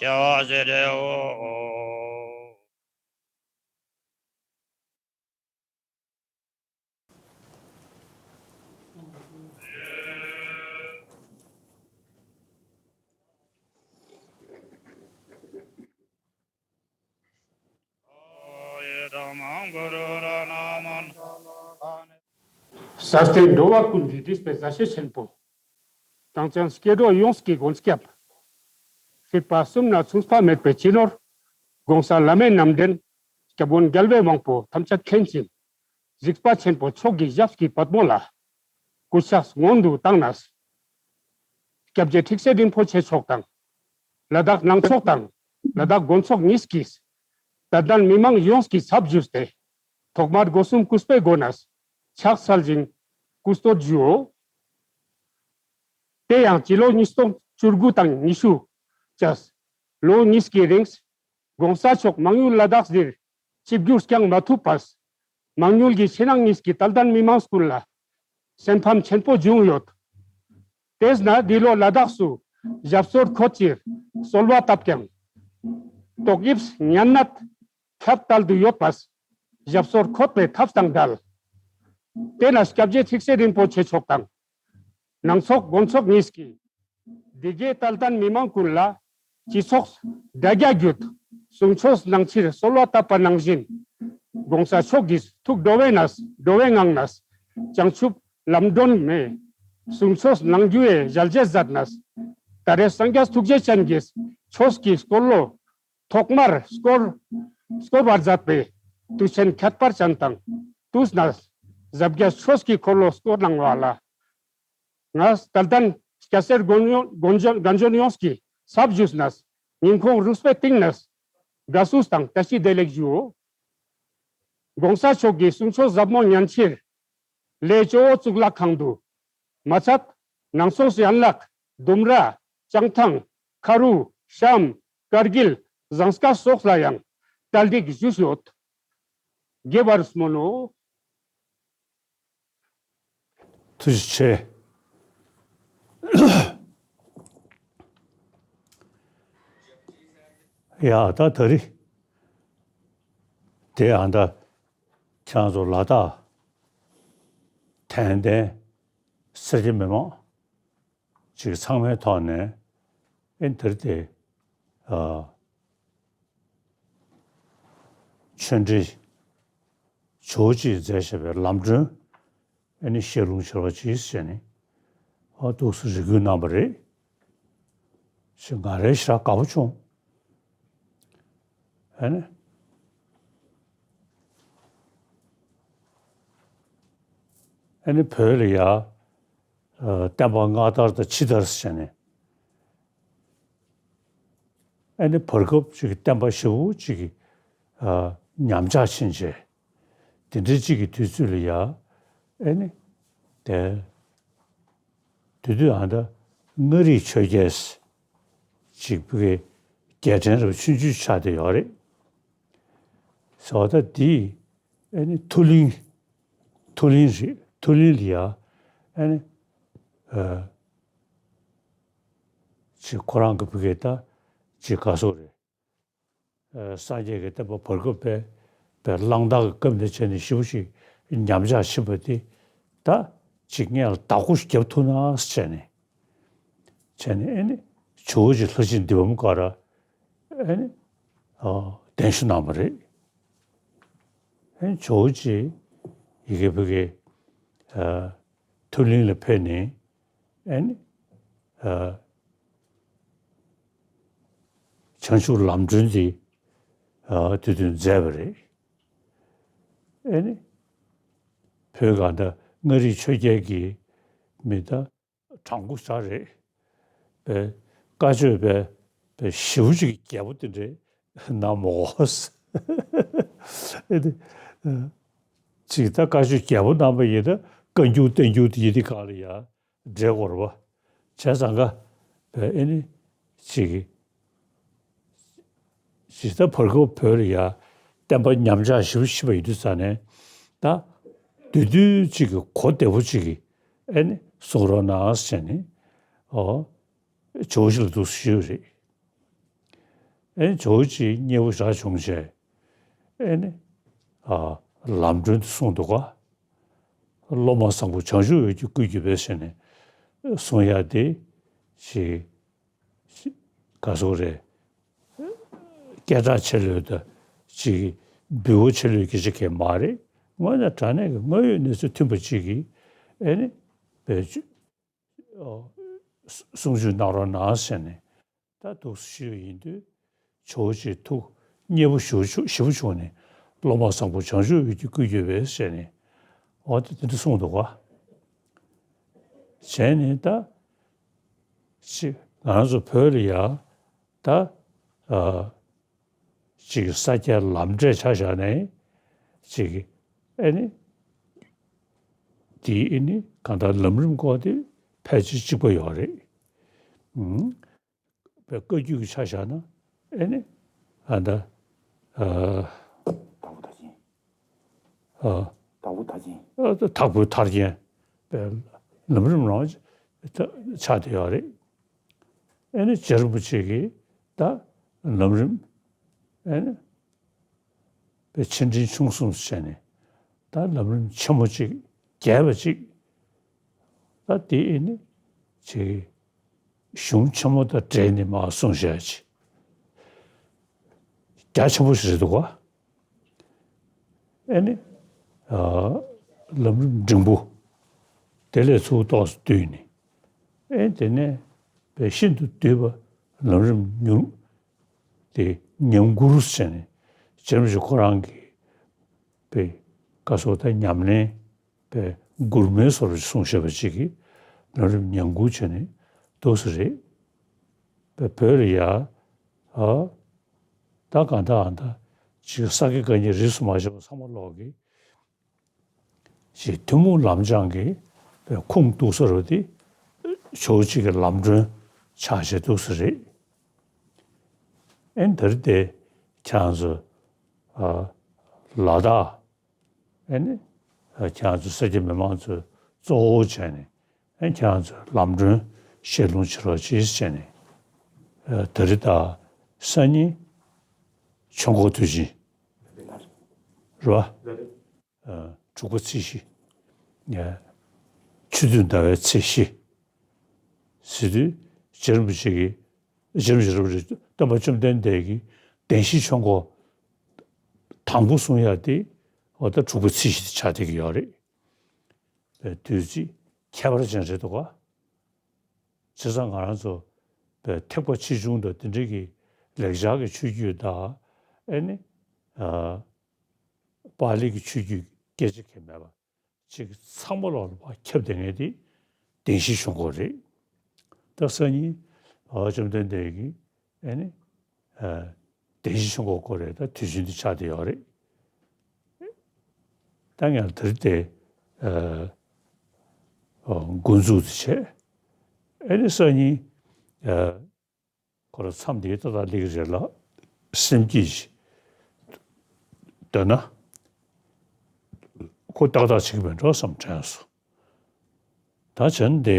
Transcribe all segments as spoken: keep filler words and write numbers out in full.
བྱ་བ་ཞེས་བྲིའོ། ས་སྟེང་འགྲོ་བ་ཀུན་གྱི་བདེ་བའི་མཛའ་བཤེས་ཆེན་པོ། གྲངས་ཅན་སྐྱེ་འགྲོ་ཡོངས་ཀྱི་མགོན་སྐྱབས། སྲིད་པ་གསུམ་ན་མཚུངས་པ་མེད་པའི་སྤྱི་ནོར། ༸གོང་ས་བླ་མའི་རྣམ་འདྲེན། སྐྱབས་མགོན་རྒྱལ་བའི་དབང་པོ་ཐམས་ཅད་མཁྱེན་ཅིང་། གཟིགས་པ་ཆེན་པོ་མཆོག་གི་ཞབས་ཀྱི་པདྨོ་ལ། སྐུ་ཕྱག་སྔོན་དུ་བཏང་ནས། སྐྱབས་རྗེ་ཁྲིག་སེ་རིན་པོ་ཆེ་མཆོག་དང་། ལ་དྭགས་ནང་ཚོགས་དང་ལ་དྭགས་དགོན་ཚོགས་གཉིས་ཀྱིས། དད་ལྡན་མི་མང་ཡོངས་ཀྱི་ཚབ་ཞུས་ཏེ། ཐོག་མར་སྒོ་གསུམ་གུས་པའི་སྒོ་ནས་ཕྱག་འཚལ་ཞིང་སྐུ་བསྟོད་ཞུའོ། དེ་ཡང་སྤྱི་ལོ་ཉིས་སྟོང་བཅུ་དགུ་དང་ཉི་ཤུ་བཅས། ལོ་གཉིས་ཀྱི་རིང་། ༸གོང་ས་མཆོག་མང་ཡུལ་ལ་དྭགས་འདིར་ཆིབས་བསྒྱུར་བསྐྱང་མ་ཐུབ་པས། མང་ཡུལ་གྱི་ཕྱི་ནང་གཉིས་ཀྱི་དད་ལྡན་མི་མང་ཀུན་ལ་སེམས་ཕམ་ཆེན་པོ་བྱུང་ཡོད། དེས་ན་འདི་ལོ་ལ་དྭགས་སུ་ཞབས་སོར་འཁོད་ཕྱིར་གསོལ་བ་བཏབ་ཀྱང་། ཏོག་དབྱིབས་ཉམས་ནད་ཁྱབ་གདལ་དུ་ཡོད་པས། ཞབས་སོར་འཁོད་པའི་ཐབས་དང་འབྲེལ། དེ་ན་སྐྱབས་རྗེ་ཁྲིག་སེ་རིན་པོ་ཆེ་མཆོག་དང་། ནང་ཚོགས་དགོན་ཚོགས་གཉིས་ཀྱིས། འདི་གའི་དད་ལྡན་མི་མང་ཀུན་ལ་སྤྱི་ཚོགས་དྲ་རྒྱ་བརྒྱུད་གསུང་ཆོས་གནང་ཕྱིར་གསོལ་བ་བཏབ་པ་ནང་བཞིན། ༸གོང་ས་མཆོག་གིས་ཐུགས་འགྲོ་བའི་གནས་འགྲོ་བའི་ངང་ནས་བྱང་ཆུབ་ལམ་སྒྲོན་མའི་གསུང་ཆོས་གནང་རྒྱུའི་ཞལ་བཞེས་མཛད་ནས། ད་རེས་སངས་རྒྱས་ཐུགས་རྗེ་ཅན་གྱིས་ཆོས་ཀྱི་འཁོར་ལོ་ཐོག་མར་བསྐོར་བསྐོར་བར་མཛད་པའི་དུས་ཆེན་ཁྱད་པར་ཅན་དང་དུས་ནས་ཟབ་རྒྱས་ཆོས་ཀྱི་འཁོར་ལོ་བསྐོར་གནང་བ་ལ། ང་དད་ལྡན་སྐྱ་སེར་དགོན་ཡོངས་དགོན་གཞོན་དགོན་གཞོན་ཡོངས་ཀྱི་ཚབ་ཞུས་ནས་སྙིང་ཁོང་རུས་པའི་གཏིང་ནས་དགའ་བསུ་དང་བཀྲ་ཤིས་བདེ་ལེགས་ཞུའོ། ༸གོང་ས་མཆོག་གི་གསུང་ཆོས་ཟབ་མོ་ཉན་ཕྱིར་ལས་ཇོ་བོ་གཙུག་ལག་ཁང་དུ་མ་ཚད་ནང་སོག་ཡན་ལག་ལྡུམ་ར་བྱང་ཐང་ཁ་རུ་གཤམ་དཀར་གིལ་ཟངས་དཀར་སོགས་ལ་ཡང་གྲ་སྒྲིག་ཞུས་ཡོད། དགེ་བར་སྨོན་ནོ། ཐུགས་རྗེ་ཆེ། ཡ་ད་ད་རི། དེ་ཨ་ད་ཁྱེད་རང་ཚོ་ལ་དྭགས་དད་ལྡན་སེར་སྐྱ་མི་མང་ཅིག་ཚང་མའི་ཐོག་ནས་ཨེ་འདིར་དེ་ཨ། ཆོས་འབྲེལ་ཇོ་བོ་རྗེས་མཛད་བཞག་པའི་ལམ་སྒྲོན་ཨ་ནི་ཤེས་རླུང་འཆར་བ་ཅིག་བྱས་ནས་ཨ་ཏོག་ཙམ་རེ་སྐུལ་གནང་བ་རེད། ཞེས་ང་རའི་ཞེ་དྲག་དགའ་པོ་བྱུང་། ཨ་ནི་ཨ་ནི་བོད་ལ་ཡ་བསྟན་པ་སྔ་དར་དང་ཕྱི་དར་བྱས་ནས། ཨ་ནི་བར་སྐབས་ཅིག་གི་བསྟན་པ་ཞེ་པོ་ཅིག་གི་ཨ་ཉམས་ཆག་ཕྱིན་རྗེས། དེ་འདྲའི་ཅིག་གི་དུས་ཚོད་ལ་ཡ། ཨ་ནི་དེ་དུས་དུས་ཨ་ད་མངའ་རིས་ཆོས་རྒྱལ་ཅིག་བུ་གའི་རྒྱལ་ཕྲན་རབ་ཆུང་ཆུང་ཆགས་བསྡད་ཡོད་རེད། ཟེར་བ་ད་འདི་ཨ་ནི་མཐོ་གླིང་མཐོ་གླིང་རེད། མཐོ་གླིང་ལ་ཡ་ཨ་ནི་ཨ། ཅིག་ཁོ་རང་གི་བུ་གའི་ད་ཅིག་ག་སོགས་རེད། ཨ་སངས་རྒྱས་ཀྱི་བསྟན་པ་བར་སྐབས་པའི་པའི་གླང་དར་གྱི་སྐབས་ནས་བྱས་ནས་ཞེ་པོ་ཅིག་ཉམས་ཆག་ཕྱིན་པ་དེ་ད་ཅིག་སྔོན་ལ་བདག་པོ་ཞིག་རྒྱབ་ཐུབ་ན་བྱས་ནས་བྱས་ནས་ཨ་ནི་ཇོ་བོ་རྗེ་ལྷ་སྲིན་འདི་བ་མོ་ཀ་ར་ཨ་ནི་ཨ་གདན་ཞུ་གནང་བ་རེད། ཨ་ནི་ཇོ་བོ་རྗེ་ཡ་གི་བུ་གའི་ཨ་མཐོ་གླིང་ལ་ཕེབས་ནས་ཨ་ནི་ཨ་བྱང་ཆུབ་ལམ་སྒྲོན་འདི་ཨ་དེ་དུས་མཛད་པ་རེད། ཨ་ནི་བོད་གང་ལྟར་མངའ་རིས་ཆོས་རྒྱལ་གྱི་མི་ད་དྲང་པོ་ཞེ་དྲག་རེད། པའི་བཀའ་ཆོས་པའི་པའི་ཞེ་པོ་ཅིག་རྒྱས་པོ་དེ་འདྲས་གནང་མོད། ཨེ་དེ་ཅིག་ད་བཀའ་ཆོས་རྒྱས་པོ་གནང་པ་ཡིན་ན་བཀའ་འགྱུར་བསྟན་འགྱུར་དེ་ཡིན་དེ་གང་ལ་ཡང་འགྲེལ་དགོས་རེད་པ། བྱས་ཙང་ཀ་པའི་ཨེ་ནི་ཅིག་ཇི་ལྟར་བར་སྐབས་བོད་ལ་ཡ་བསྟན་པ་ཉམས་ཆག་ཞེ་པོ་ཕྱིན་པ་ཡིན་དུས་ཙང་ནས་ད་བདུད་འདུལ་གཅིག་གི་གོ་བདེ་པོ་གཅིག་གི་ཨེ་ནི་གསུང་རོགས་གནང་ཟེར་ནས་ཨོ་ཇོ་བོ་རྗེ་ལ་འདུག་ཞུས་པ་རེད། ཨེ་ཇོ་བོ་རྗེས་མཉེས་པོ་རག་བྱུང་བྱས། ཨེ་ནི། ཨ། ལམ་སྒྲོན་དུ་གསུངས་འདུག་ག་སློབ་མ་བཟང་པོ་བྱང་ཆུབ་འོད་ཀྱིས་བསྐུལ་གྱུར་པའི་ཞེས་ནས་གསུང་ཡ་དེ་ཞིག་ག་སོག་རེད། སྐད་གྲགས་ཆེ་ལོས་དང་ཅིག་འབུལ་བ་ཆེ་ལོས་སྐད་ཆ་གས་མ་རེད། དངོས་གནས་དྲང་གནས་ཀྱི་དངོས་ཡོད་གནས་ཚུལ་མཐུན་པ་ཅིག་གིས་ཨེ་ནི་བེད་སྤྱོད་གསུང་ཆོས་གནང་རོགས་གནང་ཟེར་ནས་ད་འདུག་སེ་ཞུས་པ་ཡིན་དུས་ཇོ་བོ་རྗེ་ཐུགས་མཉེས་པོ་ཞེ་པོ་བྱུང་ཞེ་པོ་བྱུང་ནས་སློབ་མ་བཟང་པོ་བྱང་ཆུབ་འོད་ཀྱིས་བསྐུལ་གྱུར་པས་ཟེར་ནས་འོ་དེ་དེ་འདྲ་གསུངས་འདུག་ག་བྱས་ནས་ད་ཅིག་ང་རང་ཚོ་བོད་ལ་ཡ་ད་ཨ་ཅིག་ས་སྐྱའི་ལམ་འབྲས་ཆ་བཞག་ནས་ཅིག་ཨེ་ནི་དེ་ཨེ་ནི་གང་ལྟར་ལམ་རིམ་སྐོར་དེ་ཕལ་ཆེར་གཅིག་པ་ཡོད་རེད། ཨུམ། བཀའ་བརྒྱུད་ཀྱི་ཆ་བཞག་ན་ཨེ་ནི་ཨ་ད་ཨ་དྭགས་པོ་མཐར་ཕྱིན། ཨ་དྭགས་པོ་མཐར་ཕྱིན། ཨ་དྭགས་པོ་མཐར་ཕྱིན་པའི་ལམ་རིམ་རང་ཆགས་བསྡད་ཡོད་རེད། ཨེ་ནི་རྗེ་རིན་པོ་ཆེ་གིས་ད་ལམ་རིམ་ཨེ་ནི་པའི་ཆེ་འབྲིང་ཆུང་གསུམ་བྱས་ནས་ད་ལམ་རིམ་ཆེན་མོ་གཅིག་རྒྱས་པ་གཅིག་ད་དེ་ཨེ་ནི་ཅིག་གཞུང་ཆེན་མོ་དང་འབྲེལ་ནས་མར་གསུངས་བཞག་ཅིག་རྒྱ་ཆེན་པོ་ཞིག་རེད་འདུག་ག་ཨེ་ནི་ཨ་ལམ་རིམ་འབྲིང་པོ་དེ་ལས་ཚུར་ཏོག་ཙམ་བསྡུས་ནས་ཨེ་དེ་ནས་པའི་ཤིན་ཏུ་བསྡུས་པ་ལམ་རིམ་ཉུང་དེ་ཉམས་མགུར་ཟེར་ནས་རྗེ་རིན་པོ་ཆེ་ཁོ་རང་གིས་པའི་བཀའ་སྲོལ་དང་ཉམས་ལེན་པའི་མགུར་མའི་བཟོ་འདྲ་གསུངས་བཞག་པ་ཅིག་གིས་ལམ་རིམ་ཉམས་མགུར་བྱས་ནས་འདུག་སེ་རེད། པའི་བོད་ལ་ཡ་ཨ་ད་གང་ལྟར་ཨ་ད་ཅིག་ས་དགེ་བཀའ་རྙིང་རིས་སུ་མ་ཆད་པ་ཚང་མ་ཀློག་གི་ཅིག་ཐུན་མོང་ལམ་སྦྱང་གི་པའི་ཁུངས་གཏུགས་ས་རུ་དེ་ཇོ་བོ་རྗེ་གི་ལམ་སྒྲོན་ཆགས་བྱས་འདུག་སེ་རེད། ཨེ་འདིར་དེ་ཁྱེད་རང་ཚོ་ཨ་ལ་དྭགས་ཨེ་ནི་ཨ་ཁྱེད་རང་ཚོ་ས་སྐྱ་མི་མང་ཚོས་གཙོ་བོ་བྱས་ནས་ཨེ་ཁྱེད་རང་ཚོས་ལམ་སྒྲོན་བཤད་ལུང་བྱེད་རོགས་གྱིས་བྱས་ནས་ཨ་ད་རེས་ད་སང་ཉིན་ཆོས་འཁོར་དུས་ཆེན་རེད་པ། ཨ་དྲུག་པ་ཚེས་བཞི། ཨ་ཆུ་ཚོད་ཟླ་བའི་ཚེས་བཞི། ཟེར་དུས་རྗེ་རིན་པོ་ཆེ་གིས་རྗེ་རིན་པོ་ཆེ་རབ་རིབ་སྟོན་པ་བཅོམ་ལྡན་འདས་ཀྱིས་བདེན་བཞིའི་ཆོས་འཁོར་དང་པོ་གསུང་ཡ་དེ་འོ་ད་དྲུག་པ་ཚེས་བཞི་དེ་ཆགས་བསྡད་ཀྱི་ཡོད་རེད། པའི་དུས་ཚིགས་ཁྱད་པར་ཅན་རེད་འདུག་ག་བྱས་ཙང་ང་རང་ཚོ་པའི་ཐེག་པ་ཆེ་ཆུང་དང་དེ་འདྲའི་གི་ལེགས་སྦྱར་གྱི་ཆོས་བརྒྱུད་དང་ཨེ་ནི་ཨ་པཱ་ལི་གི་ཆོས་བརྒྱུད་སྐད་ཆ་གང་མེད་པ། ཅིག་ཚང་མ་ལོག་ལ་ཕར་ཁྱབ་བསྡད་མཁན་དེ་བདེན་བཞིའི་ཆོས་འཁོར་རེད། ད་སང་ཉིན་ཨ་བཅོམ་ལྡན་འདས་ཀྱིས་ཨེ་ནི་ཨ་བདེན་བཞིའི་ཆོས་འཁོར་སྐོར་རེད། ད་དུས་ཆེན་འདི་ཆགས་བསྡད་ཡོད་རེད། ད་ངས་དེར་དེ་ཨ་འགོ་འཛུགས་དེ་བྱས། ཨེ་ནི་སང་ཉིན་ཨ་ཁོ་རང་མཚམས་འདིའི་ཏག་ཏག་སླེབས་ཀྱི་རེད་ལ། སེམས་སྐྱིད་ཅིག་འདོད་ན་ཁོ་ཏག་ཏག་བྱེད་ཀྱི་མེད་འགྲོ་བསམ་དྲན་སོང་། ད་བྱས་ན་དེ་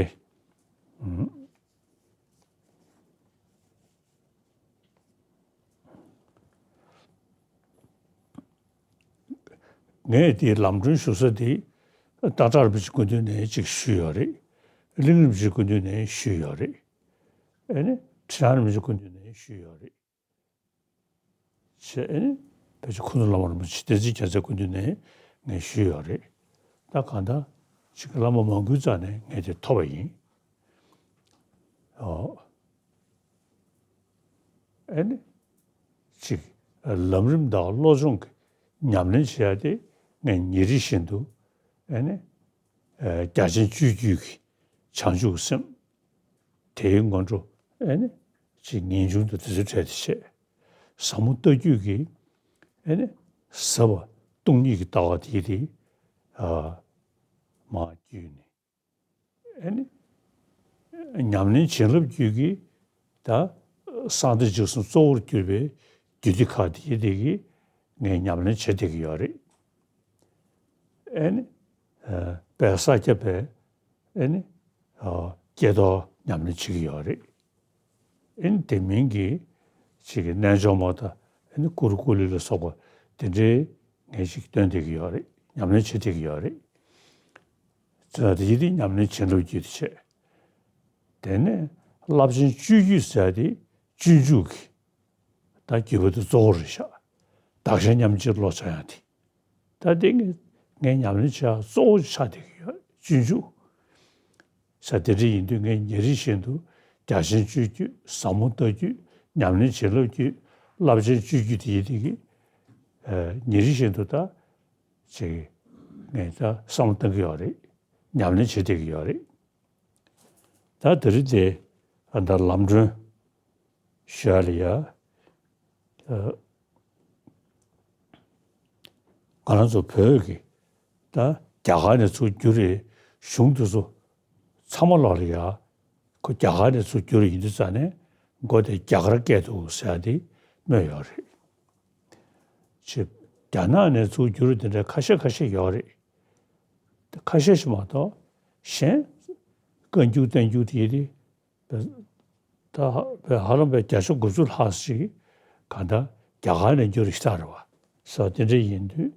ཨུམ། ངས་དེའི་ལམ་སྒྲོན་ཞུ་ས་དེ་སྟག་བྲག་རིན་པོ་ཆེའི་སྐུ་མདུན་ནས་ཅིག་ཞུས་ཡོད་རེད། གླིང་རིན་པོ་ཆེའི་སྐུ་མདུན་ནས་ཞུས་ཡོད་རེད། ཨེ་ནི་ཁྲི་བྱང་རིན་པོ་ཆེའི་སྐུ་མདུན་ནས་ཞུས་ཡོད་རེད། བྱས་ཨེ་ནི་ཕལ་ཆེར་ཁུ་ནུ་བླ་མ་རིན་པོ་ཆེ་བསྟན་འཛིན་རྒྱལ་མཚན་སྐུ་མདུན་ནས་ངས་ཞུས་ཡོད་རེད། ད་གང་ལྟར་ཅིག་བླ་མ་མང་པོའི་རྩ་ནས་ངས་དེ་ཐོབ་པ་ཡིན། ཨོ། ཨེ་ནི། གཅིག་ལམ་རིམ་དང་བློ་སྦྱོང་གི་ཉམས་ལེན་བྱེད་ཡ་དེ་ངས་ཉིན་རེ་བཞིན་དུ་ཨེ་ནི། རྒྱ་ཆེན་སྤྱོད་བརྒྱུད་ཀྱི་བྱང་ཆུབ་སེམས་དེའི་སྔོན་འགྲོ་ཨེ་ནི། གཅིག་ངེས་འབྱུང་དང་དེ་ཚོའི་གྲས་དེ་བྱས། ཟབ་མོ་ལྟ་བརྒྱུད་ཀྱི་ཨེ་ནི། ཟབ་པ་སྟོང་ཉིད་ཀྱི་ལྟ་བ་དེ་དེ་མར་བརྒྱུད་ནས། ཨེ་ནི། ཉམས་ལེན་བྱིན་རླབས་རྒྱུད་ཀྱི་ད་གསང་བདེ་འཇིགས་གསུམ་གཙོ་བོར་གྱུར་པའི་རྒྱུད་སྡེ་ཁག་དེ་དེ་གི་ངས་ཉམས་ལེན་བྱེད་བསྡད་ཀྱི་ཡོད་རེད། ཨེ་ནི། དཔལ་ས་སྐྱ་པའི་ཨེ་ནི། སྐྱེས་རྟོགས་ཉམས་ལེན་བྱེད་ཀྱི་ཡོད་རེད། ཨེ་ནི་དེ་མིན་གྱི་ ཅིག་གི་རྣལ་འབྱོར་མ་དང་ཨ་ནི་ཀུ་རུ་ཀུ་ལི་ལ་སོགས་པ་དེ་འདྲའི་ངས་ཅིག་སྟོན་བསྡད་ཀྱི་ཡོད་རེད། ཉམས་ལེན་བྱེད་བསྡད་ཀྱི་ཡོད་རེད། ཙང་དེ་ཡིན་དུས་ཉམས་ལེན་བྱིན་རླབས་རྒྱུད་དེ་བྱས། དེ་ནས་རླབས་ཆེན་སྤྱོད་རྒྱུད་ཟེར་ཡ་དེ་སྤྱོད་འཇུག་གི་ད་བརྒྱུད་པ་དེ་གཙོ་བོ་རེད་ཤག་བདག་གཞན་མཉམ་བརྗེའི་བློ་སྦྱང་ཡ་དེ། ད་དེ་ངས་ངས་ཉམས་ལེན་བྱེད་ཡ་གཙོ་བོ་ཆགས་བསྡད་ཀྱི་ཡོད། སྤྱོད་འཇུག་ས་དེ་འདྲ་ཡིན་དུས་ངས་ཉིན་རེ་བཞིན་དུ་རྒྱ་ཆེན་སྤྱོད་རྒྱུད། ཟབ་མོ་ལྟ་རྒྱུད། ཉམས་ལེན་བྱིན་རླབས་རྒྱུད། རླབས་ཆེན་སྤྱོད་རྒྱུད་དེ་ཡིན་དེ་གི་ཨ་ཉིན་རེ་བཞིན་དུ་ད་ཅིག་ངས་ད་བསམ་བློ་གཏང་གི་ཡོད་རེད། ཉམས་ལེན་བྱེད་བསྡད་ཀྱི་ཡོད་རེད། ད་དེ་རིང་དེ་ཨ་ད་ལམ་གྲོན་ཞུ་ཡ་ལ་ཡ། ཨ་ང་རང་ཚོ་བོད་ཀྱི་ད་རྒྱ་གར་ནས་ཚུར་བསྒྱུར་བའི་གཞུང་དེ་ཚོ་ཚང་མ་ལོག་ལ་ཡ། ཁོ་རྒྱ་གར་ནས་ཚུར་བསྒྱུར་ཡིན་དུས་ཙང་ནས་མགོ་དེ་རྒྱ་གར་སྐད་དུ་ཟེར་ཡ་དེ་སྨོས་ཡོད་རེད། ཅེས་རྒྱ་ནག་ནས་ཚུར་བསྒྱུར་དེ་འདྲ་ཁ་ཤས་ཁ་ཤས་ཡོད་རེད། ཁ་ཤས་ཤིག་མ་གཏོགས་གཞན་བཀའ་འགྱུར་བསྟན་འགྱུར་དེ་ཡིན་དེ། ད་བས་ཧ་ལམ་པའི་བརྒྱ་ཆ་དགུ་བཅུ་ལྷག་ཅིག་གང་ལྟར་རྒྱ་གར་ནས་བསྒྱུར་ཞིག་ལྟར་བ་སོགས་དེ་འདྲ་ཡིན་དུས།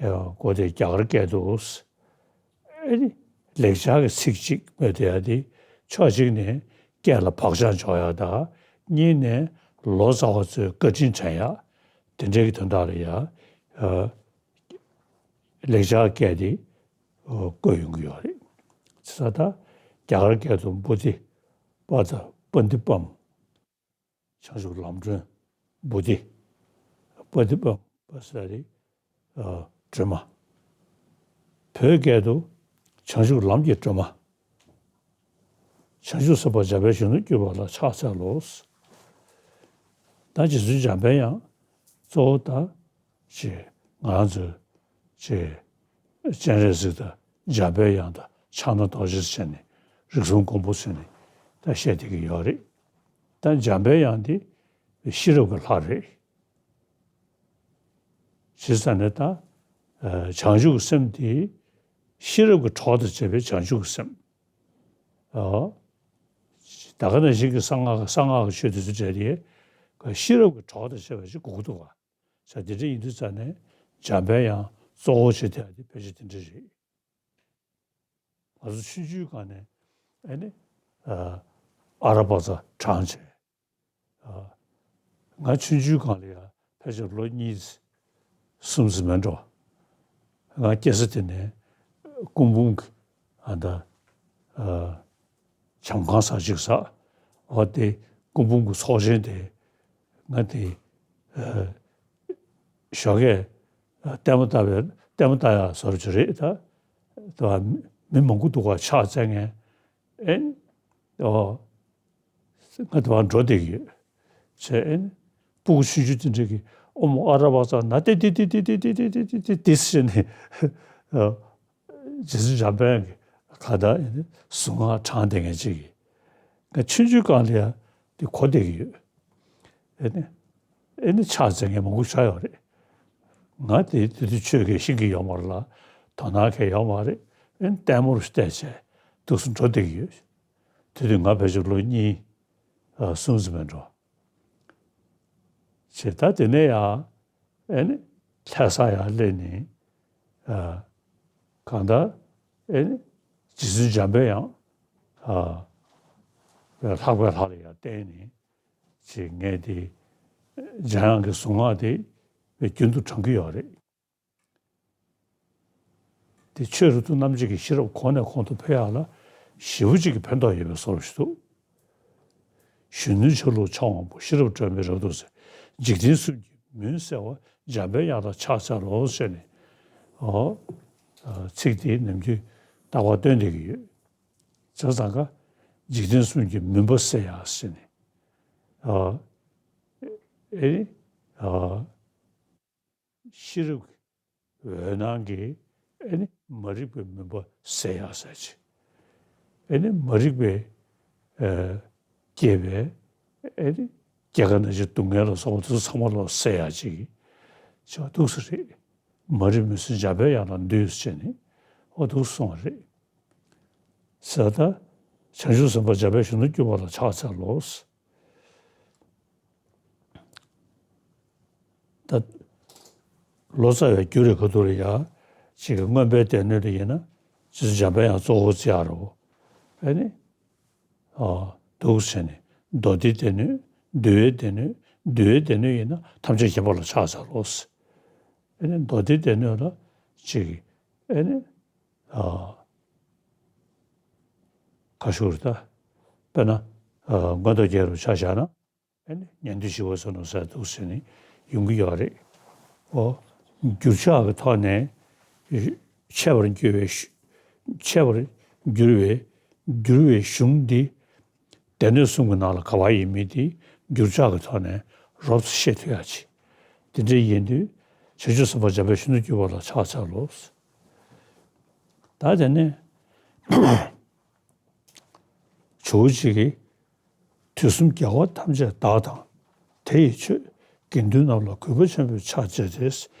ཨ་གོ་དེ་རྒྱ་གར་སྐད་དུ་ཨེ་ནི་ལེགས་སྦྱར་གྱི་ཚིག་གཅིག་སྨོས་བསྡད་ཡ་དེ་ཕྱོགས་གཅིག་ནས་སྐད་ལ་བག་ཆགས་འཇོག་ཡ་དང་། གཉིས་ནས་ལོ་ཙཱ་བ་ཚོའི་བཀའ་དྲིན་དྲན་ཡ་དེ་འདྲའི་གི་དོན་དག་ལ་ཡ། ཨ་ལེགས་སྦྱར་སྐད་དེ་ཨོ་བཀོད་ཡོང་གི་ཡོད་རེད། ཚེ་ས་ད་རྒྱ་གར་སྐད་དུ་བོ་དྷི་པ་ད་པ་འདི་པམ། བྱང་ཆུབ་ལམ་སྒྲོན་བོ་དྷི་པ་འདི་པམ་པ་ས་རི་ཨ་སྒྲོན་མ། བོད་སྐད་དུ་བྱང་ཆུབ་ལམ་གྱི་སྒྲོན་མ། བྱང་ཆུབ་སེམས་དཔའ་འཇམ་དཔལ་གཞོན་ནུར་གྱུར་པ་ལ་ཕྱག་འཚལ་ལོ། ད་རྗེ་བཙུན་འཇམ་པའི་དབྱངས་གཙོ་བོ་ད་ཅེས་ང་རང་ཚོའི་ཅེས་སྤྱན་རས་གཟིགས་དང་འཇམ་པའི་དབྱངས་དང་ཕྱག་ན་རྡོ་རྗེ་ཟེར་ནས་རིགས་གསུམ་མགོན་པོ་ཟེར་ནས་ད་བཤད་བསྡད་ཀྱི་ཡོད་རེད། ད་འཇམ་པའི་དབྱངས་འདི་ཤེས་རབ་ཀྱི་ལྷ་རེད། བྱས་ཙང་ནས་ད་ཨ་བྱང་ཆུབ་ཀྱི་སེམས་དེ་ཤེས་རབ་ཀྱི་གྲོགས་དང་བཅས་པའི་བྱང་ཆུབ་ཀྱི་སེམས། ཨོ། ད་ག་ནང་བཞིན་གྱི་གསང་སྔགས་གསང་སྔགས་ཀྱི་ཆོས་དེ་ཚོ་བྱས་ཏེ། ཤེས་རབ་ཀྱི་གྲོགས་དང་བཅས་པ་ཞིག་དགོས་ཀྱི་འདུག་ག་ས་དེ་འདྲ་ཡིན་དུས་ཙང་ནས་འཇམ་པའི་དབྱངས་གཙོ་བོ་བྱེད་བསྡད་ཡ་དེ་ཕལ་ཆེར་དེ་འདྲ་རེད། ང་ཚོ་ཆུང་ཆུང་སྒང་ནས་ཨ་ནི་ཨ་ཨ་ར་པ་ཙ་བགྲངས་བྱས། ཨ་ང་ཆུང་ཆུང་སྒང་ལ་ཡ་ཕལ་ཆེར་ལོ་གཉིས་གསུམ་ཙམ་མིན་འགྲོ། ང་སྐྱེས་ས་དེ་ནས་སྐུ་འབུམ་གྱི་ཨ་ད་ཨ་བྱམས་ཁང་ས་ཅིག་ས། འོ་དེ་སྐུ་འབུམ་གྱི་ཚོགས་ཆེན་དེ་ང་དེ་ཨ་ཞོགས་ཀས་ལྟད་མོ་ལྟ་བའི་ལྟད་མོ་ལྟ་ཡག་བཟོ་འདྲ་ཅིག་རེད་ད། ད་མི་མང་པོ་འདུག་ག་ཕྱག་འཚལ་མཁན། ཨེ་ཨོ་ང་དེ་བར་འགྲོ་བསྡད་ཀྱི་ཡོད། བྱས་ཨེ་ནི་སྤུ་གུ་ཆུང་ཆུང་དེ་འདྲ་གིས་ཨོ་མོ་ཨ་ར་བ་ཙ་ན་ཏེ་ཏེ་ཏེ་ཏེ་ཟེར་ནས་ཨ་རྗེ་བཙུན་འཇམ་དཔལ་གྱི་ག་ད་ཨེ་ནི་གཟུངས་སྔགས་བགྲངས་བསྡད་མཁན་ཅིག་གིས་ང་ཆུང་ཆུང་སྒང་ལ་ཡ་དེ་གོ་བསྡད་ཀྱི་ཡོད། ཨེ་ནི་ཨེ་ནི་ཕྱག་འཚལ་མཁན་མང་པོ་ཆགས་ཡོད་རེད། ང་དེ་དེ་དུས་ཆོས་སྐད་ཤེས་ཀྱི་ཡོད་མ་རེད་ལ། དོ་སྣང་གང་ཡང་ཡོད་མ་རེད། ཨེ་ནི་ལྟད་མོ་རུ་བལྟས་བྱས་འདུག་སེ་འགྲོ་བསྡད་ཀྱི་ཡོད། དེ་དུས་ང་ཕལ་ཆེར་ལོ་གཉིས་ཨ་གསུམ་ཙམ་ཡིན་འགྲོ། བྱས་ད་དེ་ནས་ཡང་ཨེ་ནི་ལྷ་ས་ཡར་སླེབས་ནས་ཨ་གང་ལྟར་ཨེ་ནི་རྗེ་བཙུན་འཇམ་པའི་དབྱངས་ཨ་ལྷག་པའི་ལྷ་ལ་ཡར་བསྟེན་ནས་ཅིག་ངས་དེ་འཇམ་དབྱངས་ཀྱི་གཟུངས་སྔགས་དེ་རྒྱུན་དུ་བགྲང་གི་ཡོད་རེད། དེ་ཆོས་རབ་ཏུ་རྣམ་འབྱེད་ཀྱི་ཤེས་རབ་གོང་ནས་གོང་དུ་འཕེལ་ཡག་ལ་ཞེ་པོ་ཅིག་གི་ཕན་ཐོགས་ཡོད་པའི་བཟོ་འདྲ་ཞིག་འདུག་གཞོན་ནུའི་ཆ་ལུགས་ཕྱྭ་དབང་པོ། ཤེས་རབ་སྒྲོན་མེ་རབ་ཏུ་གསལ། འཇིག་རྟེན་གསུམ་གྱི་མུན་བསལ་བ། འཇམ་པའི་དབྱངས་ལ་ཕྱག་འཚལ་ལོ་ཟེར་ནས་ཨོ་ཚིག་དེ་ནམ་རྒྱུན་རྟག་པར་བཏོན་བསྡད་ཀྱི་ཡོད། བྱས་ཙང་ཀ་འཇིག་རྟེན་གསུམ་གྱི་མུན་པ་བསལ་ཡག་ཟེར་ནས་ཨོ་ཨེ་ཨོ། ཤེས་རབ་ཀྱི་འོད་སྣང་གིས་ཨེ་ནི་མ་རིག་པའི་མུན་པ་སེལ་ཡག་ཟེར་ཅིག་ཨེ་ནི་མ་རིག་པའི་ཨ་སྐྱེས་པའི་ཨེ་ནི་སྐྱེ་རྒ་ན་འཆི་སྡུག་བསྔལ་ལ་སོགས་པ་དེ་ཚོ་ཚང་མ་ལོག་སེལ་ཡག་ཅིག་ཅིག་འདུག་སེ་རེད། མ་རིག་མུན་སེལ་འཇམ་པའི་དབྱངས་ལ་འདུད་ཟེར་ནས་ཨོ་འདུག་སེ་གསུངས་པ་རེད། ཟེར་ད་བྱང་ཆུབ་སེམས་དཔའ་འཇམ་དཔལ་གཞོན་ནུར་གྱུར་པ་ལ་ཕྱག་འཚལ་ལོ། ད་ལོ་ཙཱ་བའི་རྒྱུད་རེ་ག་དུ་ལ་ཡ་ཅིག་གི་མངོན་པའི་སྡེ་སྣོད་དུ་ཡིན་ན་རྗེ་བཙུན་འཇམ་དཔལ་དབྱངས་གཙོ་བོ་བརྩི་ཡ་རོ། ཨེ་ནི། ཨ། འདུག་ཟེར་ནས་མདོ་སྡེའི་སྡེ་སྣོད། འདུལ་བའི་སྡེ་སྣོད། འདུལ་བའི་སྡེ་སྣོད་ཡིན་ན་ཐམས་ཅད་མཁྱེན་པ་ལ་ཕྱག་འཚལ་ལོ། ཨེ་ནི་མདོ་སྡེའི་སྡེ་སྣོད་ལ་ཅིག་གི་ཨེ་ནི། ཨ། ཁ་ཤུར་ད། དཔེར་ན། ཨ། མངོན་རྟོགས་རྒྱན་རུ་ཆ་བཞག་ན། ཨེ་ནི་ཉན་ཐོས་ཞི་བ་འཚོ་ནོ་ཟེར་འདུག་ཟེར་ནས་ཡོང་གི་ཡོད་རེད། འོ། འགྱུར་ཕྱག་གི་ཐོག་ནས་འཆད་པར་འགྱུར་བའི་གཞུ། འཆད་པར་འགྱུར་བའི་འགྱུར་བའི་གཞུང་འདི་སྡེ་སྣོད་གསུམ་གྱི་ནང་ལ་ག་པར་ཡིན་མིན་དེ་འགྱུར་ཕྱག་གི་ཐོག་ནས་རོབ་ཙམ་ཤེས་ཐུབ་ཡ་ཅིག་དེ་འདྲ་ཡིན་དུས་བྱང་ཆུབ་སེམས་དཔའ་འཇམ་དཔལ་གཞོན་ནུར་གྱུར་པ་ལ་ཕྱག་འཚལ་ལོ། ད་དེ་ནས་ཇོ་བོ་རྗེ་གིས་དུས་གསུམ་རྒྱལ་བ་ཐམས་ཅད་བདག་དང་། དེ་ཡི་ཆོས་དགེ་འདུན་རྣམས་ལ་གུས་པ་ཆེན་པོས་ཕྱག་བྱས་ཏེ།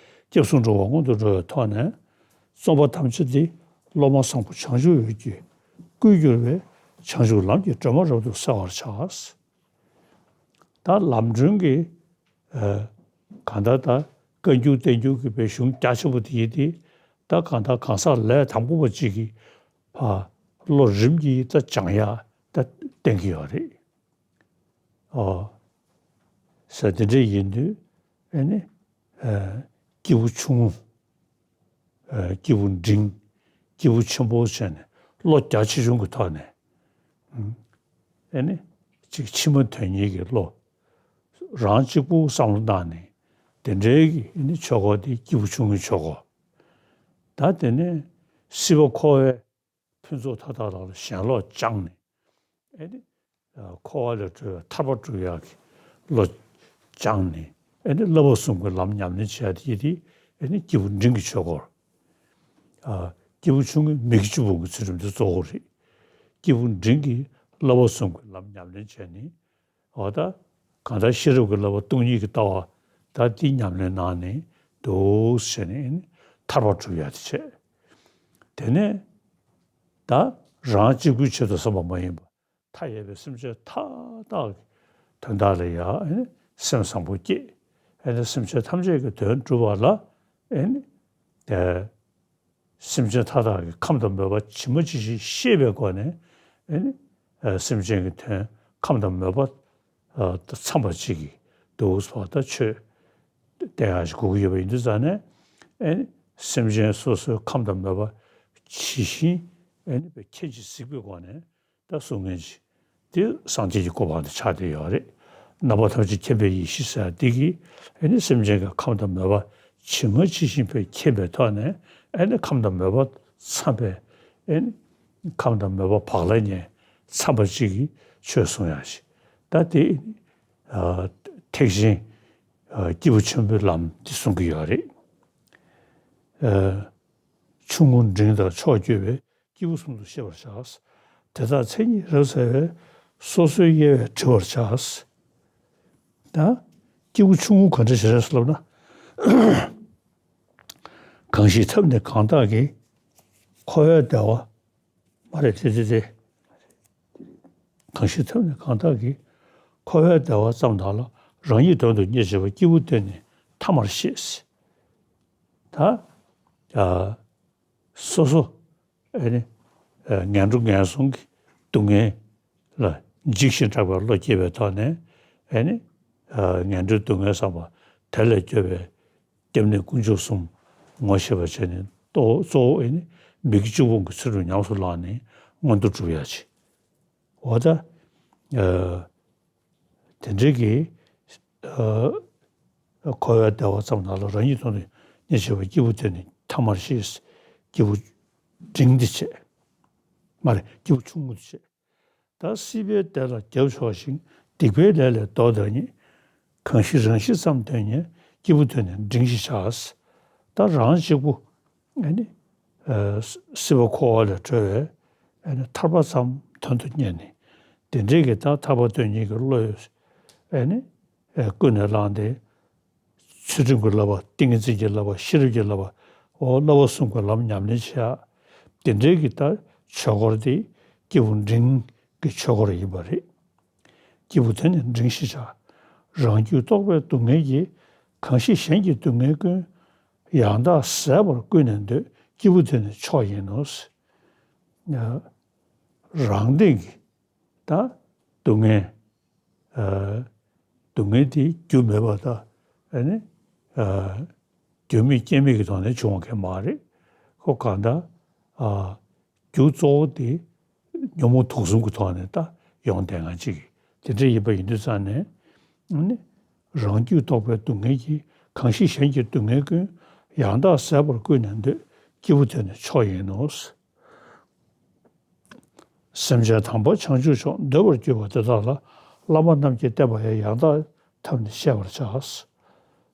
སྐྱབས་སུ་འགྲོ་བ་སྔོན་དུ་འགྲོ་བའི་ཐོག་ནས། རྩོམ་པ་ཐམས་ཅད་འདི་སློབ་མ་བཟང་པོ་བྱང་ཆུབ་འོད་ཀྱིས་བསྐུལ་གྱུར་པའི་བྱང་ཆུབ་ལམ་གྱི་སྒྲོན་མ་རབ་ཏུ་གསལ་བར་བྱ། ད་ལམ་སྒྲོན་གྱི། ཨ། གང་ལྟར་ད་བཀའ་འགྱུར་བསྟན་འགྱུར་གྱི་པའི་གཞུང་རྒྱ་ཆེན་པོ་དེ་ཡིན་ཏེ། ད་གང་ལྟར་གང་ཟག་ལས་དང་པོ་པ་གཅིག་གིས་ཕར་བློ་རིམ་གྱིས་ད་སྦྱང་ཡ་ད་བསྟན་གྱི་ཡོད་རེད། ཨོ། ཟེར་དེ་འདྲ་ཡིན་དུས་ཨེ་ནི། ཨ། སྐྱེས་བུ་ཆུང་ངུ། ཨ། སྐྱེས་བུ་འབྲིང་། སྐྱེས་བུ་ཆེན་པོ་བྱས་ནས་བློ་རྒྱ་ཆེ་ཆུང་གི་ཐོག་ནས། ཨུམ། ཨེ་ནི། ཅིག་ཕྱི་མ་དོན་གཉེར་གྱི་བློ། རང་གཅིག་པུ་བསམ་བློ་བཏང་ནས་དེ་འདྲའི་གི་ཨེ་ནི་ཆོས་སྐོར་དེ་སྐྱེས་བུ་ཆུང་ངུའི་ཆོས་སྐོར། ད་དེ་ནས་སྲིད་པ་འཁོར་བའི་ཕུན་ཚོགས་མཐའ་དག་ལ་ཞེན་ལོག་སྦྱངས་ནས། ཨེ་ནི། ཨ། འཁོར་བ་ལས་གྲོལ་བའི་ཐར་པ་སྒྲུབ་ཡག་གི་བློ་སྦྱངས་ནས། ཨེ་ནི་བསླབ་པ་གསུམ་གྱི་ལམ་ཉམས་ལེན་བྱེད་ཡག་དེ་ཡིན་ཏེ། ཨེ་ནི་སྐྱེས་བུ་འབྲིང་གི་ཆོས་སྐོར། ཨ། སྐྱེས་བུ་ཆུང་ངུའི་མི་དགེ་བཅུ་སྤོང་གི་ཚུལ་ཁྲིམས་དེ་གཙོ་བོ་རེད། སྐྱེས་བུ་འབྲིང་གིས་བསླབ་པ་གསུམ་གྱི་ལམ་ཉམས་ལེན་བྱས་ནས། འོ་ད། གང་ལྟར་ཤེས་རབ་ཀྱི་བསླབ་པ་སྟོང་ཉིད་ཀྱི་ལྟ་བ་ད་འདི་ཉམས་ལེན་གནང་ནས་འདུག་ཟེར་ནས་ཐར་པ་སྒྲུབ་ཡ་དེ་བྱས། དེ་ནས་ད་རང་གཅིག་པུའི་ཆེད་དུ་བསམ་པ་མ་ཡིན་པར་མཐའ་ཡས་པའི་སེམས་ཅན་མཐའ་དག་གི་དོན་དག་ལ་ཡང་སེམས་བཟང་པོ་བསྐྱེད། ཨེ་ནི་སེམས་ཅན་ཐམས་ཅད་ཀྱི་དོན་སྒྲུབ་པ་ལ་ཨེ་ནི། སེམས་ཅན་མཐའ་དག་གི་ཁམས་དང་མོས་པ་ཇི་མ་ཇི་བཞིན་ཤེས་པའི་སྒོ་ནས། ཨེ་ནི། ཨ། སེམས་ཅན་གྱི་དོན་ཁམས་དང་མོས་པ། ཨ། འཚམས་པ་ཅིག་གིས་འདུག་སེ་ད་ཆོས་བསྟན་ཡག་ཞིག་དགོས་ཀྱི་ཡོད་པ་ཡིན་དུས་ཙང་ནས། ཨེ་ནི། སེམས་ཅན་སོ་སོའི་ཁམས་དང་མོས་པ་ཇི་བཞིན། ཨེ་ནི། ཁྱེད་ཀྱིས་གཟིགས་པའི་སྒོ་ནས། ད་གསུང་མཁན་ཅིག་དེ་སངས་རྒྱས་ཀྱི་གོ་འཕང་དུ་ཆགས་བསྡད་ཡོད་རེད། རྣམ་པ་ཐམས་ཅད་མཁྱེན་པའི་ཡེ་ཤེས་ཟེར་དེ་གིས་ཨེ་ནི་སེམས་ཅན་གྱི་ཁམས་དང་མོས་པ་ཇི་མ་ཇི་བཞིན་པའི་མཁྱེན་པའི་ཐོག་ནས། ཨེ་ནི་ཁམས་དང་མོས་པ་འཚམས་པའི། ཨེ་ནི་ཁམས་དང་མོས་པ་བག་ལ་ཉལ་འཚམས་པ་ཅིག་གིས་ཆོས་གསུང་ཡག་ཅིག་ད་དེ་ཨ་ཐེག་ཆེན། ཨ། སྐྱེས་བུ་ཆེན་པོའི་ལམ་དེ་གསུང་གི་ཡོད་རེད། ཨ། ཆུང་ངུ་འབྲིང་དང་ཕྱོགས་བཅུ་པའི་སྐྱེས་བུ་གསུམ་དུ་ཤེས་པར་བྱ། དེ་དག་མཚན་ཉིད་རབ་གསལ་བས། སོ་སོའི་དབྱེ་བས་བྲི་བར་བྱ། ད་སྐྱེས་བུ་ཆུང་ངུ་ག་འདྲ་ཞིག་རེད་ཟེར་ལབ་ན། གང་ཞིག་ཐབས་ནི་གང་དག་གིས། འཁོར་བའི་བདེ་བ། མ་རེད་དེ་དེ་དེ། གང་ཞིག་ཐབས་ནི་གང་དག་གིས། འཁོར་བའི་བདེ་བ་ཙམ་དག་ལ། རང་ཉིད་དོན་དུ་གཉེར་བྱེད་པ། སྐྱེས་བུ་དེ་ནི་ཐ་མར་ཤེས། ད། ཨ། སོ་སོ། ཨེ་ནི། ཨ། ངན་འགྲོ་ངན་སོང་གི་སྡུག་བསྔལ་ལ་འཇིགས་ཤིང་སྐྲག་པའི་བློ་སྐྱེས་པའི་ཐོག་ནས། ཨེ་ནི། ཨ། ངན་འགྲོའི་སྡུག་བསྔལ་བསམ་པ་དེ་ལས་སྐྱོབ་པའི་སྐྱབས་གནས་དཀོན་མཆོག་གསུམ་ངོ་ཤེས་པ་བྱས་ནས། གཙོ་བོ་གཙོ་བོ་ཨེ་ནི་མི་དགེ་བཅུ་སྤོང་གི་ཚུལ་ཁྲིམས་ཉམས་སུ་བླངས་ནས་མངོན་མཐོ་སྒྲུབ་ཡག་ཅིག་འོ་ད། ཨ། དེ་འདྲའི་གི། ཨ། འཁོར་བའི་བདེ་བ་ཙམ་དག་ལ། རང་ཉིད་དོན་དུ་གཉེར་བྱེད་པ། སྐྱེས་བུ་དེ་ནི་ཐ་མར་ཤེས། སྐྱེས་བུ་འབྲིང་དེ་བྱས། མ་རེད། སྐྱེས་བུ་ཆུང་ངུ་དེ་བྱས། ད་སྲིད་པའི་བདེ་ལ་རྒྱབ་ཕྱོགས་ཤིང་། སྡིག་པའི་ལས་ལས་ལྡོག་དོན་གཉེར། གང་ཞིག་རང་ཤེས་ཙམ་དོན་གཉེར། སྐྱེས་བུ་དེ་ནི་འབྲིང་ཞེས་བྱ། ད་རང་གཅིག་པུ་ཨེ་ནི། ཨ། སྲིད་པ་འཁོར་བ་ལས་གྲོལ་བའི་ཨེ་ནི་ཐར་པ་ཙམ་དོན་དུ་གཉེར་ནས། དེ་འདྲའི་གི་ད་ཐར་པ་དོན་གཉེར་གྱི་བློ་ཡོད། ཨེ་ནི། ཨ། ཀུན་ནས་བསླངས་ཏེ། ཚུལ་ཁྲིམས་ཀྱི་བསླབ་པ། ཏིང་ངེ་འཛིན་གྱི་བསླབ་པ། ཤེས་རབ་ཀྱི་བསླབ་པ། འོ། བསླབ་པ་གསུམ་གྱི་ལམ་ཉམས་ལེན་བྱེད་ཡག་དེ་འདྲའི་གི་ད་ཆོས་སྐོར་དེ་སྐྱེས་བུ་འབྲིང་གི་ཆོས་སྐོར་ཡིན་པ་རེད། སྐྱེས་བུ་དེ་ནི་འབྲིང་ཞེས་བྱ། རང་རྒྱུད་རྟོགས་པའི་སྡུག་བསྔལ་གྱིས། གང་ཞིག་གཞན་གྱི་སྡུག་བསྔལ་ཀུན། །ཡང་དག་ཟད་པར་ཀུན་ནས་འདོད། །སྐྱེས་བུ་དེ་ནི་མཆོག་ཡིན་ནོ། །རང་སྟེང་གི་ད་སྡུག་བསྔལ། ཨ། སྡུག་བསྔལ་དེ་རྒྱུ་མེད་པ་དང་། ཨ་ནི། ཨ། རྒྱུ་མེད་རྐྱེན་མེད་ཀྱི་ཐོག་ནས་བྱུང་བ་གང་ཡང་མ་རེད། ཁོ་གང་ལྟར། ཨ། རྒྱུ་གཙོ་བོ་དེ་ཉོན་མོངས་དུག་གསུམ་གྱི་ཐོག་ནས་ད་ཡོང་བསྡད་མཁན་ཅིག་དེ་འདྲ་ཡིན་པ་ཡིན་དུས་ཙང་ནས། ཨ་ནི། རང་རྒྱུད་ལྡོག་པའི་སྡུག་བསྔལ་གྱིས། །གང་ཞིག་གཞན་གྱི་སྡུག་བསྔལ་ཀུན། །ཡང་དག་ཟད་པར་ཀུན་ནས་འདོད། །སྐྱེས་བུ་དེ་ནི་མཆོག་ཡིན་ནོ། སེམས་ཅན་དམ་པ་བྱང་ཆུབ་མཆོག །འདོད་པར་གྱུར་པ་དེ་དག་ལ། །བླ་མ་རྣམས་ཀྱིས་བསྟན་པ་ཡང་། །ཡང་དག་ཐབས་ནི་ཤེས་པར་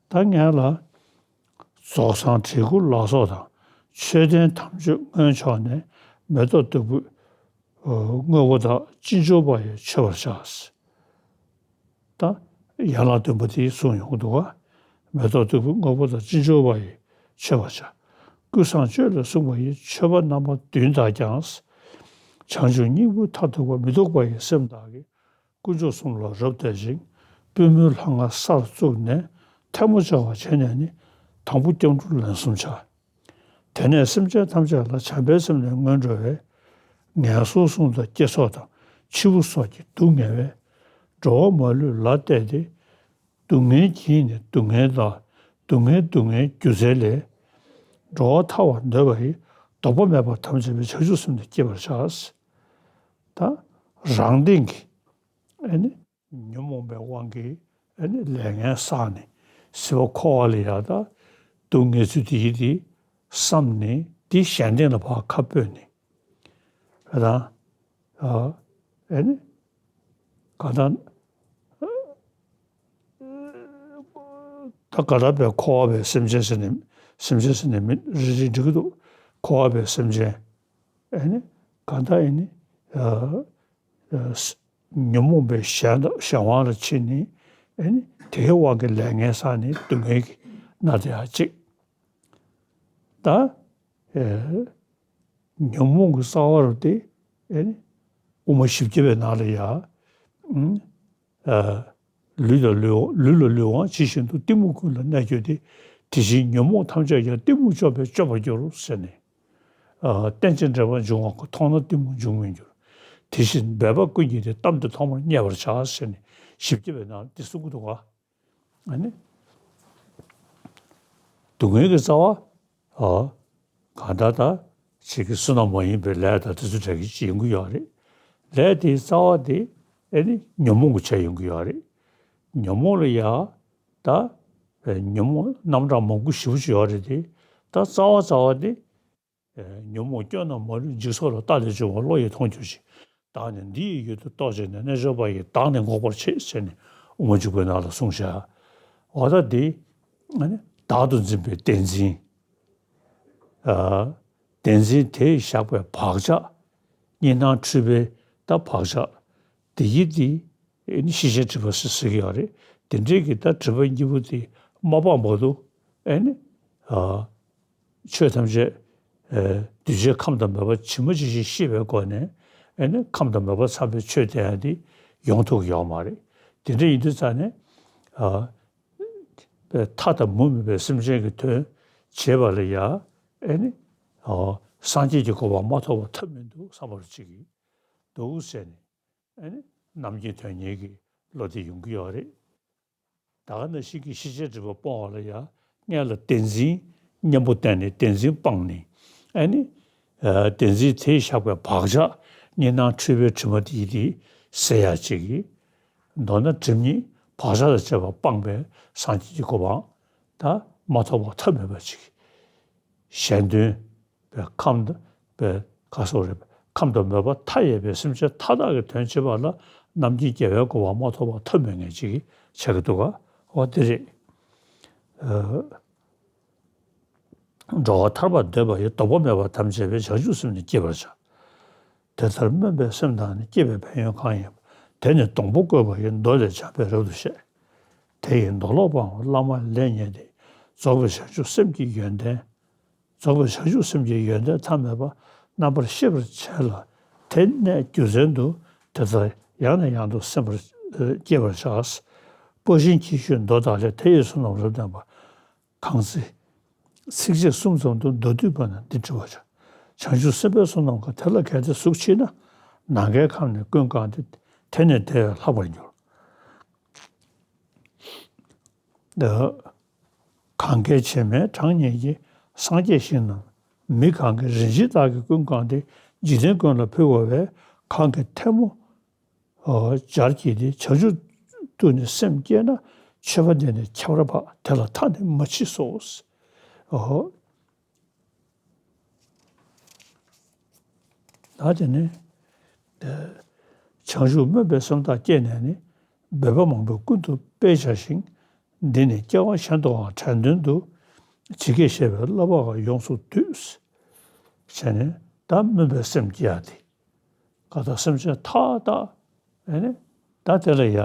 བྱ། ད་ངས་ལ། རྫོགས་སངས་བྲིས་སྐུ་ལ་སོགས་དང་། །མཆོད་རྟེན་དམ་ཆོས་སྔོན་ཕྱོགས་ནས། །མེ་ཏོག་བདུག་སྤོས་དངོས་པོ་དག །ཅི་འབྱོར་པ་ཡིས་མཆོད་པར་བྱ། ད་ཡན་ལག་བདུན་པོ་དེ་གསུངས་ཡོང་གི་འདུག་ག་མེ་ཏོག་བདུག་སྤོས་དངོས་པོ་དག །ཅི་འབྱོར་པ་ཡིས་མཆོད་པར་བྱ། །ཀུན་བཟང་སྤྱོད་ལས་གསུངས་པ་ཡི། །མཆོད་པ་རྣམ་པ་བདུན་དག་ཀྱང་། །བྱང་ཆུབ་སྙིང་པོའི་མཐར་ཐུག་པ། །མི་ལྡོག་པ་ཡི་སེམས་དག་གིས། །དཀོན་མཆོག་གསུམ་ལ་རབ་བསྟོད་ཅིང་། །པུས་མོའི་ལྷ་ང་སར་བཙུགས་ནས། །ཐལ་མོ་སྦྱར་བ་བྱས་ནས་ནི། །དང་པོ་སྐྱབས་འགྲོ་ལན་གསུམ་བྱ། །དེ་ནས་སེམས་ཅན་ཐམས་ཅད་ལ། །བྱམས་པའི་སེམས་ནི་མངོན་འགྲོ་བས། །ངན་སོང་གསུམ་དང་བསྐྱེད་རྫོགས་དང་། །འཆི་བ་སོགས་ཀྱི་སྡུག་བསྔལ་བས། །འགྲོ་བ་མ་ལུས་ལ་གཏད་དེ། །སྡུག་བསྔལ་གྱིས་ནི་སྡུག་བསྔལ་དང་། །སྡུག་བསྔལ་སྡུག་བསྔལ་སྒྱུ་རྩལ་ལས། །འགྲོ་བ་ཐར་བར་འདོད་པ་ཡིས། །ལྡོག་པ་མེད་པར་དམ་བཅས་པའི། །བྱང་ཆུབ་སེམས་ནི་བསྐྱེད་པར་བྱ། ད་རང་སྟེང་གི་ཨ་ནི་ཉོན་མོངས་པའི་དབང་གིས་ཨ་ནི་ལས་ངན་བསགས་ནས། སྲིད་པ་འཁོར་བ་ལ་ཡང་དག་སྡུག་བསྔལ་ཚུལ་དེ་ཡིན་ཏེ་བསམས་ནས། དེ་གཞན་སྟེང་ལ་ཕར་ཁ་སྤོས་ནས། ད་ཨ་ནི་གང་ལྟར་ད་ག་ལ་བའི་འཁོར་བ་པའི་སེམས་ཅན་ཟེར་ནས། སེམས་ཅན་ཟེར་ནས་མི་རེ་རེ་འགྲིག་གི་འདུག་འཁོར་བ་པའི་སེམས་ཅན། ཨ་ནི་གང་ལྟར་ཨ་ནི་ཨ་ཨ་ཉོན་མོངས་པའི་གཞན་གཞན་དབང་ལ་ཕྱིན་ནས། ཨ་ནི་དེའི་དབང་གིས་ལས་ངན་བསགས་ནས་སྡུག་བསྔལ་གྱིས་མནར་ཏེ་ཡང་གཅིག་ད་ཨ་ཉོན་མོངས་ཀྱི་རྩ་བ་རུ་དེ་ཨ་ནི་དབུ་མ་བཞི་བརྒྱ་པའི་ནང་ལ་ཡང་། ཨ། ལུས་ལ་ལུས་ལུས་ལ་ལུས་དབང་ཇི་བཞིན་དུ། གཏི་མུག་ཀུན་ལ་གནས་གྱུར་ཏེ། དེ་བཞིན་ཉོན་མོངས་ཐམས་ཅད་ཀྱང་། གཏི་མུག་སྐྱོབ་པས་སྐྱོབ་པར་འགྱུར་ཟེར་ནས། ཨ། རྟེན་ཅིང་འབྲེལ་པར་འབྱུང་བ་ཀུན། མཐོང་ན་གཏི་མུག་འབྱུང་མི་འགྱུར། དེ་བཞིན་འབད་པ་ཀུན་གྱིས་ཏེ། གཏམས་ཏེ་ཐོག་མར་མཉེས་པར་བྱ་ཟེར་ནས་བཞི་བརྒྱ་པའི་ནང་དེ་གསུང་གི་འདུག་ག་ཨ་ནི། སྡུག་བསྔལ་གྱི་རྩ་བ། ཨ། གང་ལྟར་ད་ཅིག་གི་བསོད་ནམས་མ་ཡིན་པའི་ལས་དང་དེ་ཚོ་འདྲ་གི་ཅིག་ཡོང་གི་ཡོད་རེད། ལས་དེའི་རྩ་བ་དེ་ཨ་ནི་ཉོན་མོངས་ཀྱི་ཆ་ཡོང་གི་ཡོད་རེད། ཉོན་མོངས་ལ་ཡ་ད་ཉོན་མོངས་རྣམ་གྲངས་མང་པོ་ཞེ་པོ་ཅིག་ཡོད་རེད་དེ། ད་རྩ་བ་རྩ་བ་དེ་ཉོན་མོངས་སྐྱོན་རྣམས་མ་ལུས། འཇིག་ཚོགས་ལ་བལྟ་ལས་བྱུང་བ། བློ་ཡིས་མཐོང་གྱུར་ཅིག་བདག་ནི་འདི་ཡི་ཡུལ་དུ་གཏོགས་བྱས་ནས། རྣལ་འབྱོར་པ་ཡིས་བདག་ནི་འགོག་པར་བྱེད་ཟེར་ནས་དབུ་མ་འཇུག་པའི་ནང་ལ་གསུངས་བཞག་འོ་ད་འདི་ཨ་ནི་བདག་ཏུ་འཛིན་པའི་བདེན་འཛིན། ཨ། བདེན་འཛིན་དེས་བཞག་པའི་བག་ཆགས། གཉིས་སྣང་འཁྲུལ་པའི་ད་བག་ཆགས། དེ་ཡིས་འདི་ཨ་ནི་ཤེས་བྱའི་སྒྲིབ་པ་ཟེར་ཟེར་གྱི་ཡོད་རེད། དེ་འདྲའི་གི་ད་སྒྲིབ་པ་གཉིས་པོ་དེ་མ་སྤངས་བར་དུ་ཨ་ནི། ཨ། ཆོས་ཐམས་ཅད། ཨ། འདུས་བྱས་ཁམས་དང་མོས་པ་ཇི་མ་ཇི་བཞིན་ཤེས་པའི་སྒོ་ནས། ཨ་ནི་ཁམས་དང་མོས་པ་ཚ་བའི་ཆོས་དེ་ཡང་དེ་ཡོང་ཐུབ་ཀྱི་ཡོད་མ་རེད། དེ་འདྲ་ཡིན་དུས་ཙང་ནས། ཨ། མཐའ་དང་མུ་མེད་པའི་སེམས་ཅན་གྱི་དོན་བྱེད་པ་ལ་ཡ། ཨ་ནི། ཨ། སངས་རྒྱས་ཀྱི་གོ་འཕང་མ་ཐོབ་པར་ཐབས་མི་འདུག་བསམ་པ་ཅིག་གི་འདུག་ཟེར་ནས། ཨ་ནི་རྣམ་མཁྱེན་དོན་གཉེར་གྱི་བློ་དེ་ཡོང་གི་ཡོད་རེད། ད་ག་ནང་བཞིན་གྱི་ཤེས་བྱའི་སྒྲིབ་པ་སྤོང་བ་ལ་ཡང་སྔོན་ལ་བདེན་འཛིན་གཉེན་པོ་བསྟེན་ནས་བདེན་འཛིན་སྤངས་ནས། ཨ་ནི། ཨ། བདེན་འཛིན་དེས་བཞག་པའི་བག་ཆགས་གཉིས་སྣང་འཁྲུལ་པའི་དྲི་མ་དེ་ཡིས་དེ་སེལ་ཡ་གཅིག་གིས། མདོར་ན་སྒྲིབ་གཉིས་བག་ཆགས་དང་བཅས་པ་སྤངས་པའི་སངས་རྒྱས་ཀྱི་གོ་འཕང་ད་མ་ཐོབ་པར་ཐབས་མེད་པ་ཅིག་གཞན་དོན་པའི་ཁམས་དང་པའི་ཁ་སོགས་རེད། ཁམས་དང་མོས་པ་མཐའ་ཡས་པའི་སེམས་ཅན་མཐའ་དག་གི་དོན་བྱེད་པ་ལ་རྣམ་མཁྱེན་རྒྱལ་བའི་གོ་འཕང་མ་ཐོབ་པར་ཐབས་མེད་མཁན་ཅིག་ཆགས་ཀྱི་འདུག་ག་འོ་དེ་རེད། ཨ། འགྲོ་བ་ཐར་པར་འདོད་པ་ཡི། ལྡོག་པ་མེད་པར་དམ་བཅས་པའི། བྱང་ཆུབ་སེམས་ནི་བསྐྱེད་པར་བྱ། དེ་ལྟར་སྨོན་པའི་སེམས་དང་ནི། བསྐྱེད་པའི་ཕན་ཡོན་གང་ཡིན་པ། དེ་ནི་སྡོང་པོ་བཀོད་པ་ཡི། མདོ་ལས་བྱམས་པས་རབ་ཏུ་བཤད། དེ་ཡི་མདོ་ལོག་སྤང་བ། བླ་མ་ལས་རྙེད་དེ། རྫོགས་པའི་བྱང་ཆུབ་སེམས་ཀྱི་ཡོན་ཏན། རྫོགས་པའི་བྱང་ཆུབ་སེམས་ཀྱི་ཡོན་ཏན་ཐ་མལ་པ་རྣམ་པར་ཤེས་པར་བྱས་ལ། དེ་གནས་རྒྱུ་མཚན་དུ་དེ་ལྟར་ཡང་ནས་ཡང་དུ་སེམས་པར་བསྐྱེད་པར་བྱ། དཔའ་ཞིང་སྐྱིད་ཤོས་མདོ་དག་ལས། དེ་ཡི་བསོད་ནམས་རབ་ལྡན་པ། གང་ཚེ་ཚིགས་བཅད་གསུམ་ཙམ་དུ་མདོར་བསྡུས་པ་ན་འདི་བྲི་བར་བྱ། བྱང་ཆུབ་སེམས་དཔའི་བསོད་ནམས་ཀྱང་། དེ་ལ་གལ་ཏེ་གཟུགས་མཆིས་ན། ནམ་མཁའི་ཁམས་ནི་ཀུན་བཀང་སྟེ། དེ་ནི་དེ་བས་ལྷག་པར་འགྱུར། འདི། གང་གལ་ཆེ་མེད་གྲངས་སྙེད་ཀྱི། སངས་རྒྱས་ཞིང་རྣམས་མི་གང་གི། རིན་ཆེན་དག་གིས་ཀུན་བཀང་སྟེ། འཇིག་རྟེན་ཀུན་ལ་ཕུལ་བ་བས། གང་གིས་ཐལ་མོ་སྦྱར་བགྱིས་ཏེ། བྱང་ཆུབ་ཏུ་ནི་སེམས་བསྐྱེད་ན། མཆོད་པ་འདི་ནི་ཁྱབ་པར་འཕགས། དེ་ལ་མཐའ་ནི་མ་མཆིས་སོ། ཨོ། ད་དེ་ནས། བྱང་ཆུབ་སྨོན་པའི་སེམས་དག་བསྐྱེད་ནས་ནི། འབད་པ་མང་པོས་ཀུན་ཏུ་སྤེལ་བྱ་ཞིང་། འདི་ནི་སྐྱེ་བ་གཞན་དུའང་དྲན་དོན་དུ། ཇི་སྐད་བཤད་པའི་བསླབ་པའང་ཡོངས་སུ་བསྡུས། བྱས་ནས་ད་སྨོན་པའི་སེམས་སྐྱེ་ཡ་དེ། ག་ད་སེམས་ཅན་མཐའ་དག་ཨེ་ནི། ད་དེ་ལ་ཡ།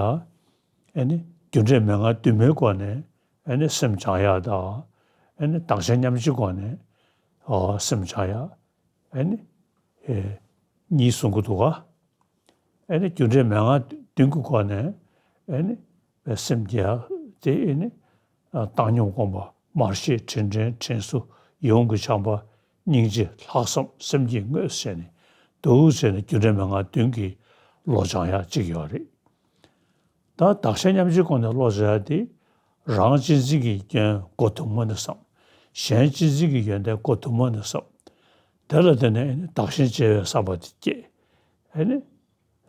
ཨེ་ནི། རྒྱུ་འབྲས་མན་ངག་བདུན་མའི་སྒོ་ནས་ཨེ་ནི་སེམས་སྦྱང་ཡ་དང་། ཨེ་ནི། བདག་གཞན་མཉམ་བརྗེའི་སྒོ་ནས། ཨོ། སེམས་སྦྱང་ཡ། ཨེ་ནི། ཨེ། གཉིས་གསུང་གི་འདུག་ག་ཨེ་ནི། རྒྱུ་འབྲས་མན་ངག་བདུན་གྱི་སྒོ་ནས་ཨེ་ནི། སེམས་སྦྱང་ཡ་དེ་ཨེ་ནི། བཏང་སྙོམས་སྒོམ་པ། མར་ཤེས། དྲིན་དྲན། དྲིན་གཟོ། ཡིད་འོང་གི་བྱམས་པ། སྙིང་རྗེ། ལྷག་བསམ། སེམས་བསྐྱེད་དངོས་བྱས་ནས་འདུག་བྱས་ནས་རྒྱུ་འབྲས་མན་ངག་བདུན་གྱི་བློ་སྦྱང་ཡ་གཅིག་ཡོད་རེད། ད་བདག་གཞན་མཉམ་བརྗེའི་སྒོ་ནས་བློ་སྦྱང་ཡ་དེ། རང་གཅེས་འཛིན་གྱི་སྐྱོན་སྒོ་དུ་མ་ནས་བསམ། གཞན་གཅེས་འཛིན་གྱི་ཡོན་ཏན་སྒོ་དུ་མ་ནས་བསམ། དེ་ལ་བརྟེན་ནས་ཨེ་ནི་བདག་གཞན་བརྗེ་བའི་བསམ་པ་དེ་སྐྱེ། ཨེ་ནི།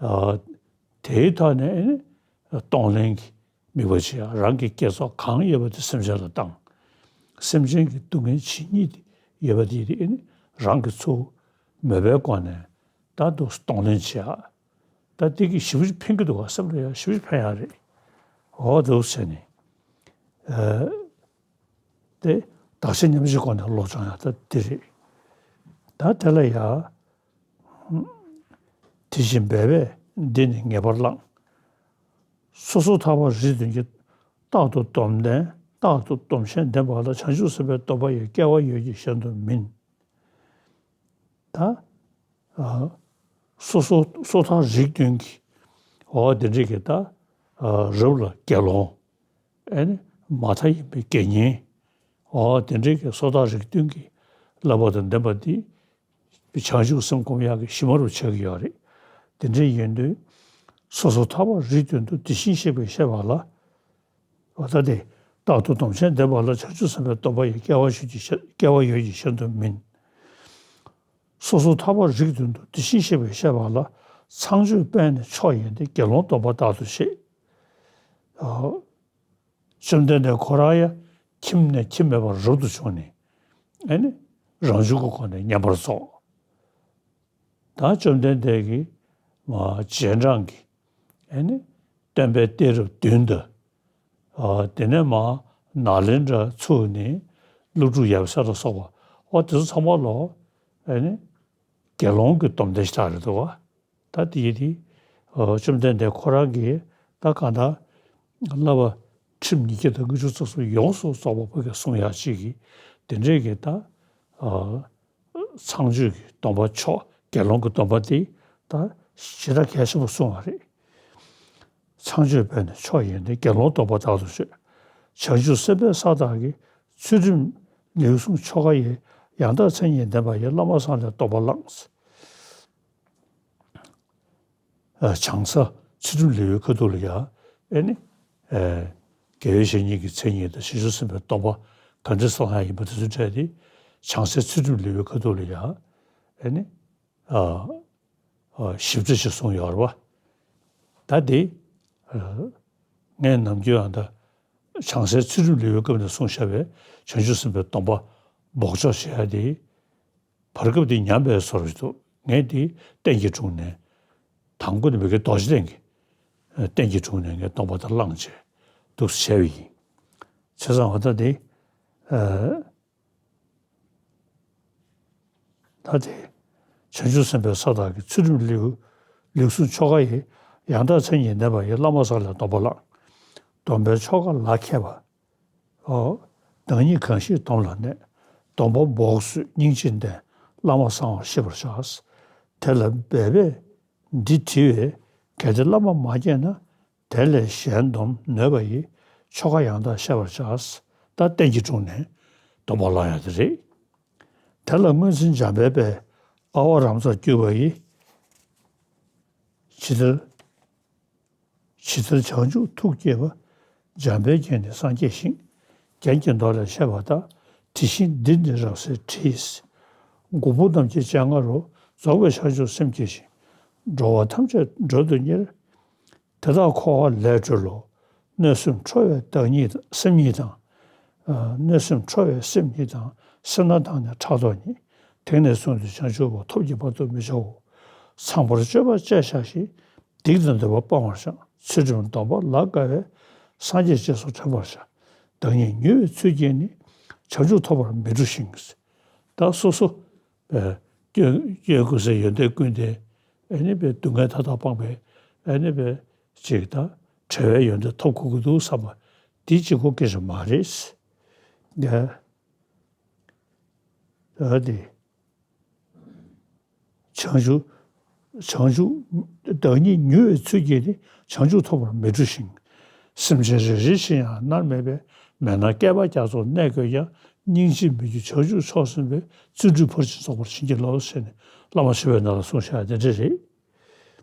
ཨ། དེའི་ཐོག་ནས་ཨེ་ནི། གཏོང་ལེན་གྱི་དམིགས་པ་བྱེད་ཡ། རང་གི་དགེ་ཚོགས་གང་ཡོད་པ་དེ་སེམས་ཅན་ལ་བཏང་། སེམས་ཅན་གྱི་སྡུག་བསྔལ་ཇི་སྙེད་ཡོད་པ་དེ་ཨེ་ནི་རང་གི་ཚུར་མོས་པའི་སྒོ་ནས་ད་དུ་གཏོང་ལེན་བྱེད་ཡ། ད་དེ་གི་ཞེ་པོ་ཅིག་ཕན་གྱི་འདུག་ག་སེམས་ལ་ཡ་ཞེ་པོ་ཅིག་ཕན་ཡ་རེད། འོ་འདུག་ཟེར་ནས། ཨ། དེ་བདག་གཞན་མཉམ་བརྗེའི་སྒོ་ནས་བློ་སྦྱང་ཡ་ད་དེ་རེད། ད་དེ་ལ་ཡ། དེ་བཞིན་འབད་པས་འདི་ནི་ངེས་པར་བླང་། སོ་སོར་ཐར་པ་རིགས་བདུན་གྱི། རྟག་ཏུ་སྡོམ་ལྡན། རྟག་ཏུ་སྡོམ་ཞིང་ལྡན་པ་ལ། བྱང་ཆུབ་སེམས་དཔའི་སྡོམ་པ་ཡི། སྐལ་བ་ཡོད་ཀྱང་གཞན་དུ་མིན། ད། ཨ། སོ་སོ་སོ་ཐར་རིགས་བདུན་གྱི། འོ་དེ་འདྲའི་གི་ད། ཨ། རབ་ལ་དགེ་སློང་། ཨེ་ནི། མ་མཐའ་ཡས་པའི་དགེ་བསྙེན། འོ་དེ་འདྲའི་གི་སོ་ཐར་རིགས་བདུན་གྱི་བསླབ་པ་དང་ལྡན་པ་འདི། བྱང་ཆུབ་སེམས་སྒོམ་ཡག་གི་གཞི་མ་རུ་ཆགས་ཀྱི་ཡོད་རེད། དེ་འདྲའི་ཡིན་དུས། སོ་སོར་ཐར་པ་རིགས་བདུན་དུ་དེ་བཞིན་གཤེགས་པས་བཤད་པ་ལ། འོ་ད་དེ། རྟག་ཏུ་སྡོམ་ཞིང་ལྡན་པ་ལ། བྱང་ཆུབ་སེམས་དཔའི་སྡོམ་པ་ཡི། སྐལ་བ་ཡོད་ཀྱང་གཞན། སྐལ་བ་ཡོད་ཀྱང་གཞན་དུ་མིན། སོ་སོར་ཐར་པ་རིགས་བདུན་དུ། དེ་བཞིན་གཤེགས་པས་བཤད་པ་ལ། ཚངས་སྤྱོད་པས་ནི་མཆོག་ཡིན་ཏེ། དགེ་སློང་སྡོམ་པ་རྟག་ཏུ་བཞེས། ཨ། བཅོམ་ལྡན་འདས་ཁོ་རང་ཡང་ཁྱིམ་ནས་ཁྱིམ་མེད་པར་རབ་ཏུ་བྱུང་ནས། ཨེ་ནི། རང་བྱུང་གི་སྒོ་ནས་བསྙེན་པར་རྫོགས། ད་བཅོམ་ལྡན་འདས་ཀྱིས་མ་རྗེས་འབྲང་གི། ཨེ་ནི། སྟོན་པའི་གཏད་རབས་བདུན་དང་། ཨ། དེ་ནས་མ་ནཱ་ལེནྡྲ་ཚུགས་ནས་ཀླུ་སྒྲུབ་ཡབ་སྲས་ལ་སོགས་པ། འོ་དེ་ཚོ་ཚང་མ་ལོ། ཨེ་ནི། དགེ་སློང་གི་སྡོམ་ལྡན་ཞིག་རེད་འདུག་བ། ད་དེ་ཡི་དེ། ཨ། བཅོམ་ལྡན་འདས་ཁོ་རང་གིས་ད་གང་ལྟར་བསླབ་པ་ཁྲིམས་ཉིས་བརྒྱ་དང་དགུ་བཅུ་རྩ་གསུམ་ཡོངས་སུ་རྫོགས་པ་ཕ་གིར་བསྲུང་ཡག་ཅིག་གིས་དེ་འདྲའི་གི་ད། ཨ། ཚངས་སྤྱོད་ཀྱི་སྡོམ་པ་མཆོག་དགེ་སློང་གི་སྡོམ་པ་དེ་ད་ཞེ་དྲག་གལ་ཆེན་པོ་གསུངས་པ་རེད། ཚངས་སྤྱོད་པས་ནི་མཆོག་ཡིན་ཏེ། དགེ་སློང་སྡོམ་པ་རྟག་ཏུ་བཞེས། བྱང་ཆུབ་སེམས་དཔའི་ས་དག་གི། ཚུལ་ཁྲིམས་ལེའུ་གསུམ་ཆོ་ག་ཡི། ཡང་དག་མཚན་ཉིད་ལྡན་པ་ཡི། བླ་མ་བཟང་ལས་སྡོམ་པ་བླངས། ཨ། བྱང་ས་ཚུལ་ཁྲིམས་ལེའུའི་ཁ་ཐུག་ལ་ཡ། ཨེ་ནི། ཨེ། དགེ་བའི་བཤེས་གཉེན་གྱི་མཚན་ཉིད་དང་། བྱང་ཆུབ་སེམས་དཔའི་སྡོམ་པ་ག་འདྲ་བསླང་ཡག་ཡིན་པ་དེ་ཚོ་འཕྲད་དེ། བྱང་སའི་ཚུལ་ཁྲིམས་ལེའུའི་ཁ་ཐུག་ལ་ཡ། ཨེ་ནི། ཨ། ཨ། ཞིབ་ཕྲ་ཞིག་གསུངས་ཡོད་རེད་བ། ད་དེ། ཨ། ངས་ནམ་རྒྱུན་ཨ་ད་བྱང་སའི་ཚུལ་ཁྲིམས་ལེའུའི་སྐབས་ནས་གསུངས་བཞག་པའི་བྱང་ཆུབ་སེམས་དཔའི་སྡོམ་པ་འབོགས་ཆོག་བྱེད་ཡ་དེ། བར་སྐབས་དེ་ཉམས་པའི་བཟོ་འདྲ་ཞིག་འདུག་ངས་དེ་རྟེན་གྱི་དྲུང་ནས། དང་པོ་ནས་མི་དགེ་རྡོ་རྗེ་གདན་གྱི། ཨ། རྟེན་གྱི་དྲུང་ནས་ངས་སྡོམ་པ་དེ་བླངས་བྱས་འདུག་སེ་བྱས་པ་ཡིན། བྱས་ཙང་ཨ་ད་དེ། ཨ། ད་དེ། བྱང་ཆུབ་སེམས་དཔའི་ས་དག་གི། ཚུལ་ཁྲིམས་ལེའུ། ལེའུ་གསུམ་ཆོ་ག་ཡི། ཡང་དག་མཚན་ཉིད་ལྡན་པ་ཡི། བླ་མ་བཟང་ལས་སྡོམ་པ་བླངས། སྡོམ་པའི་ཆོ་ག་ལ་མཁས་པ། ཨོ། བདག་ཉིད་གང་ཞིག་སྡོམ་ལ་གནས། སྡོམ་པ་འབོགས་བཟོད་སྙིང་རྗེ་ལྡན། བླ་མ་བཟང་བ་ཤེས་པར་བྱ། དེ་ལ་འབད་པས་འདི་བྲི་བས། གལ་ཏེ་བླ་མ་མ་མཁྱེན་ན། དེ་ལས་གཞན་སྡོམ་ནོད་པ་ཡི། ཆོ་ག་ཡང་དག་བཤད་པར་བྱ། ད་རྟེན་གྱི་དྲུང་ནས་སྡོམ་པ་བླང་ཡ་དེ་རེད། དེ་ལ་སྔོན་ཚེ་འཇམ་དཔལ་དཔལ། ཨ་ཝ་རམ་སར་བརྒྱུད་པ་ཡི། ཇི་ལྟར། ཇི་ལྟར་བྱང་ཆུབ་ཐུགས་བསྐྱེད་པ། འཇམ་དཔལ་རྒྱན་ནི་སངས་རྒྱས་ཞིང་། རྒྱན་གྱི་མདོ་ལས་བཤད་པ་ལྟར། དེ་བཞིན་འདི་ནི་རབ་གསལ་བྲིས། མགོན་པོ་རྣམས་ཀྱི་སྤྱན་སྔ་རུ། རྫོགས་པའི་བྱང་ཆུབ་སེམས་བསྐྱེད་ཅིང་། འགྲོ་བ་ཐམས་ཅད་སྒྲོལ་དུ་གཉེར། དེ་དག་འཁོར་བ་ལས་སྒྲོལ་ལོ། གནོད་སེམས་ཁྲོ་བའི་བདག་ཉིད་སེམས་ཉིད་དང་། ཨ། གནོད་སེམས་ཁྲོ་བའི་སེམས་ཉིད་དང་། སེར་སྣ་དང་ནི་ཕྲག་དོག་ཉིད། དེང་ནས་བཟུང་སྟེ་བྱང་ཆུབ་བར། ཐོབ་ཀྱི་བར་དུ་མི་བྱའོ། ཚངས་པར་སྤྱོད་པ་སྤྱད་བྱ་ཞིང་། སྡིག་དང་འདོད་པ་སྤང་བར་བྱ། ཚུལ་ཁྲིམས་སྡོམ་པ་ལ་དགའ་བའི། སངས་རྒྱས་རྗེས་སུ་འབྲང་བར་བྱ། བདག་ཉིད་མྱུར་བའི་ཚུལ་གྱིས་ནི། བྱང་ཆུབ་ཐོབ་པར་མི་འགྲོ་ཞིང་། ད་སོ་སོ། ཨ། སྐྱོན་སྐྱོན་ཀུན་ཟད་ཡོན་ཏན་ཀུན་ལྡན། ཨ་ནི་པའི་སྡུག་བསྔལ་མཐའ་དག་སྤངས་པའི། ཨ་ནི་པའི་ཅིག་ད་བྲལ་བའི་ཡོན་ཏན་ཐོབ་དགོས་ཀྱི་འདུག་བསམ་པ་འདི་གཅིག་པོ་སྐད་ཆ་མ་རེད། ཡ། ཨ་དེ། བྱང་ཆུབ། བྱང་ཆུབ། བདག་ཉིད་མྱུར་བའི་ཚུལ་གྱིས་ནི། བྱང་ཆུབ་ཐོབ་པར་མི་འགྲོ་ཞིང་། སེམས་ཅན་རེ་རེ་བཞིན་ཡང་མནར་མེད་པའི། མེད་ན་བསྐལ་པ་རྒྱ་མཚོར་གནས་དགོས་ཀྱང་། སྙིང་རྗེས་མི་འགྱུར་བྱང་ཆུབ་མཆོག་ཟིན་པའི། བརྩོན་འགྲུས་ཕར་ཕྱིན་རྫོགས་པར་བྱིན་གྱིས་རློབས། ཟེར་ནས་བླ་མ་ཆོས་པའི་ནང་ལ་གསུངས་བཞག་དེ་འདྲ་རེད།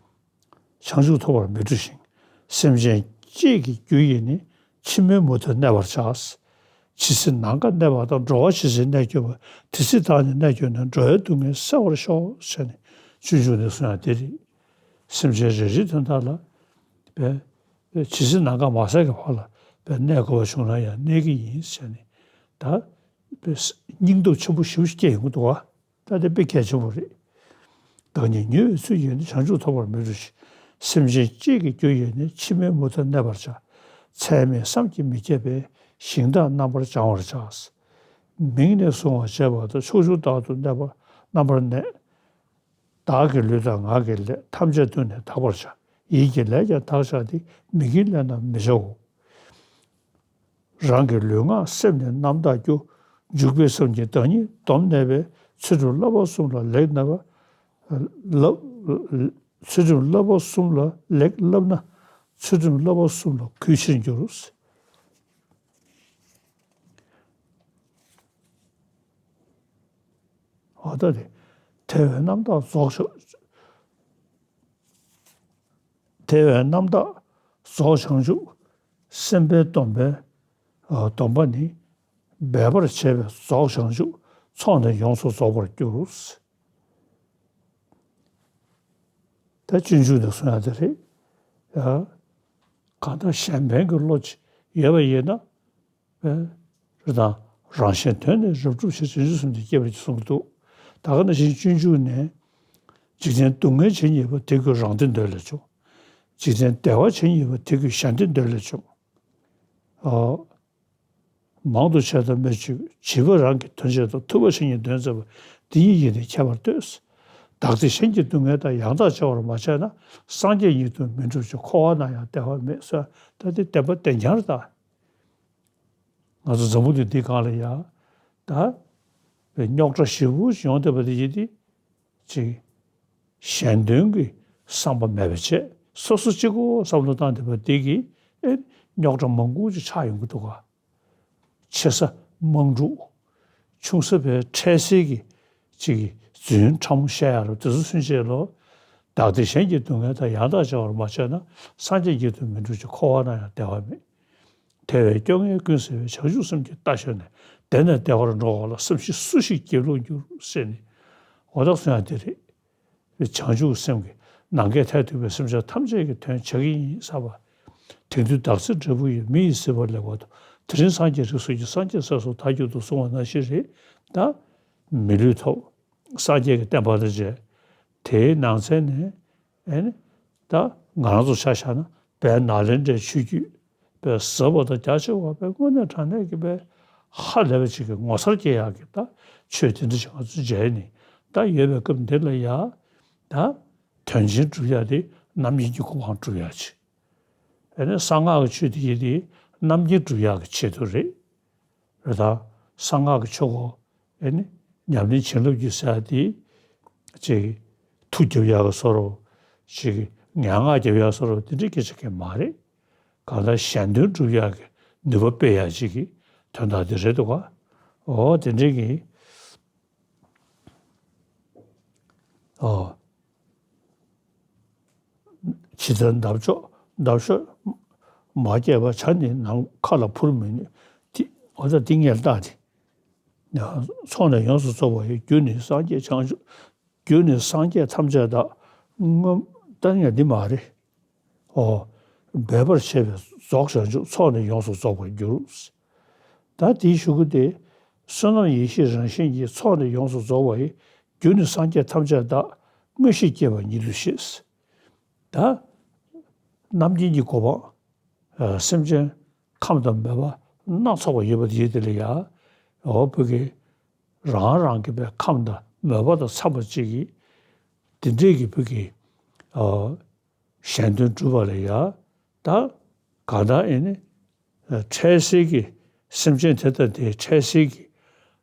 བྱང་ཆུབ་ཐོབ་པར་མི་འགྲོ་ཞིང་། སེམས་ཅན་གཅིག་གི་རྒྱུ་ཡིས་ནི། ཕྱི་མའི་མུ་མཐར་གནས་པར་བྱ། ཇི་སྲིད་ནམ་མཁའ་གནས་པ་དང་། འགྲོ་བ་ཇི་སྲིད་གནས་གྱུར་པ། དེ་སྲིད་བདག་ནི་གནས་གྱུར་ནས། འགྲོ་བའི་སྡུག་བསྔལ་སེལ་བར་ཤོག། ཟེར་ནས་སྤྱོད་འཇུག་ནས་གསུངས་ཡ་དེ་རེད། སེམས་ཅན་རེ་རེའི་དོན་དག་ལ། པའི། ཇི་སྲིད་ནམ་མཁའ་མ་ཟད་ཀྱི་བར་ལ། པའི་གནས་དགོས་པ་བྱུང་ན་ཡང་གནས་ཀྱི་ཡིན་ཟེར་ནས། ད། པའི་སྙིང་སྟོབས་ཆེན་པོ་ཞེ་པོ་ཞིག་སྐྱེ་ཡོང་གི་འདུག་བ། ད་དེ་དཔེ་གལ་ཆེན་པོ་རེད། བདག་ཉིད་མྱུར་བའི་ཚུལ་གྱིས་ནི། བྱང་ཆུབ་ཐོབ་པར་མི་འགྲོ་ཞིང་། སེམས་ཅན་གཅིག་གི་རྒྱུ་ཡིས་ནི། ཕྱི་མའི་མུ་མཐར་གནས་པར་བྱ། ཚད་མེད་བསམ་གྱིས་མི་ཁྱབ་པའི། ཞིང་དག་རྣམ་པར་སྦྱང་བར་བྱ། མིང་ནས་གཟུང་བར་བྱེད་པ་དང་། ཕྱོགས་བཅུ་དག་ཏུ་གནས་པ་རྣམ་པར་གནས། བདག་གི་ལུས་དང་ངག་གི་ལས། ཐམས་ཅད་དུ་ནི་དག་པར་བྱ། ཡིད་ཀྱི་ལས་ཀྱང་དག་བྱ་སྟེ། མི་དགེའི་ལས་རྣམས་མི་བྱའོ། རང་གི་ལུས་ངག་སེམས་ནི་རྣམ་དག་རྒྱུ། འཇུག་པའི་སེམས་ཀྱིས་བདག་ཉིད་སྡོམ་གནས་པས། ཚུལ་ཁྲིམས་བསླབ་པ་གསུམ་ལ་ལེགས་བསླབ་པ། བསླབ། ཚུལ་ཁྲིམས་བསླབ་པ་གསུམ་ལ་ལེགས་བསླབ་ན། ཚུལ་ཁྲིམས་བསླབ་པ་གསུམ་ལ་གུས་ཕྱིར་འགྱུར། འོ་ད་དེ། ཐལ་བའི་རྣམ་དག་རྫོགས་བྱ། ཐལ་བའི་རྣམ་དག་རྫོགས་བྱང་ཆུབ། སེམས་དཔའི་སྡོམ་པའི། ཨ། སྡོམ་པ་ནི། འབད་པར་བྱས་པས་རྫོགས་བྱང་ཆུབ། ཚོགས་ནི་ཡོངས་སུ་རྫོགས་པར་འགྱུར། ད་སྤྱོད་འཇུག་ནས་གསུངས་ཡ་དེ་རེད། ཡ། གང་ལྟར་གཞན་ཕན་གྱི་བློ་ཅིག་ཡོད་པ་ཡིན་ན། པའི། རེད་དང་། རང་གཞན་དོན་ནི་རབ་བསྒྲུབ་ཕྱིར། བྱང་ཆུབ་སེམས་ཀྱིས་བསྐྱེད་པར་གསུངས་འདུག་ད་ག་ནང་བཞིན་སྤྱོད་འཇུག་ནས། འཇིག་རྟེན་སྡུག་བསྔལ་ཇི་སྙེད་པ། དེ་ཀུན་རང་བདེ་འདོད་ལས་བྱུང་། འཇིག་རྟེན་བདེ་བ་ཇི་སྙེད་པ། དེ་ཀུན་གཞན་བདེ་འདོད་ལས་བྱུང་། ཨ། མང་དུ་བྱས་དང་སྨོས་ཅི་དགོས། བྱིས་པ་རང་གི་དོན་བྱེད་དང་། ཐུབ་པ་ཕྱི་ཉིད་དོན་མཛད་པ། འདི་གཉིས་ཀྱིས་ནི་ཁྱད་པར་ལྟོས། བདག་བདེ་གཞན་གྱི་སྡུག་བསྔལ་དང་། ཡང་དག་བྱ་བར་མ་བྱས་ན། སངས་རྒྱས་ཉིད་དུ་མི་འགྲུབ་ཅིང་། འཁོར་བ་ན་ཡང་བདེ་བ་མེད། ཟེར་ད་དེ་བདེན་པ་བདེན་རྐྱང་རེད་ད། ང་ཚོ་འཛམ་བུ་གླིང་འདིའི་སྒང་ལ་ཡ། ད། རྙོག་དྲ་ཞེ་པོ་ཅིག་ཡོང་བསྡད་པ་དེ་ཡིན་ཏེ། ཅིག་གཞན་དོན་གྱི་བསམ་པ་མེད་པ་བྱས། སོ་སོ་གཅིག་པོ་བསམ་བློ་བཏང་བསྡད་པ་དེ་གིས། ཨེ། རྙོག་དྲ་མང་པོ་ཅིག་ཆགས་ཡོང་གི་འདུག་ག་ཆེ་ས་དམག་འཁྲུག་ཆུང་ས་བའི་འཕྲལ་སེལ་གྱི་ཅིག་རྫུན་ཕྲ་མོ་བཤད་ཡ་རུ་དེ་ཚོ་ཚུན་ཆད་ལོ། བདག་བདེ་གཞན་གྱི་སྡུག་བསྔལ་དང་། ཡང་དག་བྱ་བར་མ་བྱས་ན། སངས་རྒྱས་ཉིད་དུ་མི་འགྲུབ་ཅིང་། འཁོར་བ་ན་ཡང་བདེ་བ་མེད། དལ་བའི་སྐྱོ་ངལ་ཀུན་སེལ་བའི། བྱང་ཆུབ་སེམས་ཀྱིས་ལྟ་ཞོག་ནས། བདེ་ནས་བདེ་བར་འགྲོ་བ་ལ། སེམས་ཤིང་སུ་ཞིག་སྐྱིད་ལོང་འགྱུར། ཟེར་ནས། འོ་ད་གསུང་ཡ་དེ་རེད། བྱང་ཆུབ་སེམས་ཀྱིས་ནམ་མཁའི་མཐས་གཏུགས་པའི་སེམས་ཅན་ཐམས་ཅད་ཀྱི་དོན་བྱེད་ཀྱི་ཡིན་བསམ་པ། དེང་དུས་བདག་ཚེ་འབྲས་བུ་ཡི། མི་ཡི་སྲིད་པ་ལེགས་པར་ཐོབ། དེ་རིང་སངས་རྒྱས་རིགས་སུ་སྐྱེས། སངས་རྒྱས་སྲས་སུ་བདག་གྱུར་ཏོ། གསུངས་པ་ནང་བཞིན་རེད། ད་མི་ལུས་ཐོབ། སངས་རྒྱས་ཀྱི་བསྟན་པ་དང་མཇལ། དེའི་ནང་ཚན་ནས། ཨེ་ནི། ད་ང་རང་ཚོ་ཆ་བཞག་ན། དཔལ་ནཱ་ལེནྡྲའི་ཆོས་བརྒྱུད། པའི་ཟབ་པ་དང་རྒྱ་ཆེ་བ། པའི་དངོས་གནས་དྲང་གནས་ཀྱི་པའི་ཧ་ལས་པ་ཅིག་གི་ངོ་མཚར་སྐྱེ་ཡག་གི། ད་ཆོས་དེ་འདྲ་ཞིག་ང་ཚོ་མཇལ་ནས། ད་ཡོད་པའི་སྐབས་འདི་ལ་ཡ། ད་དོན་ཆེན་སྒྲུབ་ཡག་དེ་རྣམ་མཁྱེན་གྱི་གོ་འཕང་སྒྲུབ་ཡག་ཅིག་ཨེ་ནི་གསང་སྔགས་ཀྱི་ཆོས་དེ་ཡིན་དེ་རྣམ་མཁྱེན་སྒྲུབ་ཡག་གི་ཆེད་དུ་རེད། རེད་ད། གསང་སྔགས་ཀྱི་ཆོས་སྐོར། ཨེ་ནི་ཉམས་ལེན་བྱིན་རླབས་ཀྱི་ཟེར་ཡག་དེ། ཅིག་མཐུ་རྒྱབ་ཡག་གི་བཟོ་འདྲ། ཅིག་ངན་སྔགས་རྒྱབ་ཡག་བཟོ་འདྲ། དེ་འདྲའི་སྐད་ཆ་གང་ཡང་མ་རེད། གང་ལྟར་གཞན་དོན་སྒྲུབ་ཡག་གི་ནུས་པ་སྤེལ་ཡག་ཅིག་གི་དོན་དག་དེ་རེད་འདུག་ག་འོ་དེ་འདྲའི་གི། ཨོ། ཇི་ལྟར་འདབ་གཤོག་འདབ་གཤོག་མ་སྐྱེས་པ། བྱ་ནི་ནམ་མཁའ་ལ་འཕུར་མི་ནུས། དེ་འོ་ད་འདི་ངས་བལྟས་ཏེ། ཚོགས་ནི་ཡོངས་སུ་རྫོགས་པ་ཡི། རྒྱུ་ནི་སངས་རྒྱས་བྱང་ཆུབ། རྒྱུ་ནི་སངས་རྒྱས་ཐམས་ཅད་བདག་སྔོན་ད་ངས་འདི་མ་རེད། ཨོ། འབད་པར་བྱས་པས་རྫོགས་བྱང་ཆུབ། ཚོགས་ནི་ཡོངས་སུ་རྫོགས་པར་འགྱུར། ད་དེའི་གཞུག་གུ་དེ། བསོད་ནམས་ཡེ་ཤེས་རང་བཞིན་གྱིས། ཚོགས་ནི་ཡོངས་སུ་རྫོགས་པ་ཡི། རྒྱུ་ནི་སངས་རྒྱས་ཐམས་ཅད་བདག་མངོན་ཤེས་སྐྱེས་པ་ཉིད་དུ་ཤེས། ད་རྣམ་མཁྱེན་གྱི་གོ་འཕང་། ཨ། སེམས་ཅན་ཁམས་དང་མོས་པ་སྣ་ཚོགས་པ་ཡོད་པ་དེའི་དེ་ལ་ཡང་། འོ་བོད་ཀྱི་རང་རང་གི་པའི་ཁམས་དང་མོས་པ་དང་འཚམས་པ་ཅིག་གིས་དེ་འདྲས་ཀྱི་བོད་ཀྱི། ཨ། གཞན་དོན་སྒྲུབ་པ་ལ་ཡང་། ད་གང་ལྟར་ཨེ་ནི། འཕྲལ་སེལ་གྱི་སེམས་ཅན་དེ་དང་དེའི་འཕྲལ་སེལ་གྱི་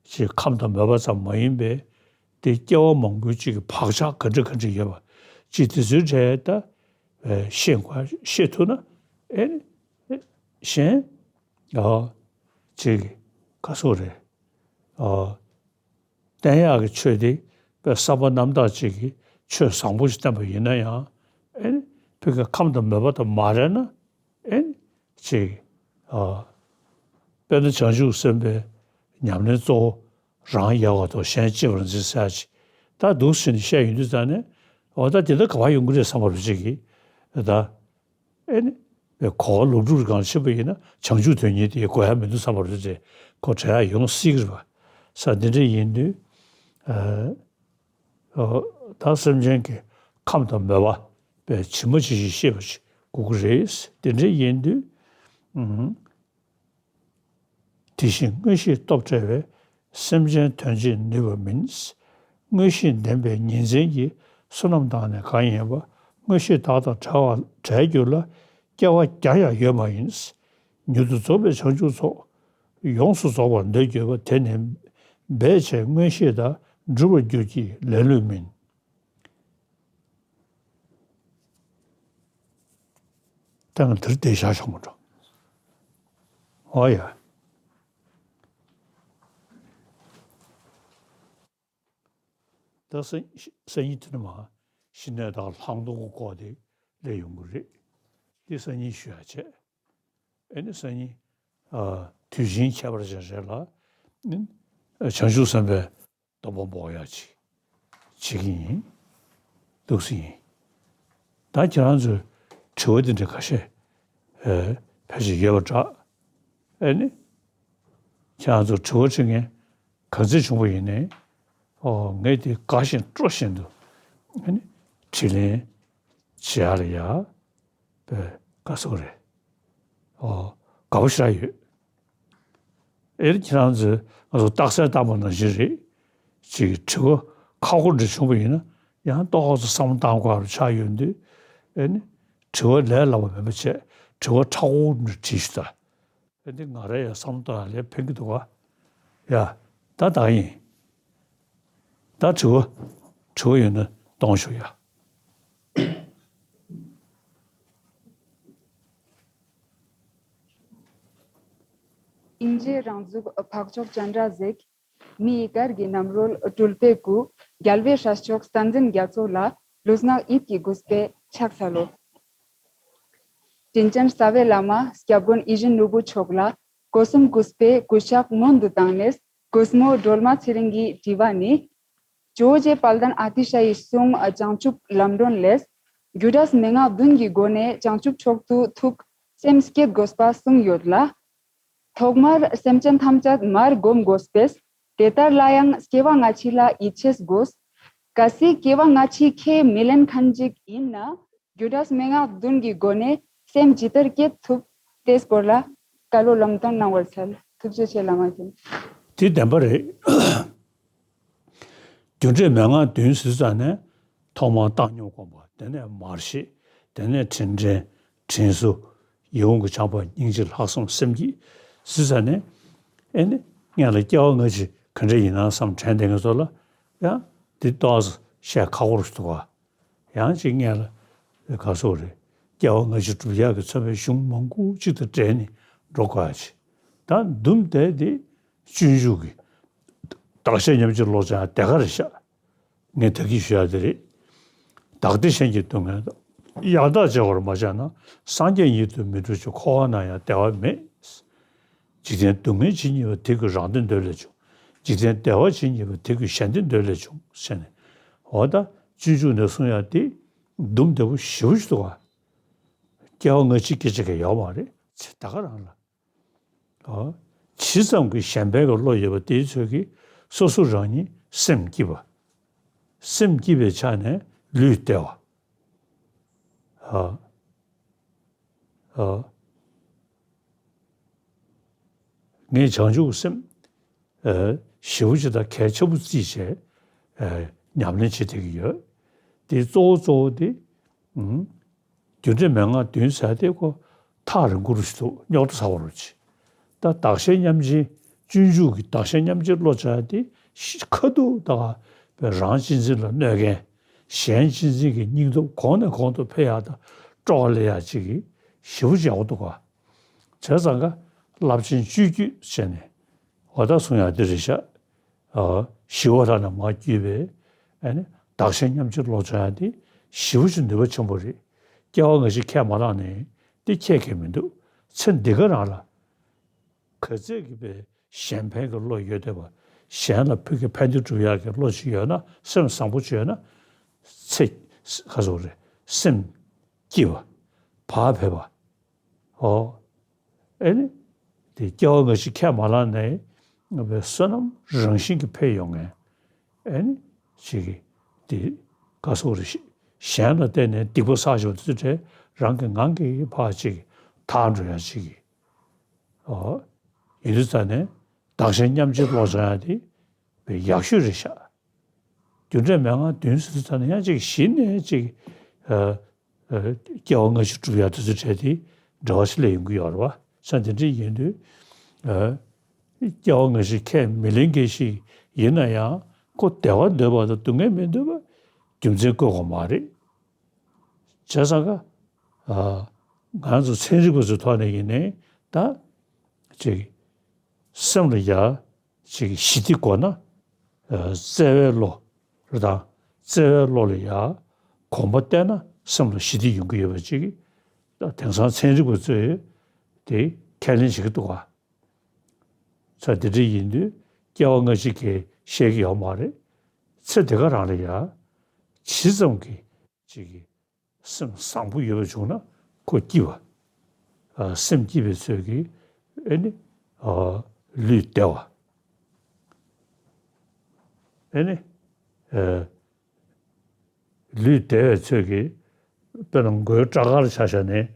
ཅིག་ཁམས་དང་མོས་པ་ཙམ་མ་ཡིན་པའི་དེ་སྐྱེ་བ་མང་པོའི་ཅིག་གི་བག་ཆགས་ག་འདྲ་ག་འདྲ་ཡོད་པ་ཅིག་དེ་ཚོའི་གྲས་ད་ཤེས་དགོས། ཤེས་ཐུབ་ན་ཨེ་ནི་གཞན་ཨ་ཅིག་ག་སོགས་རེད། ཨ། བསྟན་ཡག་གི་ཆོས་དེ་དཔེ་བསམ་པ་རྣམ་དག་ཅིག་གིས་ཆོས་བཟང་པོ་ཞིག་བསྟན་པ་ཡིན་ན་ཡང་། ཨེ་ནི་བོད་ཀྱི་ཁམས་དང་མོས་པ་དང་མ་རེད་ན། ཨེ་ནི་ཅིག་ཨ། དཔེར་ན་བྱང་ཆུབ་སེམས་དཔའི་ཉམས་ལེན་གཙོ་བོ་རང་ཡལ་བ་དང་གཞན་གཅེས་པར་འཛིན་ཟེར་ཡག་ཅིག་ད་འདུག་སེ་བྱས་ནས་བཤད་ཡོང་དུས་ཙང་ནས། འོ་ད་དེ་འདྲ་ག་པར་ཡོང་གི་རེད་བསམ་པ་རུ་ཅིག་གིས་ད། ཨེ་ནི། གོ་བ་ལོག་སྒྲུབ་སྒང་ཕྱིན་པ་ཡིན་ན་བྱང་ཆུབ་དོན་གཉེར་དེ་དགོས་ཡ་མི་འདུག་བསམ་པ་རེད་དེ། ཁོ་བྲལ་ཡ་ཡོང་སྲིད་ཀྱི་རེད་པ། ས་འདི་འདྲ་ཡིན་དུས། ཨ། ཨ། ད་སེམས་ཅན་གྱི་ཁམས་དང་མོས་པ་པའི་ཇི་མ་ཇི་བཞིན་ཤེས་པ་ཞིག་དགོས་ཀྱི་རེད། དེ་འདྲ་ཡིན་དུས། ཨུམ། དེ་བཞིན་མངོན་ཤེས་སྟོབས་བྲལ་བས། སེམས་ཅན་དོན་བྱེད་ནུས་པ་མིན། མངོན་ཤེས་ལྡན་པའི་ཉིན་མཚན་གྱིས། བསོད་ནམས་དང་ནི་གང་ཡིན་པ། མངོན་ཤེས་བདག་དང་བྲལ་བ་བྲལ་འགྱུར་ལ། སྐྱེ་བ་བརྒྱ་ཡང་ཡོད་མ་ཡིན། མྱུར་དུ་རྫོགས་པའི་བྱང་ཆུབ་ཚོགས། ཡོངས་སུ་རྫོགས་པར་འདོད་གྱུར་པ། དེ་ནི་འབད་བྱས་མངོན་ཤེས་དག་འགྲུབ་པར་འགྱུར་གྱི་ལེ་ལོས་མིན། ད་ང་དེར་བསྡད་བཞག་ཆོག་མ་འགྲོ། ཨོ་ཡ། ད་སང་སང་ཉིན་དེ་ནས་མར་ཤི་ནད་དང་ལྷག་མཐོང་གི་སྐོར་དེ་སླེབས་ཡོང་གི་རེད། དེ་སང་ཉིན་ཞུ་ཡ་བྱས། ཨེ་ནི་སང་ཉིན། ཨ། དུས་ཆེན་ཁྱད་པར་ཅན་རེད་ལ། བྱང་ཆུབ་སེམས་དཔའི་སྡོམ་པ་འབོག་ཡག་ཅིག་བྱེད་ཀྱི་ཡིན། འདུག་སེ་ཡིན། ད་ཁྱེད་རང་ཚོས་དྲི་བ་འདི་འདྲ་ཁ་ཤས། ཨེ། ཕལ་ཆེར་ཡོད་པ་འདྲ། ཨེ་ནི། ཁྱེད་རང་ཚོ་དྲི་བ་དྲི་མཁན་ག་ཚོད་བྱུང་བ་ཡིན་ནའི། ཨོ། ངས་དེ་དགའ་བཞིན་སྤྲོ་བཞིན་དུ། ཨེ་ནི། དྲིས་ལན་བྱེད་ཡག་ལ་ཡ། པའི་དགའ་ཚོར་རེད། ཨོ། དགའ་པོ་ཞེ་དྲག་ཡོད། ཨེ་རེད། ཁྱེད་རང་ཚོས་ང་ཚོ་རྟགས་གསལ་བཏང་པ་ནང་བཞིན་རེད། ཅིག་དྲི་བ་ཁག་པོ་འདྲ་བྱུང་བ་ཡིན་ན་ཡང་ཏོག་ཙམ་བསམ་བློ་བཏང་དགོས་པ་ཆགས་ཡོང་དུས། ཨེ་ནི། དྲི་བ་ལས་སླ་བ་མེད་པ་བྱས། དྲི་བ་མཁྲེགས་པོ་འདྲ་དྲིས་ཤོག་ད། ཨེ་འདི་ང་རང་ཡང་བསམ་བློ་གཏོང་ཡ་ལས་ཕན་གྱི་འདུག་ག་ཡ། ད་ད་ཡིན། ད་དྲི་བ། དྲི་བ་ཡོད་ན་གཏོང་ཤོག་ཡ། དབྱིན་ཇིའི་རང་གཟུགས་འཕགས་མཆོག་སྤྱན་རས་གཟིགས། མི་ཡི་གར་གྱི་རྣམ་རོལ་སྤྲུལ་པའི་སྐུ། རྒྱལ་བའི་སྲས་མཆོག་བསྟན་འཛིན་རྒྱ་མཚོ་ལ། ལུས་ངག་ཡིད་ཀྱི་གུས་པས་ཕྱག་འཚལ་ལོ། དྲིན་ཅན་རྩ་བའི་བླ་མ་སྐྱབས་མགོན་ཡིད་བཞིན་ནོར་བུ་མཆོག་ལ། སྒོ་གསུམ་གུས་པས་གུས་ཕྱག་སྔོན་དུ་བཏང་ནས། གུས་མོ་སྒྲོལ་མ་ཚེ་རིང་གིས་དྲིས་པ་ནི། ཇོ་བོ་རྗེ་དཔལ་ལྡན་ཨ་ཏི་ཤ་ཡི་གསུང་བྱང་ཆུབ་ལམ་སྒྲོན་ལས། རྒྱུ་འབྲས་མན་ངག་བདུན་གྱི་སྒོ་ནས་བྱང་ཆུབ་མཆོག་ཏུ་ཐུག་སེམས་བསྐྱེད་དགོས་པ་གསུངས་ཡོད་ལ། ཐོག་མར་སེམས་ཅན་ཐམས་ཅད་མར་བསྒོམ་དགོས་པས། དེ་ལྟར་ལ་ཡང་སྐྱེ་བ་སྔ་ཕྱི་ལ་ཡིད་ཆེས་དགོས། གལ་སྲིད་སྐྱེ་བ་སྔ་ཕྱི་ཁས་མི་ལེན་མཁན་ཅིག་ཡིན་ན། རྒྱུ་འབྲས་མན་ངག་བདུན་གྱི་སྒོ་ནས་སེམས་ཇི་ལྟར་བསྐྱེད་ཐུབ། དེའི་སྐོར་ལ་བཀའ་སློབ་ལམ་སྟོན་གནང་བར་འཚལ། ཐུགས་རྗེ་ཆེ་བླ་མ་མཁྱེན། དེ་བདེན་པ་རེད། རྒྱུ་འབྲས་མན་ངག་བདུན་ཟེར་ཙང་ནས་ཐོག་མར་བཏང་སྙོམས་སྒོམ་པ། དེ་ནས་མར་ཤེས། དེ་ནས་དྲིན་དྲན། དྲིན་གཟོ། ཡིད་འོང་གི་བྱམས་པ། སྙིང་རྗེ། ལྷག་བསམ། སེམས་བསྐྱེད་ཟེར་ཙང་ནས། ཨེ་ནི། སྔོན་ལ་སྐྱེ་བ་སྔ་ཕྱི་ག་འདྲ་ཡིན་ན་བསམ་དྲན་བསྡད་མཁན་ཚོ་ལ་ཡང་འདི་ཏོག་ཙམ་བཤད་ཁག་པོ་རེད་འདུག་ག་ཡང་ཅིག་སྔོན་ལ་ག་སོགས་རེད། སྐྱེ་བ་སྔ་ཕྱི་སྒྲུབ་ཡག་གི་མཚམས་པའི་གཞུང་མང་པོ་གཅིག་དང་འབྲེལ་ནས་འགྲོ་དགོས་ཡ་ཆེ། ད་འདུམ་བསྡད་དེ་སྤྱོད་འཇུག་གི་བདག་གཞན་མཉམ་བརྗེ་བློ་སྦྱང་དེ་ག་རེ་བཞག་ངས་ད་གིན་ཞུ་ཡ་དེ་རེད། བདག་བདེ་གཞན་གྱི་སྡུག་བསྔལ་དང་། ཡང་དག་བྱ་བར་མ་སྦྱངས་ན། སངས་རྒྱས་ཉིད་དུ་མི་འགྲུབ་ཅིང་། འཁོར་བ་ན་ཡང་བདེ་བ་མེད། འཇིག་རྟེན་སྡུག་བསྔལ་ཇི་སྙེད་པ། དེ་ཀུན་རང་བདེ་འདོད་ལས་བྱུང་། འཇིག་རྟེན་བདེ་བ་ཇི་སྙེད་པ། དེ་ཀུན་གཞན་བདེ་འདོད་ལས་བྱུང་། ཟེར་ནས། འོ་ད་སྤྱོད་འཇུག་ནས་གསུང་ཡ་དེ་འདུམ་བདེ་པོ་ཞེ་པོ་ཞིག་འདུག་ག་སྐྱེ་བ་སྔ་ཕྱི་སྐད་ཆ་གང་ཡོད་མ་རེད། ཚེ་ད་ག་རང་ལ། ཨོ། ཇི་ཙམ་གྱིས་གཞན་ཕན་གྱི་བློ་ཡོད་པ་དེའི་ཚོད་ཀྱིས་སོ་སོ་རང་ཉིད་སེམས་སྐྱིད་པ། སེམས་སྐྱིད་པའི་ཆ་ནས་ལུས་བདེ་བ། ཨོ། ཨོ། ངས་བྱང་ཆུབ་སེམས། ཨ། ཞེ་པོ་ཅིག་དང་གལ་ཆེན་པོ་བརྩིས་བྱས། ཨ། ཉམས་ལེན་བྱེད་བསྡད་ཀྱི་ཡོད། དེ་གཙོ་བོ་གཙོ་བོ་དེ། ཨུམ། རྒྱུ་འབྲས་མན་ངག་བདུན་ཟེར་དེ་ཁོ་ཐག་རིང་པོ་རུ་ཞིག་འདུག་རྙོག་དྲ་ཚ་བ་རུ་ཆེ། ད་བདག་གཞན་མཉམ་བརྗེ། སྤྱོད་འཇུག་གི་བདག་གཞན་མཉམ་བརྗེ་བློ་སྦྱང་དེ་ཤི་ཁ་ཐུག་ད་བས་རང་གཅེས་འཛིན་ལ་གནོད་མཁན། གཞན་གཅེས་འཛིན་གྱི་སྙིང་སྟོབས་གོང་ནས་གོང་དུ་འཕེལ་ཡག་དང་སྤྲོ་བ་སླེབས་ཡག་ཅིག་གི་ཞེ་པོ་ཅིག་ཡག་པོ་འདུག་ག་བྱས་ཙང་ཀ་རླབས་ཆེན་སྤྱོད་བརྒྱུད་ཟེར་ནས་འོ་ད་གསུང་ཡག་འདི་རེད་ཤག་ཨ། ཞི་བ་ལྷ་ནས་མར་བརྒྱུད་པའི་ཨ་ནི་བདག་གཞན་མཉམ་བརྗེ་བློ་སྦྱང་ཡག་འདི་ཞེ་པོ་ཅིག་ནུས་པ་ཆེན་པོ་རེད། སྐྱེ་བ་སྔ་ཕྱི་ཁས་མ་བླངས་ནས་འདི་ཁྱད་ཁྱད་མི་འདུག་ཚེ་འདི་ག་རང་ལ་ག་ཚད་ཀྱི་པའི་གཞན་ཕན་གྱི་བློ་ཡོད་བསྡད་པ། གཞན་ལ་ཕུགས་ཀྱི་ཕན་བདེ་སྒྲུབ་ཡག་གི་བློ་ཅིག་ཡོད་ན། སེམས་བཟང་པོ་ཅིག་ཡོད་ན། ཚེ་ག་ཚོད་རེད། སེམས་སྐྱིད་པ། བག་ཕེབས་པ། ཨོ། ཨེ་ནི། དེ་སྐྱེ་བ་སྔ་ཕྱི་ཁས་མ་བླངས་ནས་བསོད་ནམས་རང་བཞིན་གྱིས་འཕེལ་ཡོང་ངེས། ཨེ་ནི། ཅིག་གིས་དེ་ག་སོགས་རེ་ཞིག་གཞན་ལ་བརྟེན་ནས་སྡིག་པ་བསགས་བཞག་དུས་ཚོད་དེ་རང་གི་ངང་གིས་ཕར་ཅིག་དག་འགྲོ་ཡ་ཅིག་གིས། ཨོ། ཡིན་དུས་ཙང་ནས་བདག་གཞན་མཉམ་བརྗེ་བློ་སྦྱང་ཡ་དེ་ཡག་ཤོས་རེད་ཤག་རྒྱུ་འབྲས་མན་ངག་བདུན་ཟེར་དུས་ཙང་ནས་ཡང་ཅིག་གཞི་ནས་ཅིག་ཨ། ཨ། སྐྱེ་བ་སྔ་ཕྱི་སྒྲུབ་ཡག་དེ་ཚོ་བྲལ་ཏེ་འབྲེལ་བ་ཞིག་སླེབས་ཡོང་གི་ཡོད་རེད་བ། ས་དེ་འདྲ་ཡིན་དུས། ཨ། སྐྱེ་བ་སྔ་ཕྱི་ཁས་མི་ལེན་མཁན་ཞིག་ཡིན་ན་ཡང་ཁོ་བདེ་བ་འདོད་པ་དང་སྡུག་བསྔལ་མི་འདོད་པ་རྒྱུ་མཚན་བཀོད་དགོས་མ་རེད། བྱས་ཙང་ཀ་ཨ། ང་ཚོ་ཚན་རིག་པ་ཚོའི་ཐོག་ནས་ཡིན་ནའི་ད་ཅིག་སེམས་ལ་ཡ། ཅིག་ཞི་བདེ་དགོས་ན། ཨ། བརྩེ་བའི་བློ་རེད་དང་། བརྩེ་བའི་བློ་ལ་ཡ་གོམས་པ་བསྟེན་ན་སེམས་ལ་ཞི་བདེ་ཡོང་གི་ཡོད་པ་ཅིག་ད་དེང་སང་ཚན་རིག་པ་ཚོས་དེ་ཁས་ལེན་བྱེད་ཀྱི་འདུག་ག་ཚ་དེ་འདྲ་ཡིན་དུས་སྐྱེ་བ་སྔ་ཕྱི་གི་བཤད་ཀྱི་ཡོད་མ་རེད། ཚེ་འདི་ག་རང་ལ་ཡ་ཇི་ཙམ་གྱི་ཅིག་གི་སེམས་བཟང་པོ་ཡོད་པ་བྱུང་ན་ཁོ་སྐྱིད་པ། ཨ། སེམས་སྐྱིད་པའི་ཚོད་ཀྱིས་ཨེ་ནི། ཨ། ལུས་བདེ་བ། ཨེ་ནི། ཨ། ལུས་བདེ་བའི་ཚོད་ཀྱིས་དཔེར་ན་མགོའི་སྐྲ་དཀར་ཆགས་བཞག་ནས་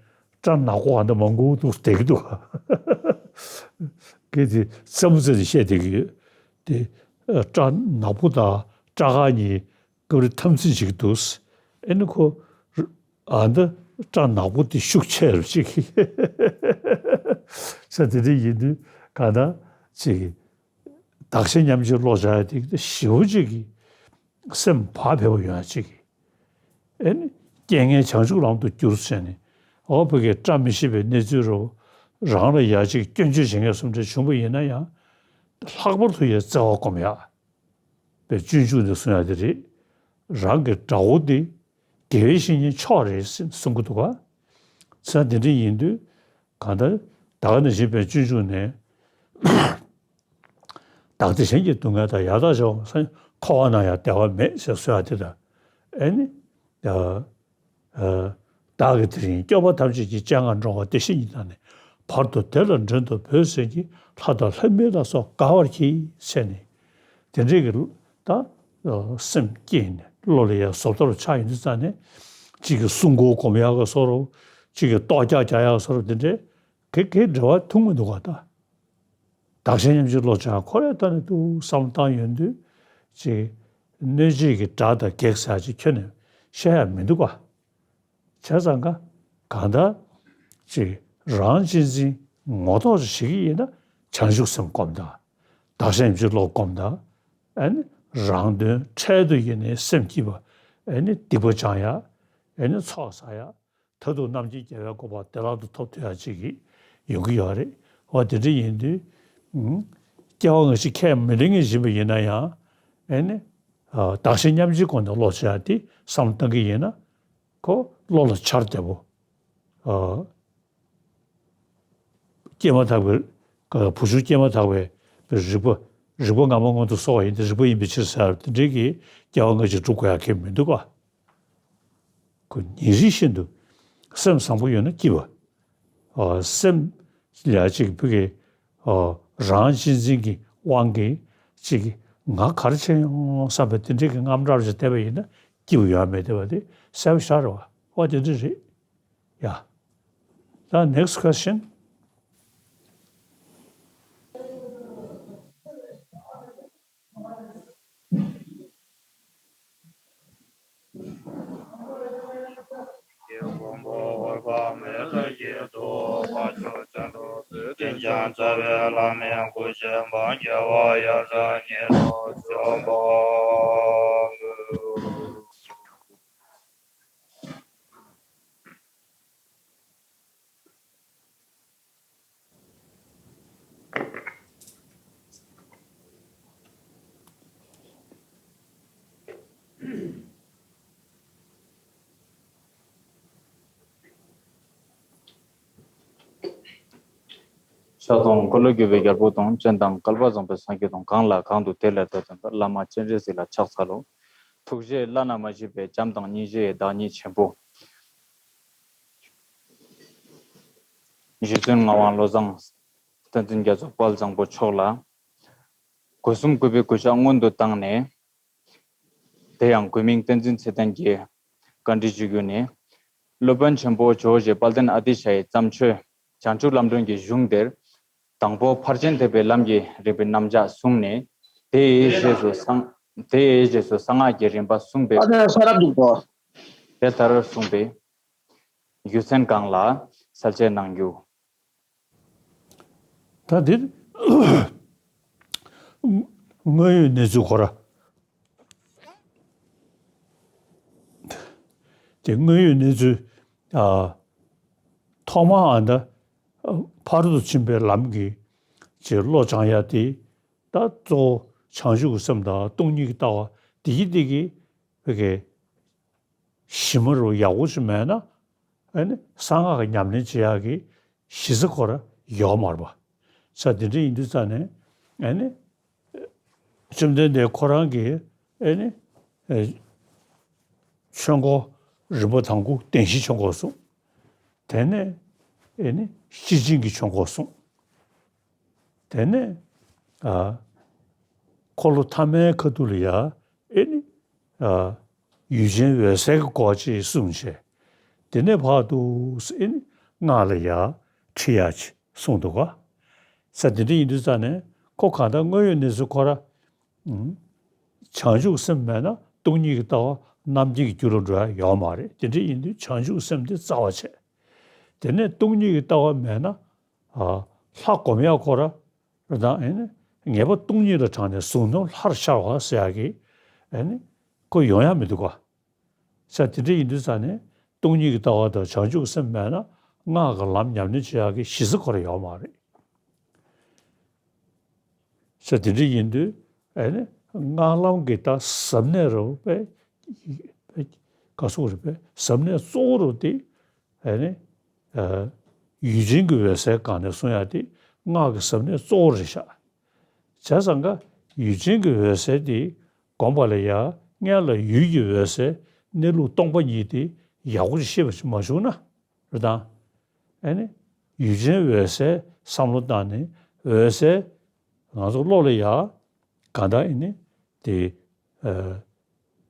སྐྲ་ནག་པོ་ཨ་འདྲ་མང་པོ་འདུག་བསྡད་ཀྱི་འདུག་གལ་ཏེ་རྩེད་མོ་རྩེ་ནས་བཤད་བསྡད་ཀྱི་ཡོད་དེ། ཨ། སྐྲ་ནག་པོ་དང་སྐྲ་དཀར་གཉིས་སྐབས་རེ་འཐབ་འཛིང་བྱེད་ཀྱི་འདུག་ཨེ་ནི་ཁོ་ཨ་འདི་སྐྲ་ནག་པོ་དེ་ཤུགས་ཆེ་རུ་ཅིག་ས་དེ་འདྲ་ཡིན་དུས་གང་ལྟར་ཅིག་བདག་གཞན་མཉམ་བརྗེའི་བློ་སྦྱང་ཡ་དེ་ཞེ་པོ་ཅིག་གིས་སེམས་བག་ཕེབས་པ་ཡོང་ཡ་ཅིག་གིས་ཨེ་ནི་རྐྱེན་ངན་བྱང་ཆུབ་ལམ་དུ་བསྒྱུར་ཟེར་ནས། འོ་བོད་ཀྱི་བཀྲ་མི་ཤིས་པའི་གནས་ཚུལ་རུ་རང་ལ་ཡ་ཅིག་སྐྱོན་བརྗོད་བྱེད་མཁན་སུམ་འདྲ་བྱུང་བ་ཡིན་ན་ཡང་། ལྷག་པར་དུ་ཡ་བརྩེ་བ་སྒོམ་ཡ། པའི་སྤྱོད་འཇུག་ནས་གསུང་ཡ་དེ་རེད། རང་གི་དགྲ་བོ་དེ་དགེ་བའི་བཤེས་གཉེན་མཆོག་རེད་ཟེར་གསུང་གི་འདུག་ག་ཚེ་འདི་འདྲ་ཡིན་དུས་གང་ལྟར་ད་ག་ནང་བཞིན་པའི་སྤྱོད་འཇུག་ནས་བདག་བདེ་གཞན་གྱི་སྡུག་བསྔལ་དང་། ཡང་དག་བྱ་བ་འཁོར་བ་ན་ཡང་བདེ་བ་མེད་ཟེར་གསུང་ཡ་དེ་དང་། ཨེ་ནི། ཨ། བདག་གིས་དེ་རིང་སྐྱོབ་པ་ཐམས་ཅད་ཀྱི། སྤྱན་སྔར་འགྲོ་བ་བདེ་གཤེགས་ཉིད་དང་ནི། བར་དུ་བདེ་ལ་འགྲན་དུ་བོས་ཟེར་གྱིས། ལྷ་དང་ལྷ་མིན་ལ་སོགས་དགའ་བར་གྱིས་ཟེར་ནས། དེ་འདྲའི་གི་ད་སེམས་བསྐྱེད་ནས་བློ་ལ་ཡང་བཟོ་ལྟ་རུ་ཆགས་ཡོང་དུས་ཙང་ནས། གཅིག་གིས་སྲུང་འཁོར་སྒོམ་ཡག་གི་བཟོ་འདྲ། གཅིག་གིས་ལྟོ་རྒྱག་རྒྱག་ཡག་བཟོ་འདྲ། དེ་འདྲའི་གེ་གེ་འབྲེལ་བ་ཐུག་མི་འདུག་ག་ད། བདག་གཞན་མཉམ་བརྗེའི་བློ་སྦྱང་ཁོ་རའི་ཐོག་ནས་ཏུ་བསམ་བློ་བཏང་ཡོང་དུས་ཅིག་གནོད་བྱེད་ཀྱི་དགྲ་དང་བགེགས་ཟེར་ཅིག་ཁྱོན་ནས་བཤད་ཡ་མི་འདུག་ག་བྱས་ཙང་ཀ་གང་ལྟར་ཅིག་རང་གཅེས་འཛིན་ངོ་ཐོག་ཅིག་བྱེད་ཀྱི་ཡིན་ན་བྱང་ཆུབ་སེམས་སྒོམ་དང་། བདག་གཞན་མཉམ་བརྗེའི་བློ་སྒོམ་དང་། ཨ་ནི་རང་དོན་འཕྲལ་དུ་ཡིན་ནའི་སེམས་སྐྱིད་པ། ཨ་ནི་སྡིག་པ་སྦྱང་ཡ། ཨ་ནི་ཚོགས་བསགས་ཡ། མཐར་ཐུག་རྣམ་མཁྱེན་རྒྱལ་བའི་གོ་འཕང་བདེ་བླག་ཏུ་ཐོབ་ཐུབ་ཡ་ཅིག་གི་ཡོང་གི་ཡོད་རེད། འོ་དེ་འདྲ་ཡིན་དུས། ཨུམ། སྐྱེ་བ་སྔ་ཕྱི་ཁས་མི་ལེན་མཁན་ཞིག་ཡིན་པ་ཡིན་ན་ཡང་། ཨེ་ནི། ཨ། བདག་གཞན་མཉམ་བརྗེའི་སྒོ་ནས་བློ་སྦྱང་ཡ་དེ་བསམ་བློ་བཏང་གི་ཡིན་ན། ཁོ་བློ་ལ་འཆར་བདེ་པོ། ཨ། སྐྱེས་མ་ཐག་པའི་ཀ་བུ་ཆུང་སྐྱེས་མ་ཐག་པའི་རིག་པ། རིག་པ་སྔ་མ་སྔོན་དུ་གསོ་བ་ཡིན་ཏེ། རིག་པ་ཡིན་པའི་ཕྱིར་ཟེར་བ་དེ་འདྲའི་གི་སྐྱེ་བ་སྔ་ཕྱི་སྒྲུབ་དགོས་ཡ་གང་ཡང་མི་འདུག་ག། ཁོ་ཉིན་རེ་བཞིན་དུ་སེམས་བཟང་པོ་ཡོད་ན་སྐྱིད་པ། ཨ། སེམས་ལ་ཅིག་ཕ་གི། ཨ། རང་གཅེས་འཛིན་གྱི་དབང་གིས་ཅིག་ང་ག་རེ་བྱས་ཡོང་བསམ་པའི་དེ་འདྲའི་གི་དངངས་སྐྲག་ཅིག་བསྡད་པ་ཡིན་ན་སྐྱིད་པོ་ཡོད་མེད་དེ་བ་དེ་གསལ་པོ་ཤར་བ། འོ་དེ་འདྲ་རེད། ཡ། ད་next question། ཕྱག་སྟོང་འཁོར་ལོས་སྒྱུར་བའི་རྒྱལ་པོ་དང་། སྤྱན་དང་བསྐལ་པ་བཟང་པོའི་སངས་རྒྱས་དང་། གང་ལ་གང་འདུལ་དེ་ལས་བདག་འཛིན་པ། བླ་མ་སྤྱན་རས་གཟིགས་ལ་ཕྱག་འཚལ་ལོ། ཐུགས་རྗེ་བླ་ན་མ་མཆིས་པའི་བྱམས་དང་སྙིང་རྗེའི་བདག་ཉིད་ཆེན་པོ། རྗེ་བཙུན་ངག་དབང་བློ་བཟང་བསྟན་འཛིན་རྒྱ་མཚོ་དཔལ་བཟང་པོ་མཆོག་ལ། སྒོ་གསུམ་གུས་པས་གུས་ཕྱག་སྔོན་དུ་བཏང་ནས། དེ་ཡང་གུས་མིང་བསྟན་འཛིན་ཚེ་བརྟན་གྱིས་བཀའ་འདྲི་ཞུ་རྒྱུ་ནི། སློབ་དཔོན་ཆེན་པོ་ཇོ་བོ་རྗེ་དཔལ་ལྡན་ཨ་ཏི་ཤའི་བརྩམས་ཆོས་བྱང་ཆུབ་ལམ་སྒྲོན་གྱི་གཞུང་འདིར། དང་པོ་ཕར་ཕྱིན་ཐེག་པའི་ལམ་གྱི་རིམ་པའི་རྣམ་གཞག་གསུངས་ནས། དེའི་རྗེས་སུ་གསང་དེའི་རྗེས་སུ་གསང་སྔགས་ཀྱི་རིམ་པ་གསུངས་པའི། ཨ་ནི་ས་རབ་འདུག་གོ། དེ་ལྟར་གསུངས་པའི་རྒྱུ་མཚན་གང་ལ་གསལ་བཤད་གནང་རྒྱུ། ད་འདིར་དངོས་ཡོད་གནས་ཚུལ་ཁོ་ར། དེ་དངོས་ཡོད་གནས་ཚུལ། ཨ། ཐོག་མར་ཨ་ནི་ཕ་རོལ་ཏུ་ཕྱིན་པའི་ལམ་གྱི་ཅིག་བློ་སྦྱང་ཡ་དེ། ད་གཙོ་བོ་བྱང་ཆུབ་ཀྱི་སེམས་དང་སྟོང་ཉིད་ཀྱི་ལྟ་བ་དེ་གི་དེ་གི་བོད་ཀྱི་གཞི་མ་རུ་ཡག་པོ་ཞིག་མེད་ན། ཨ་ནི་གསང་སྔགས་ཀྱི་ཉམས་ལེན་བྱེད་ཡག་གི་གཞི་རྩ་ཁོ་ར་ཡོད་མ་རེད་པ། ས་དེ་འདྲ་ཡིན་དུས་ཙང་ནས། ཨ་ནི་བཅོམ་ལྡན་འདས་ཁོ་རང་གིས། ཨ་ནི། ཨེ། ཆོས་འཁོར་རིམ་པ་དང་པོ་བདེན་བཞིའི་ཆོས་འཁོར་གསུངས། དེ་ནས། ཨེ་ནི་སྤྱི་ཆིངས་ཀྱི་ཆོས་འཁོར་གསུངས། དེ་ནས། ཨ། འཁོར་ལོ་ཐ་མའི་ཁ་ཐུག་ལ་ཡ། ཨེ་ནི། ཨ། ཡུལ་ཅན་འོད་གསལ་གྱི་སྐོར་ཅིག་གསུངས་བྱས། དེ་ནས་ཕར་དུ། ཨེ་ནི་སྔགས་ལ་ཡ་ཁྲིད་ཡ་ཅིག་གསུངས་འདུག་ག། ས་དེ་འདྲ་ཡིན་དུས་ཙང་ནས་ཁོ་གང་ལྟར་དངོས་ཡོད་གནས་ཚུལ་ཁོ་ར། ཨུམ། བྱང་ཆུབ་སེམས་མེད་ན་སྟོང་ཉིད་ཀྱི་ལྟ་བ་རྣམ་མཁྱེན་གྱི་རྒྱུ་ལ་འགྲོ་ཡ་ཡོད་མ་རེད། དེ་འདྲ་ཡིན་དུས་བྱང་ཆུབ་སེམས་དེ་རྩ་བ་བྱས། དེ་ནས་སྟོང་ཉིད་ཀྱི་ལྟ་བ་མེད་ན། ཨ། ལྷ་སྒོམ་ཡག་ཁོ་ར། རེད་དང་། ཨེ་ནི་ངེས་པ་སྟོང་ཉིད་ལ་དྲངས་ནས་གཟུགས་རྣམས་ལྷར་ཤར་བ་ཟེར་ཡག་གི། ཨེ་ནི་ཁོ་ཡོང་ཡ་མི་འདུག་ག། ས་དེ་འདྲ་ཡིན་དུས་ཙང་ནས་སྟོང་ཉིད་ཀྱི་ལྟ་བ་དང་བྱང་ཆུབ་སེམས་མེད་ན་སྔགས་ཀྱི་ལམ་ཉམས་ལེན་བྱེད་ཡག་གི་གཞི་རྩ་ཁོ་ར་ཡོད་མ་རེད། ས་དེ་འདྲ་ཡིན་དུས། ཨེ་ནི་སྔགས་ལམ་གྱི་ད་ཟབ་གནད་རུ་པས། ག་སོགས་རེད་པས། ཟབ་གནད་གཙོ་བོ་རུ་དེ། ཨེ་ནི། ཨ། ཡུལ་ཅན་གྱི་འོད་གསལ་སྒང་ནས་གསུང་ཡག་དེ་སྔགས་ཀྱི་ཟབ་གནད་གཙོ་བོ་རེད་ཤག། བྱས་ཙང་ཀ་ཡུལ་ཅན་གྱི་འོད་གསལ་དེ་སྒོམ་པ་ལ་ཡ། སྔོན་ལ་ཡུལ་གྱི་འོད་གསལ་གནས་ལུགས་སྟོང་པ་ཉིད་དེ་ཡག་པོ་ཞིག་ཤེས་པ་ཞིག་མ་བྱུང་ན། རེད་དང་། ཨེ་ནི་ཡུལ་ཅན་འོད་གསལ་བསམ་བློ་བཏང་ནས་འོད་གསལ་ང་ཚོ་བློ་ལ་ཡ་གང་ལྟར། ཨེ་ནི་དེ། ཨ།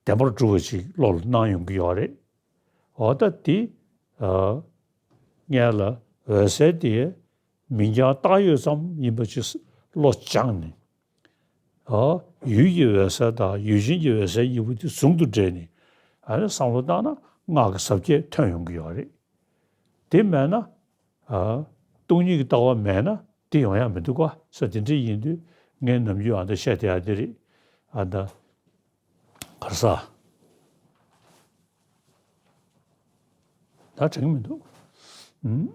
བདེན་པར་གྲུབ་པ་ཞིག་བློ་ལ་སྣང་ཡོང་གི་ཡོད་རེད། འོ་ད་དེ། ཨ། སྔོན་ལ་འོད་གསལ་དེ་མིང་རྐྱང་བཏགས་ཡོད་ཙམ་ཡིན་པ་ཅིག་བློ་སྦྱངས་ནས། ཨ། ཡུལ་གྱི་འོད་གསལ་དང་ཡུལ་ཅན་གྱི་འོད་གསལ་གཉིས་པོ་དེ་ཟུང་དུ་འབྲེལ་ནས། ཨ་ནི་བསམ་བློ་བཏང་ན་སྔགས་ཀྱི་ཟབ་ཁྱད་ཐོན་ཡོང་གི་ཡོད་རེད། དེ་མེད་ན། ཨ། སྟོང་ཉིད་ཀྱི་ལྟ་བ་མེད་ན་དེ་ཡོང་ཡ་མི་འདུག་ག། ས་དེ་འདྲ་ཡིན་དུས་ངས་ནམ་རྒྱུན་ཨ་ད་བཤད་བསྡད་ཡ་དེ་རེད། ཨ་ད། ག་རེ་ཟ། ད་དྲན་གྱི་མི་འདུག་ཨུམ།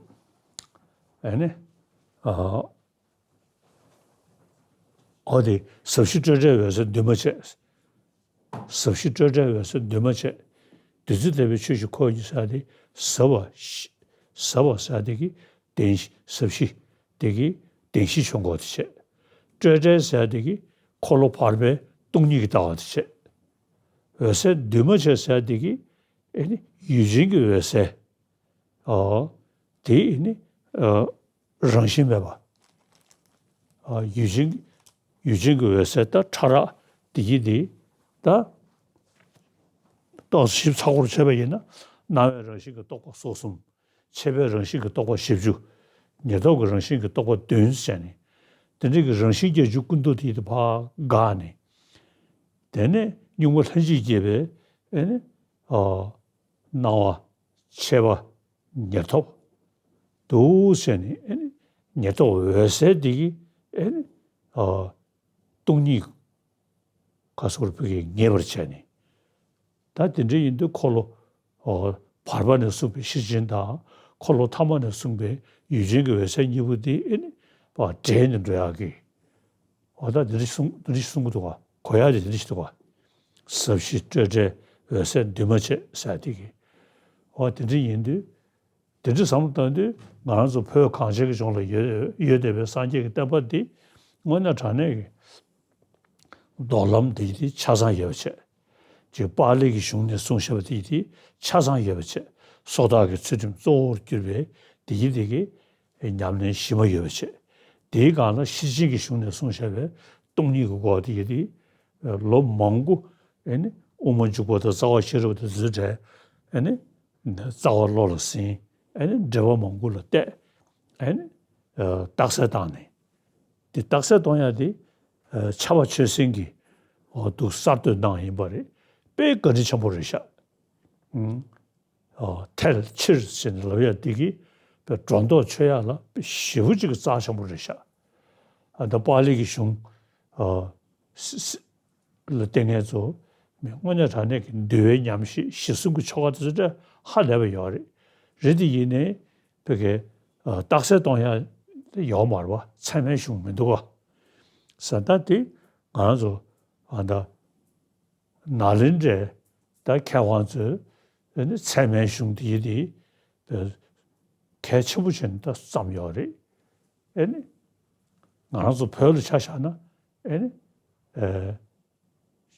ཨ་ནི། ཨ། འོ་དེ་ཟབ་ཞི་སྤྲོས་བྲལ་འོད་གསལ་འདུས་མ་བྱས། ཟབ་ཞི་སྤྲོས་བྲལ་འོད་གསལ་འདུས་མ་བྱས། བདུད་རྩི་ལྟ་བུའི་ཆོས་ཀྱི་འཁོར་གྱི་ཟེར་དེ་ཟབ་པ་ཞི། ཟབ་པ་ཟེར་དེ་གི་བདེན་ཞི། ཟབ་ཞི་དེ་གི་བདེན་ཞི་བྱུང་གོ་དེ་བྱས། སྤྲོས་བྲལ་ཟེར་དེ་གི་འཁོར་ལོ་བར་པའི་སྟོང་ཉིད་ཀྱི་ལྟ་བ་དེ་བྱས། འོད་གསལ་འདུས་མ་བྱས་ཟེར་དེ་གི་ཨེ་ནི་ཡུལ་ཅན་གྱི་འོད་གསལ། ཨོ། དེ་ཨེ་ནི་ཨ། རང་བཞིན་མེད་པ། ཨ། ཡུལ་ཅན། ཡུལ་ཅན་གྱི་འོད་གསལ་ད་ཕྲ་རགས་དེ་གི་དེ། ད་རྟོག་ཞིབ་ཚགས་པར་བྱས་པ་ཡིན་ན། སྣང་བའི་རང་བཞིན་གྱི་རྟོག་པ་སོ་གསུམ། མཆེད་པའི་རང་བཞིན་གྱི་རྟོག་པ་བཞི་བཅུ། ཉེར་ཐོབ་ཀྱི་རང་བཞིན་གྱི་རྟོག་པ་བདུན་བྱས་ནས། དེ་འདྲ་གི་རང་བཞིན་བརྒྱད་ཅུ་ཀུན་བཏུས་དེ་ཕར་འགགས་ནས། དེ་ནས་གཉུག་མ་ལྷན་ཅིག་སྐྱེས་པའི་ཨེ་ནི། ཨ། སྣང་བ། མཆེད་པ། ཉེར་ཐོབ། འདུག་བྱས་ནས་ཨེ་ནི། ཉེར་ཐོབ་འོད་གསལ་འདི་གིས་ཨེ་ནི། ཨ། སྟོང་ཉིད་ག་སོར་བུ་གིས་ངེས་པར་བྱས་ནས། ད་དེ་འདྲ་ཡིན་དུས་འཁོར་ལོ། ཨོ། བར་པ་ནས་གསུངས་པའི་ཤེར་ཕྱིན་དང་། འཁོར་ལོ་ཐ་མ་ནས་གསུངས་པའི་ཡུལ་ཅན་གྱི་འོད་གསལ་གཉིས་པོ་དེ་ཨེ་ནི། བ། འདྲེས་ནས་འགྲོ་ཡག་གི། འོ་ད་དེ་འདྲ་གསུང་། དེ་འདྲ་གསུང་གི་འདུག་ག་གོ་ཡག་དེ་དེ་འདྲ་ཞིག་འདུག་ག་ཟབ་ཞི་སྤྲོས་བྲལ་འོད་གསལ་འདུས་མ་བྱས་ཟེར་དེ་གི། འོ་དེ་འདྲ་ཡིན་དུས། དེ་འདྲ་བསམ་བློ་བཏང་དུས་ང་རང་ཚོ་བོད་གངས་ཅན་གྱི་ལྗོངས་ལ་ཡོད། ཡོད་བསྡད་པའི་སངས་རྒྱས་ཀྱི་བསྟན་པ་འདི་དངོས་གནས་དྲང་གནས་ཀྱི་མདོ་ལམ་འདི་དེ་ཆ་ཚང་ཡོད་པ་བྱས། ཅིག་པཱ་ལི་གི་གཞུང་ནས་གསུངས་བཞག་པ་དེ་དེ་ཆ་ཚང་ཡོད་པ་བྱས། སོ་ཐར་གྱི་ཚུལ་ཁྲིམས་གཙོ་བོར་གྱུར་པའི་དེ་གི་དེ་གི་ཉམས་ལེན་གཞི་མ་ཡོད་པ་བྱས། དེའི་སྒང་ལ་ཤེར་ཕྱིན་གྱི་གཞུང་ནས་གསུངས་བཞག་པའི་སྟོང་ཉིད་ཀྱི་སྒོ་དེ་གི་དེ་ལོ་མང་པོ་ཨེ་ནི་དབུ་མ་འཇུག་པ་དང་རྩ་བ་ཤེས་རབ་དང་འདི་ཚོའི་གྲས་ཨེ་ནི། རྩ་བ་བློ་ལ་ཟིན། ཨེ་ནི་འགྲེལ་པ་མང་པོ་ལ་བལྟས། ཨེ་ནི། ཨ། རྟགས་གསལ་བཏང་ནས། དེ་རྟགས་གསལ་གཏོང་ཡ་དེ། ཨ། ཕྱྭ་པ་ཆོས་སེང་གིས། འོ། འདུག་གསར་གཏོད་གནང་ཡིན་པ་རེད། དཔེ་བཀའ་དྲིན་ཆེན་པོ་རེད་ཤག་ཨུམ། འོ། ཐལ་ཕྱིར་ཟེར་ནས་ལབ་ཡ་དེ་གིས་དཔེ་སྒྲོ་འདོགས་ཆོད་ཡ་ལ་དཔེ་ཞེ་པོ་ཅིག་གི་རྩ་ཆེན་པོ་རེད་ཤག་ཨ། ད་པཱ་ལི་གི་གཞུང་། ཨ། སི་སི་ལ་བལྟས་མཁན་ཚོ་མི་དངོས་གནས་དྲང་གནས་ཀྱི་འདུལ་བའི་ཉམས་བཞེས། གཞི་གསུམ་གྱི་ཆོ་ག་དེ་ཚོ་ཧ་ལས་པ་ཡོད་རེད། རེད་དེ་ཡིན་ནའི་བོད་སྐད། ཨ། རྟགས་གསལ་གཏོང་ཡ་ཡོད་མ་རེད་པ། ཚད་མའི་གཞུང་མི་འདུག་ག་ས་ད་དེ་ང་རང་ཚོ་ཨ་ད་ནཱ་ལེནྡྲའི་ད་མཁས་དབང་ཚོས་ཨ་ནི་ཚད་མའི་གཞུང་དེ་དེ་གལ་ཆེན་པོ་བྱས་ནས་ད་བརྩམས་ཡོད་རེད། ཨ་ནི་ང་རང་ཚོ་བོད་ལ་ཆ་བཞག་ན་ཨ་ནི། ཨ།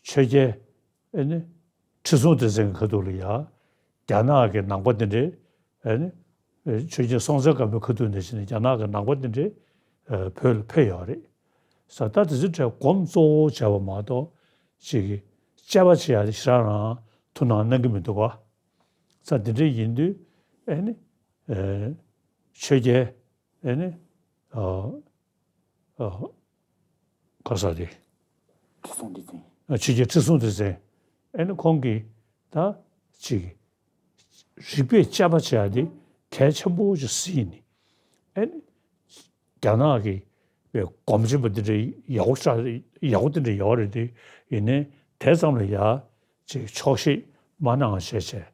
ཆོས་རྒྱལ་ཨེ་ནི་ཁྲི་སྲོང་ལྡེ་བཙན་གྱི་ཁ་ཐུག་ལ་ཡ། རྒྱ་ནག་གི་ནང་པ་དེ་འདྲས། ཨེ་ནི་ཆོས་རྒྱལ་སྲོང་བཙན་སྒམ་པོའི་ཁ་ཐུག་ནས་བྱས་ནས་རྒྱ་ནག་གི་ནང་པ་དེ་འདྲས་བོད་ལ་ཕེབས་ཡོད་རེད། ས་ད་དེ་ཚོའི་གྲས་སྒོམ་གཙོ་བོ་བྱས་པ་མ་གཏོགས་ཅིག་གི་དཔྱད་པ་བྱེད་ཡ་དེ་ཞེ་དྲག་རང་ཐུགས་སྣང་གནང་གི་མི་འདུག་ག་ས་དེ་འདྲས་ཡིན་དུས་ཨེ་ནི་ཆོས་རྒྱལ་ཨེ་ནི། ཨ། ག་ས་རེད། ཁྲི་སྲོང་ལྡེ་བཙན། ཨ། ཆོས་རྒྱལ་ཁྲི་སྲོང་ལྡེ་བཙན། ཨེ་ནི་ཁོང་གིས་ད་ཅིག་རིག་པས་དཔྱད་པ་བྱེད་ཡ་དེ་གལ་ཆེན་པོ་ཞིག་གཟིགས་ནས། ཨེ་ནི་རྒྱ་ནག་གི་བའི་སྒོམ་ཆེན་པོ་འདི་འདྲ་ཡག་པོ་ཤ་ཡག་པོ་འདི་འདྲ་ཡོད་རེད་དེ། ཡིན་ནའི་དེ་ཙམ་ལ་ཡ། ཅིག་ཆོག་ཤེས་མ་གནང་བ་བྱས་བྱས།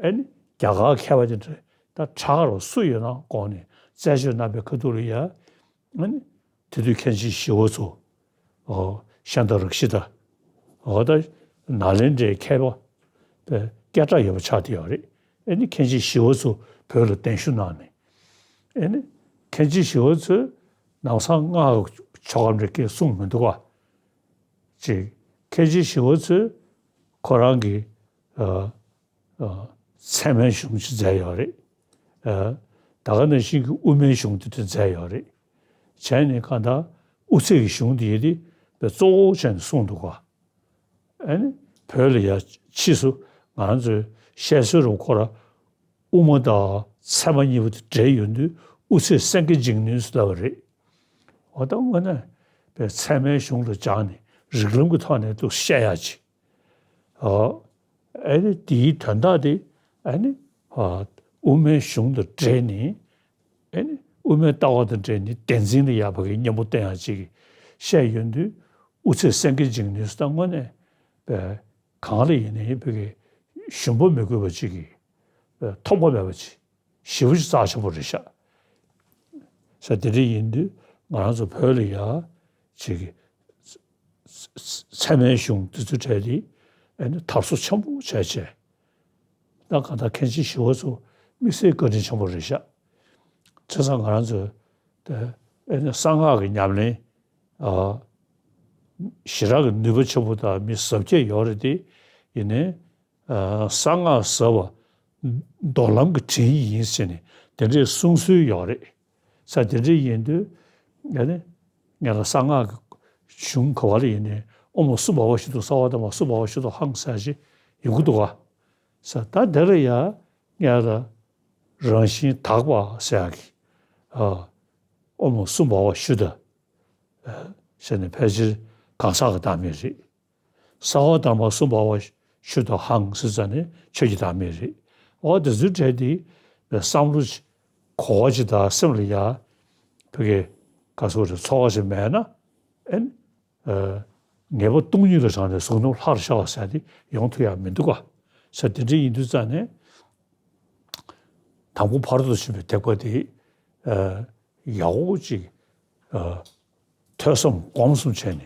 ཨེ་ནི་རྒྱ་གར་མཁས་པ་དེ་འདྲ་ད་གྲགས་རོགས་སུ་ཡོད་ན་དགོངས་ནས་རྩད་གཅོད་གནང་པའི་ཁ་ཐུག་ལ་ཡ། ཨེ་ནི་དེ་དུས་མཁན་ཆེན་ཞི་བ་འཚོ། ཨོ། ཤཱནྟ་རཀྵི་ཏ། ཨོ་ད་ནཱ་ལེནྡྲའི་མཁས་པ་དཔེ་སྐད་གྲགས་ཡོད་པ་ཆགས་བསྡད་ཡོད་རེད། ཨེ་ནི་མཁན་ཆེན་ཞི་བ་འཚོ་བོད་ལ་གདན་ཞུ་གནང་ནས། ཨེ་ནི་མཁན་ཆེན་ཞི་བ་འཚོས་ནམ་སང་སྔགས་ཀྱི་ཆོ་ག་འདྲ་སྐད་གསུངས་མི་འདུག་ག་ཅིག་མཁན་ཆེན་ཞི་བ་འཚོས་ཁོ་རང་གི་ཨ་ཨ་ཚད་མའི་གཞུང་ཅིག་མཛད་ཡོད་རེད། ཨ་ད་ག་ནང་བཞིན་གྱི་དབུ་མའི་གཞུང་དེ་འདྲ་མཛད་ཡོད་རེད། བྱས་ནས་གང་ལྟར་དབུ་ཚད་ཀྱི་གཞུང་དེ་དེ་དཔེ་གཙོ་བོ་བྱས་ནས་གསུངས་འདུག་ག་ཨ་ནི་བོད་ལ་ཡ་ཕྱིས་སུ་ང་ཚོས་བཤད་སྲོལ་རུ་ཁོ་ར་དབུ་མ་དང་ཚད་མ་གཉིས་པོ་དེ་འདྲེས་ཡོང་དུས་དབུ་ཚད་སེང་གེ་འཇིགས་ནུས་སུ་ལབ་པ་རེད། འོ་ད་དངོས་གནས་པའི་ཚད་མའི་གཞུང་ལ་སྦྱངས་ནས་རིགས་ལམ་གྱི་ཐོག་ནས་འདུག་བཤད་ཡ་ཅིག་ཨོ། ཨ་ནི་དེའི་དོན་དག་དེ་ཨ་ནི་ཨ་དབུ་མའི་གཞུང་དང་འབྲེལ་ནས། ཨ་ནི་དབུ་མའི་ལྟ་བ་དང་འབྲེལ་ནས་བདེན་འཛིན་ལ་ཡག་པ་གི་གཉེན་པོ་བསྟེན་ཡག་ཅིག་བཤད་ཡོང་དུས། དབུ་ཚད་སེང་གེ་འཇིགས་ནུས་སུ་ད་དངོས་གནས་པའི་གང་ལ་ཡིན་ནའི་བོད་ཀྱི་ཞུམ་པ་མི་དགོས་པ་ཅིག་གི་ ཐོགས་པ་མེད་པ་ཅིག་ཞེ་པོ་ཅིག་རྩ་ཆེན་པོ་རེད་ཤག་ས་དེ་འདྲ་ཡིན་དུས་ང་རང་ཚོ་བོད་ལ་ཡ་ཅིག་གི་ཚད་མའི་གཞུང་འདི་ཚོའི་གྲས་དེ་ཨ་ནི་དར་སྲོལ་ཆེན་པོ་བྱས་བྱས། ད་གང་ལྟར་མཁན་ཆེན་ཞི་བ་འཚོ་དམིགས་བསལ་བཀའ་དྲིན་ཆེན་པོ་རེད་ཤག་བྱས་ཙང་ང་རང་ཚོས་དེ་ཨ་ནི་གསང་སྔགས་ཀྱི་ཉམས་ལེན་ཨ་ཞེ་དྲག་གི་ནུས་པ་ཆེན་པོ་དང་མི་གཟབ་རྒྱས་ཡོད་རེད་དེ། ཡིན་ནའི་ཨ་གསང་སྔགས་ཟབ་པ་མདོ་ལམ་གྱི་དྲིན་ཡིན་ཟེར་ནས་དེ་འདྲའི་གསུང་སྲོལ་ཡོད་རེད། ས་དེ་འདྲ་ཡིན་དུས་ཨ་ནི་ངས་ལ་གསང་སྔགས་ཀྱི་གཞུང་ག་བ་ལ་ཡིན་ནའི་ཨོཾ་སུ་བྷ་བ་ཤུདྡྷ་སརྦ་དྷརྨ་སུ་བྷ་བ་ཤུདྡྷོ་ཧཾ་ཟེར་ཞིག་ཡོང་གི་འདུག་ག་ས་ད་དེ་ལ་ཡ་ངས་ལ་རང་བཞིན་དག་པ་ཟེར་ཡག་གི་ཨ་ཨོཾ་སུ་བྷ་བ་ཤུདྡྷ་ཟེར་ནས་ཕལ་ཆེར་གང་ཟག་གི་བདག་མེད་རེད། སརྦ་དྷརྨ་སུ་བྷ་བ་ཤུདྡྷོ་ཧཾ་ཟེར་ཙ་ནས་ཆོས་ཀྱི་བདག་མེད་རེད། འོ་དེ་ཚོའི་གྲས་དེ་བསམ་བློ་གོ་བ་ཅིག་དང་སེམས་ལ་ཡ་ཕ་གི་ག་ཟེར་རེད། ཚོར་བ་ཞིག་མེད་ན་ཨེ་ངེས་པ་སྟོང་ཉིད་ལ་བཞག་ནས་གཟུགས་རྣམས་ལྷར་ཤར་བ་ཟེར་དེ་ཡོང་ཐུབ་ཡག་མི་འདུག་ག་ས་དེ་འདྲ་ཡིན་དུས་ཙ་ནས་དང་པོ་ཕ་རོལ་ཏུ་ཕྱིན་པའི་ཐེག་པ་དེ་ཡག་པོ་ཅིག་ཐོས་བསམ་སྒོམ་གསུམ་བྱས་ནས་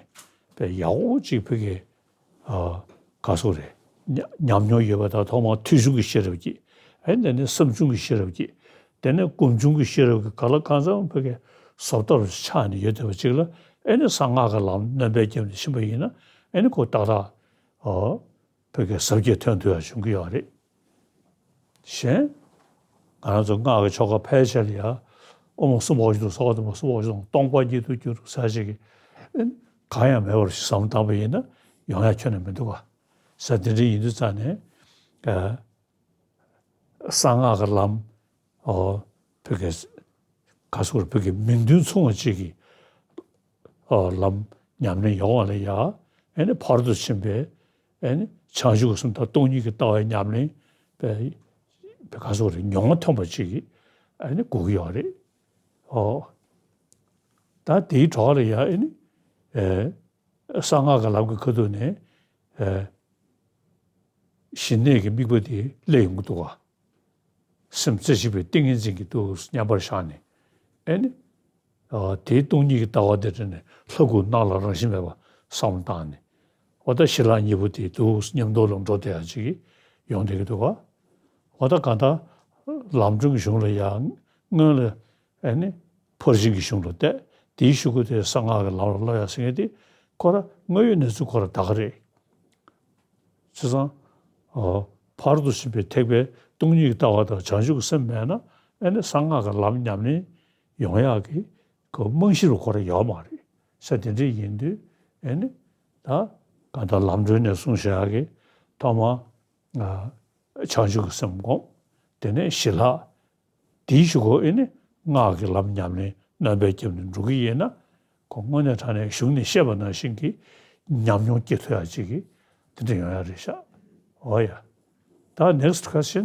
དཔེ་ཡག་པོ་ཅིག་ཕ་གི་ག་ཟེར་རེད། ཉམས་མྱོང་ཡོད་པ་དང་ཐོག་མར་ཐོས་བྱུང་གི་ཤེས་རབ་ཀྱིས་ཨེ་དེ་ནས་བསམ་བྱུང་གི་ཤེས་རབ་ཀྱིས་དེ་ནས་སྒོམ་བྱུང་གི་ཤེས་རབ་ཀྱིས་ག་ལ་གང་འཚམ་ཕ་གི་བཟོ་ལྟ་རུ་ཆགས་ནས་ཡོད་བསྡད་པ་ཅིག་ལ་ཨེ་ནི་གསང་སྔགས་ཀྱི་ལམ་སྣོན་པ་བརྒྱབ་ནས་ཕྱིན་པ་ཡིན་ན་ཨེ་ནི་ཁོ་ཏག་ཏག་ཨོ། བོད་སྐད་ཟབ་རྒྱས་ཐོན་ཐུབ་ཡག་བྱུང་གི་ཡོད་རེད། གཞན། ང་རང་ཚོ་སྔགས་ཀྱི་ཆོ་ག་ཕལ་ཆེར་ལ་ཡ། ཨོཾ་སུ་བྷ་བ་ཤུདྡྷོ་སྭ་བྷཱ་དྷརྨ་སྭ་བྷཱ་ཤུདྡྷོ་སྟོང་པ་ཉིད་དུ་གྱུར་ཟེར་ཞིག་གི། གང་ཡང་མེད་པར་བསམ་བློ་བཏང་པ་ཡིན་ན་ཡོང་ཡག་ཁྱོན་ནས་མི་འདུག་ག་ས་དེ་འདྲ་ཡིན་དུས་ཙང་ནས། ཨ། གསང་སྔགས་ཀྱི་ལམ། ཨོ། བོད་སྐད། ག་སོགས་བོད་ཀྱི་མིང་དོན་མཚུངས་པ་ཅིག་གི། ཨོ། ལམ་ཉམས་ལེན་ཡོང་བ་ལ་ཡ། ཨེ་ནི་ཕ་རོལ་ཏུ་ཕྱིན་པའི། ཨེ་ནི་བྱང་ཆུབ་ཀྱི་སེམས་དང་སྟོང་ཉིད་ཀྱི་ལྟ་བའི་ཉམས་ལེན། པའི། ག་སོགས་རེད། མྱོང་བ་ཐོན་པ་ཅིག་གི། ཨེ་ནི་དགོས་ཀྱི་ཡོད་རེད། ཨོ། ད་དེའི་གྲོགས་ལ་ཡ་ཨེ་ནི། ཨེ། གསང་སྔགས་ཀྱི་ལམ་གྱི་ཁ་ཐུག་ནས། ཨེ། ཞི་གནས་ཀྱི་དམིགས་པ་དེ་སླེབས་ཡོང་གི་འདུག་ག་སེམས་རྩེ་གཅིག་པའི་ཏིང་ངེ་འཛིན་གྱི་དུས་མཉམ་པར་བཞག་ནས། ཨེ་ནི། ཨ། དེའི་སྟོང་ཉིད་ཀྱི་ལྟ་བ་དེ་དྲན་ནས་ལྷ་སྐུ་སྣང་ལ་རང་བཞིན་མེད་པ་བསམ་བློ་བཏང་ནས། འོ་ད་ཞི་ལྷག་གཉིས་པོ་དེ་དུས་མཉམ་དུ་ལ་འགྲོ་བསྡད་ཡག་ཅིག་ཡོང་བསྡད་ཀྱི་འདུག་ག་འོ་ད་གང་ལྟར་ལམ་སྒྲོན་གྱི་གཞུང་ལ་ཡང་སྔོན་ལ། ཨེ་ནི། ཕར་ཕྱིན་གྱི་གཞུང་ལ་བལྟས། དེའི་གཞུག་གུ་དེ་གསང་སྔགས་ཀྱི་ལམ་ལ་སློབ་ཡག་ཟེར་མཁན་དེ་ཁོ་ར་དངོས་ཡོད་གནས་ཚུལ་ཁོ་ར་ད་ག་རེད། བྱས་ཙང་། ཨོ། ཕ་རོལ་ཏུ་ཕྱིན་པའི་ཐེག་པའི་སྟོང་ཉིད་ཀྱི་ལྟ་བ་དང་བྱང་ཆུབ་ཀྱི་སེམས་མེད་ན་ཨེ་ནི་གསང་སྔགས་ཀྱི་ལམ་ཉམས་ལེན་ཡོང་ཡག་གི་ཁོ་རྨང་གཞི་རུ་ཁོ་ར་ཡོད་མ་རེད། ས་དེ་འདྲ་ཡིན་དུས་ཨེ་ནི་ད་གང་ལྟར་ལམ་སྒྲོན་ནས་གསུངས་བཞག་ཡག་གི་ཐོག་མ། ཨ། བྱང་ཆུབ་ཀྱི་སེམས་བསྒོམ། དེ་ནས་ཞི་ལྷག་དེའི་གཞུག་གུ་ཨེ་ནི་སྔགས་ཀྱི་ལམ་ཉམས་ལེན་སྣོན་པ་བརྒྱབ་ནས་འགྲོ་གི་ཡིན་ན། ཁོ་དངོས་གནས་དྲང་གནས་གཞུང་ནས་བཤད་པ་ནང་བཞིན་གྱི་ཉམས་མྱོང་སྐྱེ་ཐུབ་ཡག་ཅིག་གི་དེ་འདྲ་ཡོང་ཡག་རེད་ཤག་འོ་ཡ། ད་next question.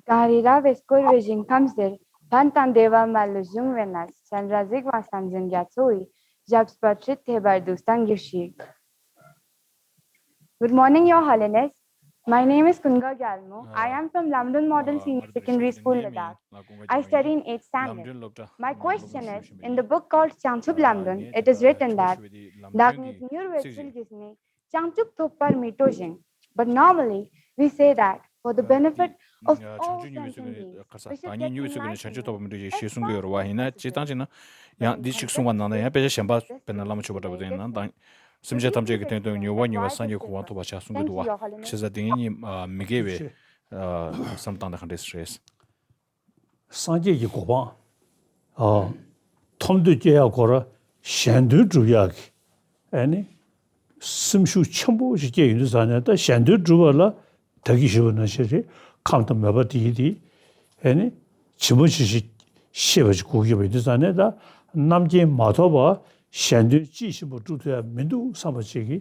གངས་རི་ར་བས་བསྐོར་བའི་ཞིང་ཁམས་འདིར། ལྷ་དང་བདེ་བ་མ་ལུས་འབྱུང་བའི་གནས། མཚན་ར་གཟིགས་དབང་བསམ་འཛིན་རྒྱ་མཚོ་ཡི། ཞབས་པད་སྲིད་མཐའི་བར་དུ་བརྟན་གྱུར་ཅིག Good morning, Your Holiness. My name is Kunga Gyalmo. I am from Lamdun Model Senior Secondary School, Ladakh. I study in eighth standard. My question is, in the book called Changchup Lamdun, it is written that བདག་ཉིད་མྱུར་བའི་ཚུལ་གྱིས་ནི། བྱང་ཆུབ་ཐོབ་པར་མི་སྤྲོ་ཞིང་། But normally, we say that for the benefit of all sentient beings, we should get enlightenment. ཞེས་གསུང་གི་ཡོད་རེད་བ། ཡིན་ན་སྤྱིར་བཏང་བྱས་ན་ཡང་འདི་གཅིག་གསུངས་པ་ནང་ལ་ཡང་དཔེ་ཆ་གཞན་པ་དཔེར་ན་བླ་མ་མཆོད་པ་འདྲ་པོ་དེ་ཡིན་ན་དང་། སེམས་ཅན་ཐམས་ཅད་ཀྱི་དོན་དུ་མྱུར་བ་མྱུར་བ་སངས་རྒྱས་གོ་འཕང་ཐོབ་པར་བྱ་གསུང་གི་འདུག་བ། བྱས་ཙང་དེ་ཉིད་མི་འགལ་བའི་བསམ་བཏང་ན་ག་འདྲས་རེད། སངས་རྒྱས་ཀྱི་གོ་འཕང་། ཨ། ཐོབ་འདོད་སྐྱེ་ཡག་ཁོ་ར་གཞན་དོན་སྒྲུབ་ཡག་གི། ཨ་ནི། སེམས་ཤུགས་ཆེན་པོ་ཞིག་སྐྱེས་ཡོང་དུས་ཙང་ནས་ད་གཞན་དོན་སྒྲུབ་པ་ལ་ད་གིན་ཞུས་པ་ནང་བཞིན་རེད། ཁམས་དང་མོས་པ་དེ་ཡིས་དེ། ཨ་ནི། ཇི་མ་ཇི་བཞིན་ ཤེས་པ་ཅིག་དགོས་ཀྱི་ཡོད་པ་ཡིན་དུས་ཙང་ནས། ད་རྣམ་མཁྱེན་མ་ཐོབ་པར་གཞན་དོན་དཔྱིས་ཕྱིན་པ་སྒྲུབ་ཐུབ་ཡ་མི་འདུག་བསམ་པ་ཅིག་གི་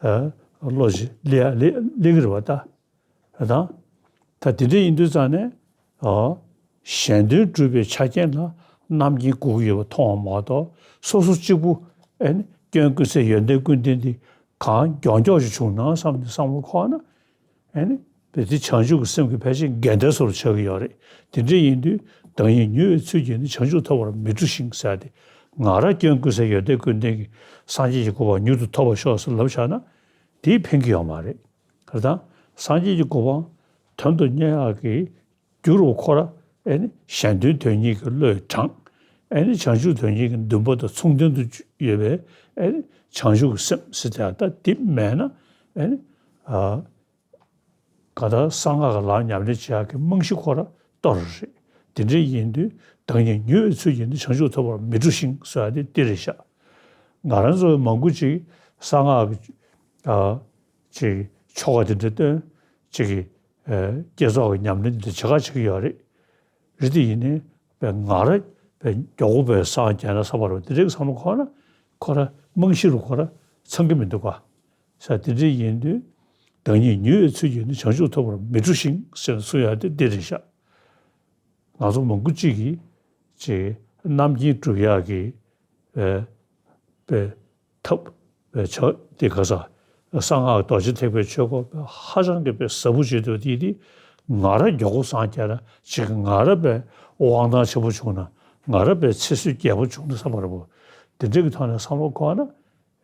ཨ་བློ་ཅིག་སླེབས་ཡ་སླེབས་སླེབས་ཀྱི་རེད་པ། ད་རེད་དང་། ད་དེ་འདྲ་ཡིན་དུས་ཙང་ནས། ཨ་གཞན་དོན་སྒྲུབ་པའི་ཆ་རྐྱེན་ལ་རྣམ་མཁྱེན་དགོས་ཀྱི་ཡོད་པ་མཐོང་བ་མ་གཏོགས། སོ་སོ་གཅིག་པུ་ཨེ་ནི་སྐྱོན་ཀུན་ཟད་ཡོན་ཏན་ཀུན་ལྡན་འདི་གང་མགྱོགས་མགྱོགས་ཅིག་བྱུང་ན་བསམ་ནས་བསམ་བློ་འཁོར་ན། ཨེ་ནི་བེ་དེ་བྱང་ཆུབ་ཀྱི་སེམས་ཀྱི་ཕལ་ཆེར་འགལ་ཟླའི་བཟོ་འདྲ་ཆགས་ཀྱི་ཡོད་རེད། དེ་འདྲ་ཡིན་དུས་བདག་ཉིད་མྱུར་བའི་ཚུལ་གྱིས་ནི། བྱང་ཆུབ་ཐོབ་པར་མི་འགྲོ་ཞིང་ཟེར་ཏེ། ང་རང་སྐྱོན་ཀུན་ཟད་ཡོན་ཏན་ཀུན་ལྡན་གྱི་སངས་རྒྱས་ཀྱི་གོ་འཕང་མྱུར་དུ་ཐོབ་པར་ཤོག་ཟེར་ལབ་བཞག་ན། དེས་ཕན་གྱི་ཡོད་མ་རེད། རེད་དང་། སངས་རྒྱས་ཀྱི་གོ་འཕང་དོན་དུ་གཉེར་ཡག་གི་རྒྱུ་རུ་ཁོ་ར་ཨེ་ནི་གཞན་དོན་དོན་གཉེར་གྱི་བློས་དྲངས། ཨེ་ནི་བྱང་ཆུབ་དོན་གཉེར་གྱི་འདུན་པ་དང་མཚུངས་ལྡན་དུ་ཡོད་པའི་ཨེ་ནི་བྱང་ཆུབ་ཀྱི་སེམས་ཟེར་ཏེ། ད་དེ་མེད་ན་ཨེ་ནི་ཨ་ག་ད་གསང་སྔགས་ཀྱི་ལམ་ཉམས་ལེན་བྱེད་ཡག་གི་རྨང་གཞི་ཁོ་ར་གཏོར་རེད། དེ་འདྲ་ཡིན་དུས་བདག་ཉིད་མྱུར་བའི་ཚུལ་གྱིས་ནི། བྱང་ཆུབ་ཐོབ་པར་མི་འགྲོ་ཞིང་ཟེར་ཡ་དེ་འདི་རེད་ཤག་ང་རང་ཚོ་མང་པོ་ཅིག་གསང་སྔགས་ཀྱི་ཨ་ཅིག་ཆོ་ག་དེ་འདྲ་བཏོན་ཅིག་གི་ཨ་བསྐྱེད་རྫོགས་ཀྱི་ཉམས་ལེན་དེ་འདྲ་བྱེད་ག་བྱེད་ཀྱི་ཡོད་རེད། རེད་དེ་ཡིན་ནའི་བས་ང་ར་བས་མགྱོགས་པོ་བས་སངས་རྒྱས་ན་བསམ་པ་རེད་པ། དེ་འདྲའི་བསམ་བློ་འཁོར་ན་ཁོ་ར་རྨང་གཞི་རུ་ཁོ་ར་ཚང་གི་མི་འདུག་ག་ས་དེ་འདྲ་ཡིན་དུས་བདག་ཉིད་མྱུར་བའི་ཚུལ་གྱིས་ནི། བྱང་ཆུབ་ཐོབ་པར་མི་འགྲོ་ཞིང་ཟེར་ནས་གསུང་ཡ་དེ་འདི་རེད་ཤག་ང་ཚོ་མང་པོ་ཅིག་གིས་ཅིག་རྣམ་མཁྱེན་སྒྲུབ་ཡག་གི་ཨེ་པའི་ཐབས་པའི་ཆ་དེ་ག་ས་གསང་སྔགས་རྡོ་རྗེ་ཐེག་པའི་ཆོས་སྐོར་ཧ་ཅང་གི་པའི་ཟབ་པོ་བྱེད་འདུག་དེ་དེ་ང་ར་མགྱོགས་པོ་སངས་རྒྱས་ན་ཅིག་ང་ར་པའི་དབང་ཐང་ཆེན་པོ་བྱུང་ན། ང་ར་པའི་ཚེ་བསོད་རྒྱས་པོ་བྱུང་ན་བསམ་པ་རེད་པ། དེ་འདྲ་གི་ཐོག་ནས་བསམ་བློ་འཁོར་ན་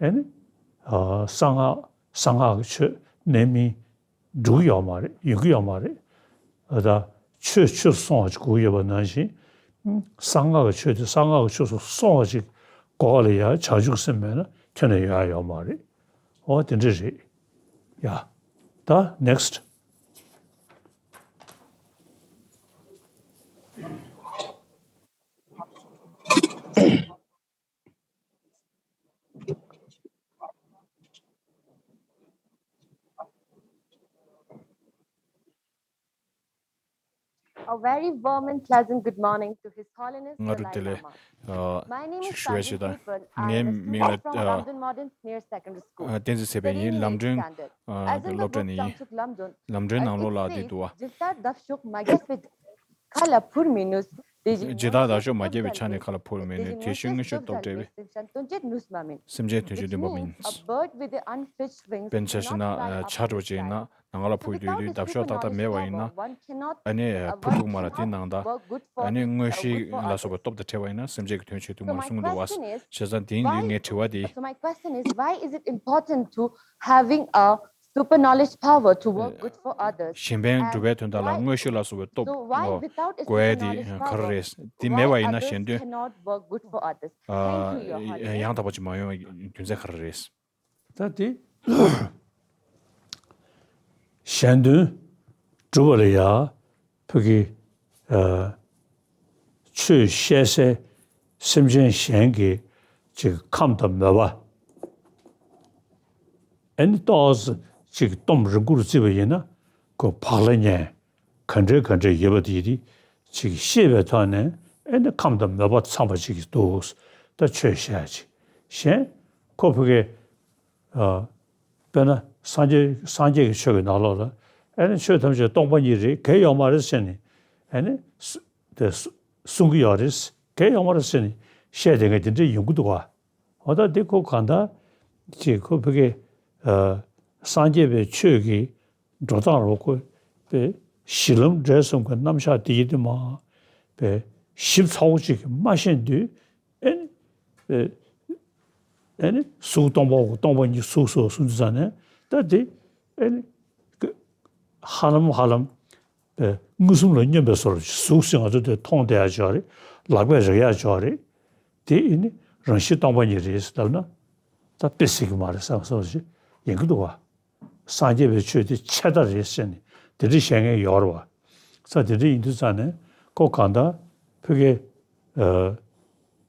ཨེ་ནི་ཨ་གསང་སྔགས་གསང་སྔགས་ཀྱི་ཆོས་གནས་མིན་འགྲུབ་ཀྱི་ཡོད་མ་རེད། ཡོང་གི་ཡོད་མ་རེད། ཨ་ད་ཆོས་ཆོས་སུ་སོང་བ་ཅིག་དགོས་ཀྱི་ཡོད་པ་ནང་བཞིན། གསང་སྔགས་ཀྱི་ཆོས་དེ་གསང་སྔགས་ཀྱི་ཆོས་སུ་སོང་བ་ཅིག་དགོས་པ་ལ་ཡ་བྱང་ཆུབ་སེམས་མེད་ན་ཁྱོན་ནས་ཡོང་ཡ་ཡོད་མ་རེད། འོ་དེ་འདྲ་རེད། ཡ། ད་next། A very warm and pleasant good morning to His Holiness སྔ་དྲོ་བདེ་ལེགས། Dalai Lama. ཨ། My name is ཞུ་བ་ཞུ་དང་། Tanvi Philpon. I am a ངའི་མིང་ལ། student from ཨ། Ramdon Modern Senior Secondary School. ཨ། བསྟན་འཛིན་ཚེ་དཔལ་ཡིན། ལམ་སྒྲོན། ཨ། སློབ་གྲྭ་ནས་ཡིན། ལམ་སྒྲོན་ནང་ལོགས་ལ་དེ་འདུག་བ། ཇི་ལྟར་འདབ་གཤོག་མ་རྒྱས་པའི་ཆ་ནས་ཁ་ལ་འཕུར་མི་ནུས། དེ་བཞིན་ཇི་ལྟར་འདབ་གཤོག་མ་རྒྱས་པའི་ཆ་ནས་ཁ་ལ་འཕུར་མི་ནུས། དེ་བཞིན་མངོན་ཤེས་སྟོབས་བྲལ་བའི། སེམས་ཅན་དོན་བྱེད་འདུན་པ་མིན། དཔེར་ན་ཆ་བཞག་ན་བྱ་འདྲ་བོ་ཅིག་ཡིན་ན། ནང་ལ་འཕུར་དུས་འདབ་གཤོག་ཏག་ཏག་མེད་པ་ཡིན་ན། ཨ་ནི་འཕུར་ཐུབ་མ་རེད། དེ་ནང་ད་ཨ་ནི་མངོན་ཤེས་ལ་སོགས་པའི་སྟོབས་དང་བྲལ་བ་ཡིན་ན་སེམས་ཅན་གྱི་དོན་བྱེད་ཐུབ་མ་རེད་གསུངས་འདུག་བ། བྱས་ཙང་དེ་ཡིན་དུས་ངའི་དྲི་བ་དེ། So my question is, why is it important to having a super knowledge power to work good for others? གཞན་ཕན་སྒྲུབ་པའི་དོན་དག་ལ་མངོན་ཤེས་ལ་སོགས་པའི་སྟོབས་དགོས་ཡ་དེ་ག་རེ་རེད། དེ་མེད་པ་ཡིན་ན་གཞན་དོན་ཡང་དག་པ་ཅིག་མ་ཡོང་བའི་རྒྱུ་མཚན་ག་རེ་རེད། ད་དེ་གཞན་དོན་སྒྲུབ་པ་ལ་ཡ་ཕ་གི་ཨ་ཆོས་བཤད་སའི་སེམས་ཅན་གཞན་གྱི་ཅིག་ཁམས་དང་མོས་པ་ཨ་ནི་ཏོག་ཙམ་ཅིག་གཏོང་རིང་པོར་བརྩིས་པ་ཡིན་ན། ཁོ་བག་ལ་ཉལ་ག་འདྲ་ག་འདྲ་ཡོད་པ་དེ་དེ་ཅིག་ཤེས་པའི་ཐོག་ནས་ཨ་ནི་ཁམས་དང་མོས་པ་འཚམ་པ་ཅིག་འདུག་ད་ཆོས་བཤད་ཅིག་གཞན་ཁོ་ཕ་གི་ཨ། དཔེར་ན་སངས་རྒྱས་སངས་རྒྱས་ཀྱི་ཆོས་ཀྱི་ནང་ལོགས་ལ་ཨ་ནི་ཆོས་ཐམས་ཅད་སྟོང་པ་ཉིད་རེད། གལ་ཡོད་མ་རེད་ཟེར་ནས་ཨ་ནི་སུ་དེ་སུ་གསུང་གི་ཡོད་རེད། གལ་ཡོད་མ་རེད་ཟེར་ནས་བཤད་བསྡད་མཁན་དེ་འདྲ་ཡོང་གི་འདུག་ག་འོ་ད་དེ་ཁོ་གང་ལྟར་ཅིག་ཁོ་ཕ་གི་ཨ་སངས་རྒྱས་པའི་ཆོས་ཀྱི་འགྲོ་སྟངས་རོ་ཁོ་པའི་གཞི་ལམ་འབྲས་གསུམ་གྱི་རྣམ་གཞག་དེ་ཡིན་དུས་མ་པའི་ཞིབ་ཚགས་པོ་ཅིག་མ་ཤེས་དུས། ཨེ་ནི། ཨེ་ནི་གཟུགས་སྟོང་པ་སྟོང་པ་ཉིད་གཟུགས་སོ་གསུངས་དུས་ཙང་ནས་ད་དེ་ཨེ་ནི་ཧ་ལམ་ཧ་ལམ་ཨེ་མངོན་སུམ་ལ་སྙོམས་པའི་བཟོ་འདྲ་གཟུགས་ཟེར་ང་ཚོ་དེ་མཐོང་བསྡད་ཡ་ཅིག་ཡོད་རེད། ལག་པས་རེག་ཡ་ཅིག་ཡོད་རེད། དེ་ཨེ་ནི་རང་བཞིན་སྟོང་པ་ཉིད་རེད་ཟེར་ལབ་ན་ད་དཔེ་སྲིད་ཀྱི་མ་རེད་བསམ་བསམ་ཞིག་ཡིན་གྱི་འདུག་བ། སངས་རྒྱས་པའི་ཆོས་དེ་ཆད་ལྟ་རེད་ཟེར་ནས་དེ་འདྲ་བཤད་མཁན་ཡོད་རེད་བ། ས་དེ་འདྲ་ཡིན་དུས་ཙང་ནས་ཁོ་གང་ལྟར་ཕ་གི་ཨ་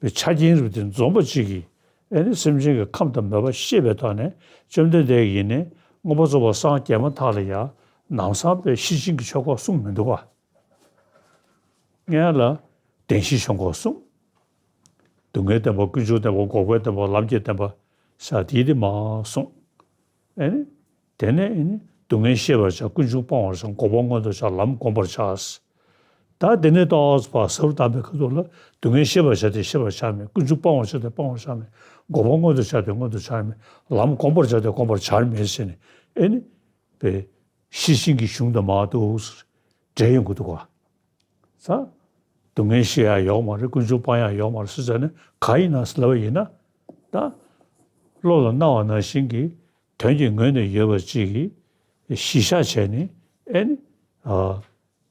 པའི་ཆ་རྐྱེན་རིགས་དེ་འཛོམས་པ་ཅིག་གིས་ཨེ་ནི་སེམས་ཅན་གྱི་ཁམས་དང་མོས་པ་ཤེས་པའི་ཐོག་ནས་བཅོམ་ལྡན་འདས་ཀྱིས་ནི་མངོན་པར་རྫོགས་པར་སངས་རྒྱས་མ་ཐག་ལ་ཡང་ལམ་སང་པའི་ཤེར་ཕྱིན་གྱི་ཆོས་སྐོར་གསུངས་མི་འདུག་ག་ངས་ལ་ བདེན་བཞིའི་ཆོས་འཁོར་གསུངས། སྡུག་བསྔལ་བདེན་པ། ཀུན་འབྱུང་བདེན་པ། འགོག་པའི་བདེན་པ། ལམ་གྱི་བདེན་པ། ས་དེའི་དེ་མ་གསུངས། ཨེ་ནི། དེ་ནས་ཨེ་ནི་སྡུག་བསྔལ་ཤེས་པར་བྱ། ཀུན་འབྱུང་སྤང་བར་བྱ། འགོག་པ་མངོན་དུ་བྱ། ལམ་བསྒོམ་པར་བྱ། ད་དེ་ནས་ཏོག་ཙམ་ཕར་ཟབ་རུ་བཏང་པའི་ཁ་ཐུག་ལ། སྡུག་བསྔལ་ཤེས་པར་བྱ་སྟེ་ཤེས་པར་བྱར་མེད། ཀུན་འབྱུང་སྤང་བར་བྱ་སྟེ་སྤང་བར་བྱར་མེད། འགོག་པ་མངོན་དུ་བྱ་སྟེ་མངོན་དུ་བྱར་མེད། ལམ་བསྒོམ་པར་བྱ་སྟེ་བསྒོམ་པར་བྱར་མེད་ཟེར་ནས། ཨེ་ནི། པའི་ཤེར་ཕྱིན་གྱི་གཞུང་དང་མར་འདུག་སེ་འབྲེལ་ཡོང་གི་འདུག་ག། ས། སྡུག་བསྔལ་ཤེས་ཡག་ཡོག་མ་རེད། ཀུན་འབྱུང་སྤང་ཡག་ཡོག་མ་རེད་ཟེར་ཙང་ནས། གང་ཡིན་ན་ཟེར་ལབ་པ་ཡིན་ན། ད། བློ་ལ་སྣང་བ་ནང་བཞིན་གྱི་དོན་གྱི་ངོས་ནས་ཡོད་པ་ཅིག་གི་གཞི་བཞག་བྱས་ནས། ཨེ་ནི། ཨ།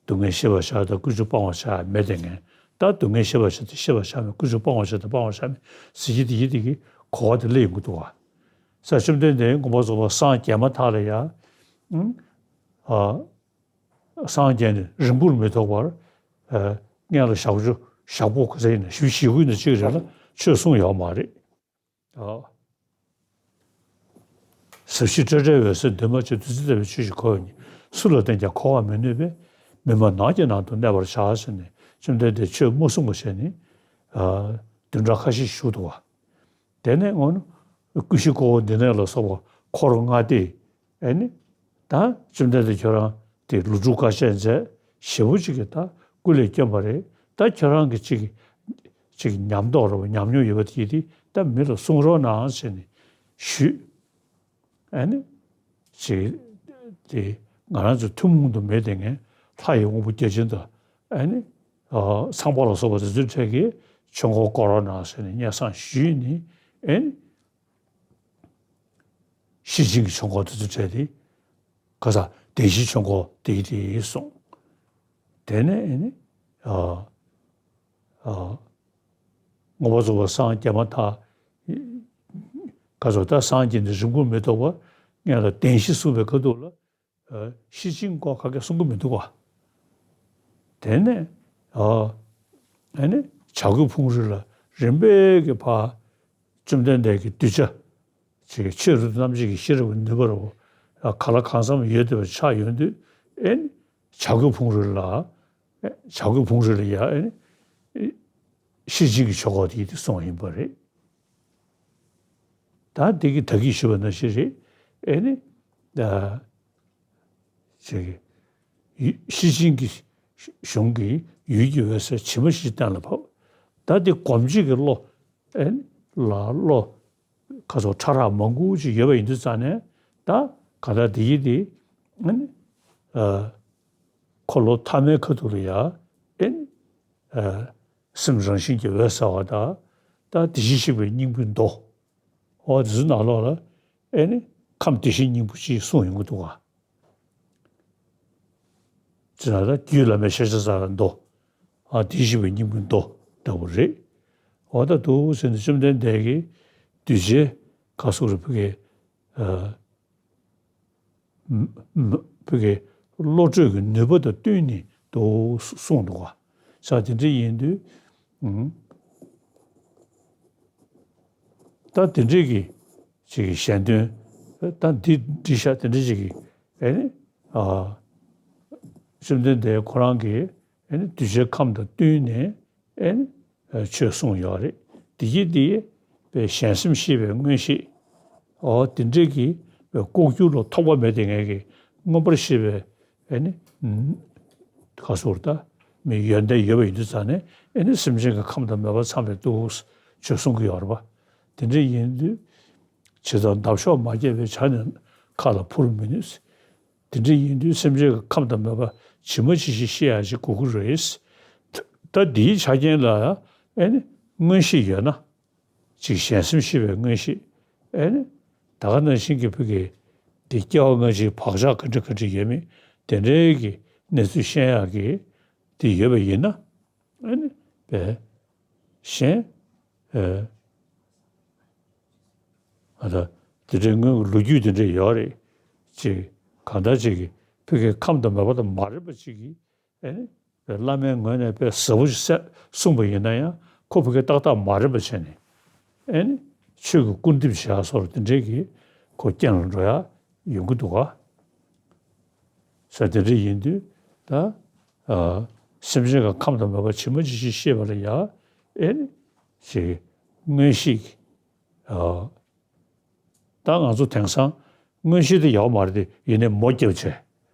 སྡུག་བསྔལ་ཤེས་པར་བྱ་དང་ཀུན་འབྱུང་སྤང་བར་བྱ་མེད་དེ་ངས། ད་སྡུག་བསྔལ་ཤེས་པར་བྱ་སྟེ་ཤེས་པར་བྱར་མེད། ཀུན་འབྱུང་སྤང་བར་བྱ་སྟེ་སྤང་བར་བྱར་མེད་ཟེར་གྱི་དེ་ཡི་དེ་གི་གོ་བ་དེ་སླེབས་ཡོང་གི་འདུག་ག། ས། བཅོམ་ལྡན་འདས་མངོན་པར་རྫོགས་པར་སངས་རྒྱས་མ་ཐག་ལ་ཡ། ཨ། སངས་རྒྱས་ནས་རིང་པོར་མི་ཐོགས་པར། ཨ། སྔོན་ལ་ཞག་བཅུ་ཞག་པོ་ག་ཚོད་ཡིན་ན། བཞི་བཅུ་ཞེ་དགུ་ཡིན་ན་གཅིག་རེ་ལ་ཆོས་གསུངས་ཡོད་མ་རེད། ཨ། ཟབ་ཞི་སྤྲོས་བྲལ་འོད་གསལ་འདུས་མ་བྱས། བདུད་རྩི་ལྟ་བུའི་ཆོས་ཀྱི་ཁོ་བོ་ཉིད། སུ་ལ་བསྟན་ཀྱང་གོ་བར་མི་ནུས་པས། མི་སྨྲ་ནགས་ཀྱི་ནང་དུ་གནས་པར་བྱ་ཟེར་ནས། བཅོམ་ལྡན་འདས་ཆོས་མ་གསུངས་པ་བྱས་ནས། ཨ། བདུན་ཕྲག་ཁ་ཤས་བཞུགས་འདུག་ག། དེ་ནས་འོ་ན་ཀུན་གཞི་ཀོ་བ་མུ་ནེ་ལ་སོགས་པ་འཁོར་ལྔ་སྟེ། ཨེ་ནི། ད་བཅོམ་ལྡན་འདས་ཁྱོད་རང་དེ་ལོ་དྲུག་དཀའ་སྤྱད་མཛད། ཞེ་པོ་ཅིག་གི་ད་སྐུ་ལས་བསྐྱོན་པ་རེད། ད་ཁྱོད་རང་གི་ཅིག་ཅིག་ཉམས་རྟོགས་རེད་པ། ཉམས་མྱོང་ཡོད་པ་དེ་དེ་ད་མི་ལ་གསུང་རོགས་གནང་ཟེར་ནས་ཞུས། ཨེ་ནི། ཅིག་དེ་ང་རང་ཚོ་ཐུན་མོང་དུ་མེད་དེ་ངས་ལྷ་ཡི་དབང་པོ་བརྒྱ་བྱིན་དང་། ཨེ་ནི། ཨ། ཚངས་པ་ལ་སོགས་པ་དེ་ཚོའི་གྲས་ཀྱིས་ཆོས་འཁོར་བསྐོར་རོགས་གནང་ཟེར་ནས་སྙན་སེང་ཞུས་ནས། ཨེ་ནི། ཤེར་ཕྱིན་གྱི་ཆོས་འཁོར་དེ་ཚོའི་གྲས་དེ། ཁ་སང་བདེན་བཞིའི་ཆོས་འཁོར་དེ་ཡི་དེ་གསུངས། དེ་ནས་ཨེ་ནི། ཨ། ཨ། མངོན་པར་རྫོགས་པར་སངས་རྒྱས་མ་ཐག། ཁ་སང་ད་སངས་རྒྱས་ནས་རིང་པོར་མི་ཐོགས་པར་སྔོན་ལ་བདེན་བཞི་གསུངས་པའི་ཁ་ཐུག་ལ། ཨ། ཤེར་ཕྱིན་སྐོར་ག་གེ་གསུང་གི་མི་འདུག་ག། དེ་ནས། ཨ། ཨ་ནི་བྱ་རྒོད་ཕུང་རི་ལ་རིམ་པས་ཀྱི་ཕར་བཅོམ་ལྡན་འདས་ཀྱི་གདུལ་བྱ་ཅིག་ཆོས་རབ་ཏུ་རྣམ་འབྱེད་ཀྱི་ཤེས་རབ་ཀྱི་ནུས་པ་རུ་གང་ལ་གང་འཚམ་ཡོད་བསྡད་པ་ཆགས་ཡོང་དུས། ཨེ་ནི་བྱ་རྒོད་ཕུང་རི་ལ། ཨེ། བྱ་རྒོད་ཕུང་རི་ལ་ཡ། ཨེ་ནི་ཤེར་ཕྱིན་གྱི་ཆོས་འཁོར་དེ་ཡི་དེ་གསུངས་པ་ཡིན་པ་རེད། ད་འདི་གི་ད་གིན་ཞུས་པ་ནང་བཞིན་རེད། ཨེ་ནི། ཨ། ཅིག་ཡུལ་ཤེར་ཕྱིན་གྱི་གཞུང་གི་ཡུལ་གྱི་འོད་གསལ་ཇི་མ་ཇི་བཞིན་གཏན་ལ་ཕབ། ད་འདི་སྒོམ་བྱེད་ཀྱི་བློ། ཨེ་ནི་ལ་བློ། ཁ་སང་ཕྲ་རགས་མང་པོ་ཅིག་ཡོད་པ་ཡིན་དུས་ཙང་ནས། ད་ག་ད་འདི་ཡི་དེ། ཨེ་ནི། ཨ། འཁོར་ལོ་ཐ་མའི་ཁ་ཐུག་ལ་ཡ། ཨེ་ནི། ཨ། སེམས་རང་བཞིན་གྱིས་འོད་གསལ་བ་དང་། ད་དེ་བཞིན་གཤེགས་པའི་སྙིང་པོའི་མདོ། འོ་དེ་ཚོའི་ནང་ལོགས་ལ། ཨེ་ནི་ཁམས་བདེ་གཤེགས་སྙིང་པོ་ཅིག་གསུངས་ཡོང་གི་འདུག་ག། ཅེ་ན་ད་རྒྱུད་བླ་མའི་ཤེས་བྱ་རྩ་བའི་མདོ། ཨ། དེ་བཞིན་གཤེགས་པའི་སྙིང་པོའི་མདོ་ལྟ་བུ་རེད། འོ་ད་འདུག་ཟེར་ནས་བཅོམ་ལྡན་འདས་ཀྱིས་གདུལ་བྱའི་ག་སོགས་རེ་ཕུ་གེ། ཨ། ཕུ་གེ་བློ་གྲོས་ཀྱི་ནུས་པ་དང་བསྟུན་ནས་འདུག་གསུངས་འདུག་ག། ས། དེ་འདྲ་ཡིན་དུས། ཨུམ། ད་དེ་འདྲའི་གི་ཅིག་གི་གཞན་དོན། ད་འདི་འདྲི་ཤག་དེ་འདྲ་ཅིག་གི། ཨེ་ནི། ཨ། བཅོམ་ལྡན་འདས་ཁོ་རང་གིས། ཨེ་ནི་གདུལ་བྱའི་ཁམས་དང་བསྟུན་ནས། ཨེ་ནི། ཨ། ཆོས་གསུངས་ཡོད་རེད། དེ་གི་དེ་པའི་གཞན་སེམས་ཤེས་པའི་མངོན་ཤེས། འོ་དེ་འདྲའི་གི་པའི་ལྐོག་གྱུར་ལ་ཐོགས་པ་མེད་དེ་ངས་གི་མངོན་པར་ཤེས་པའི། ཨེ་ནི། ཨུམ། ག་སོགས་ད་མི་ཡོན་ཏན་ཡོད་པ་ཡིན་དུས་ཙང་ནས། ཨེ་ནི་སེམས་ཅན་གྱི་ཁམས་དང་མོས་པ་ཚང་བའི་འདུག་ཆོས་གསུང་གི་ཡོད་རེད་པ། དེ་འདྲ་ཡིན་དུས། ཇི་ལྟར་འདབ་གཤོག་མ་རྒྱས་པའི་བྱ་ནི་མཁའ་ལ་འཕུར་མི་ནུས། དེ་འདྲ་ཡིན་དུས་སེམས་ཅན་གྱི་ཁམས་དང་མོས་པ་ཇི་མ་ཇི་བཞིན་ཤེས་ཡག་ཅིག་དགོས་ཀྱི་རེད། ད་འདིའི་ཆ་རྐྱེན་ལ་ཨེ་ནི་མངོན་ཤེས་ཡོད་ན། ཅིག་གཞན་སེམས་ཤེས་པའི་མངོན་ཤེས། ཨེ་ནི། ད་ག་ནང་བཞིན་གྱི་ཕུ་གེ་འདི་སྐྱེ་བ་སྔ་ཕྱིའི་བག་ཆགས་ག་འདྲ་ག་འདྲ་ཡོད་མེད་དེ་འདྲའི་གི་གནས་ཚུལ་ཤེས་ཡག་གི་དེ་ཡོད་པ་ཡིན་ན། ཨེ་ནི་པས་གཞན། ཨེ། ཨ། ད་དེ་འདྲའི་སྔོན་གྱི་ལོ་རྒྱུས་དེ་འདྲ་ཡོད་རེད། ཅིག་གང་ལྟར་ཅིག་གི་ཕུ་གེ་ཁམས་དང་མོས་པ་དང་མ་རེད་པ་ཅིག་གིས། ཨེ་ནི། བླ་མའི་ངོས་ནས་དཔེ་ཟབ་པོ་ཞིག་གསལ་གསུངས་པ་ཡིན་ན་ཡང་། ཁོ་ཕ་གི་ཏག་ཏག་མ་རེད་པ་བྱས་ནས། ཨེ་ནི། ཆོས་ཀྱི་སྐུར་འདེབས་བྱེད་ཡག་སོགས་དེ་འདྲའི་གི་ཁོ་རྐྱེན་ལ་འགྲོ་ཡག་ཡོང་གི་འདུག་ག། ས། དེ་འདྲ་ཡིན་དུས་ད། ཨ། སེམས་ཅན་གྱི་ཁམས་དང་མོས་པ་ཇི་མ་ཇི་བཞིན་ཤེས་པ་ལ་ཡ། ཨེ་ནི་ཅིག་མངོན་ཤེས་ཀྱི། ཨ། ད་ང་ཚོ་དེང་སང་མངོན་ཤེས་དེ་ཡག་མ་རེད་དེ། ཡིན་ནའི་མོ་རྒྱབ་བྱས།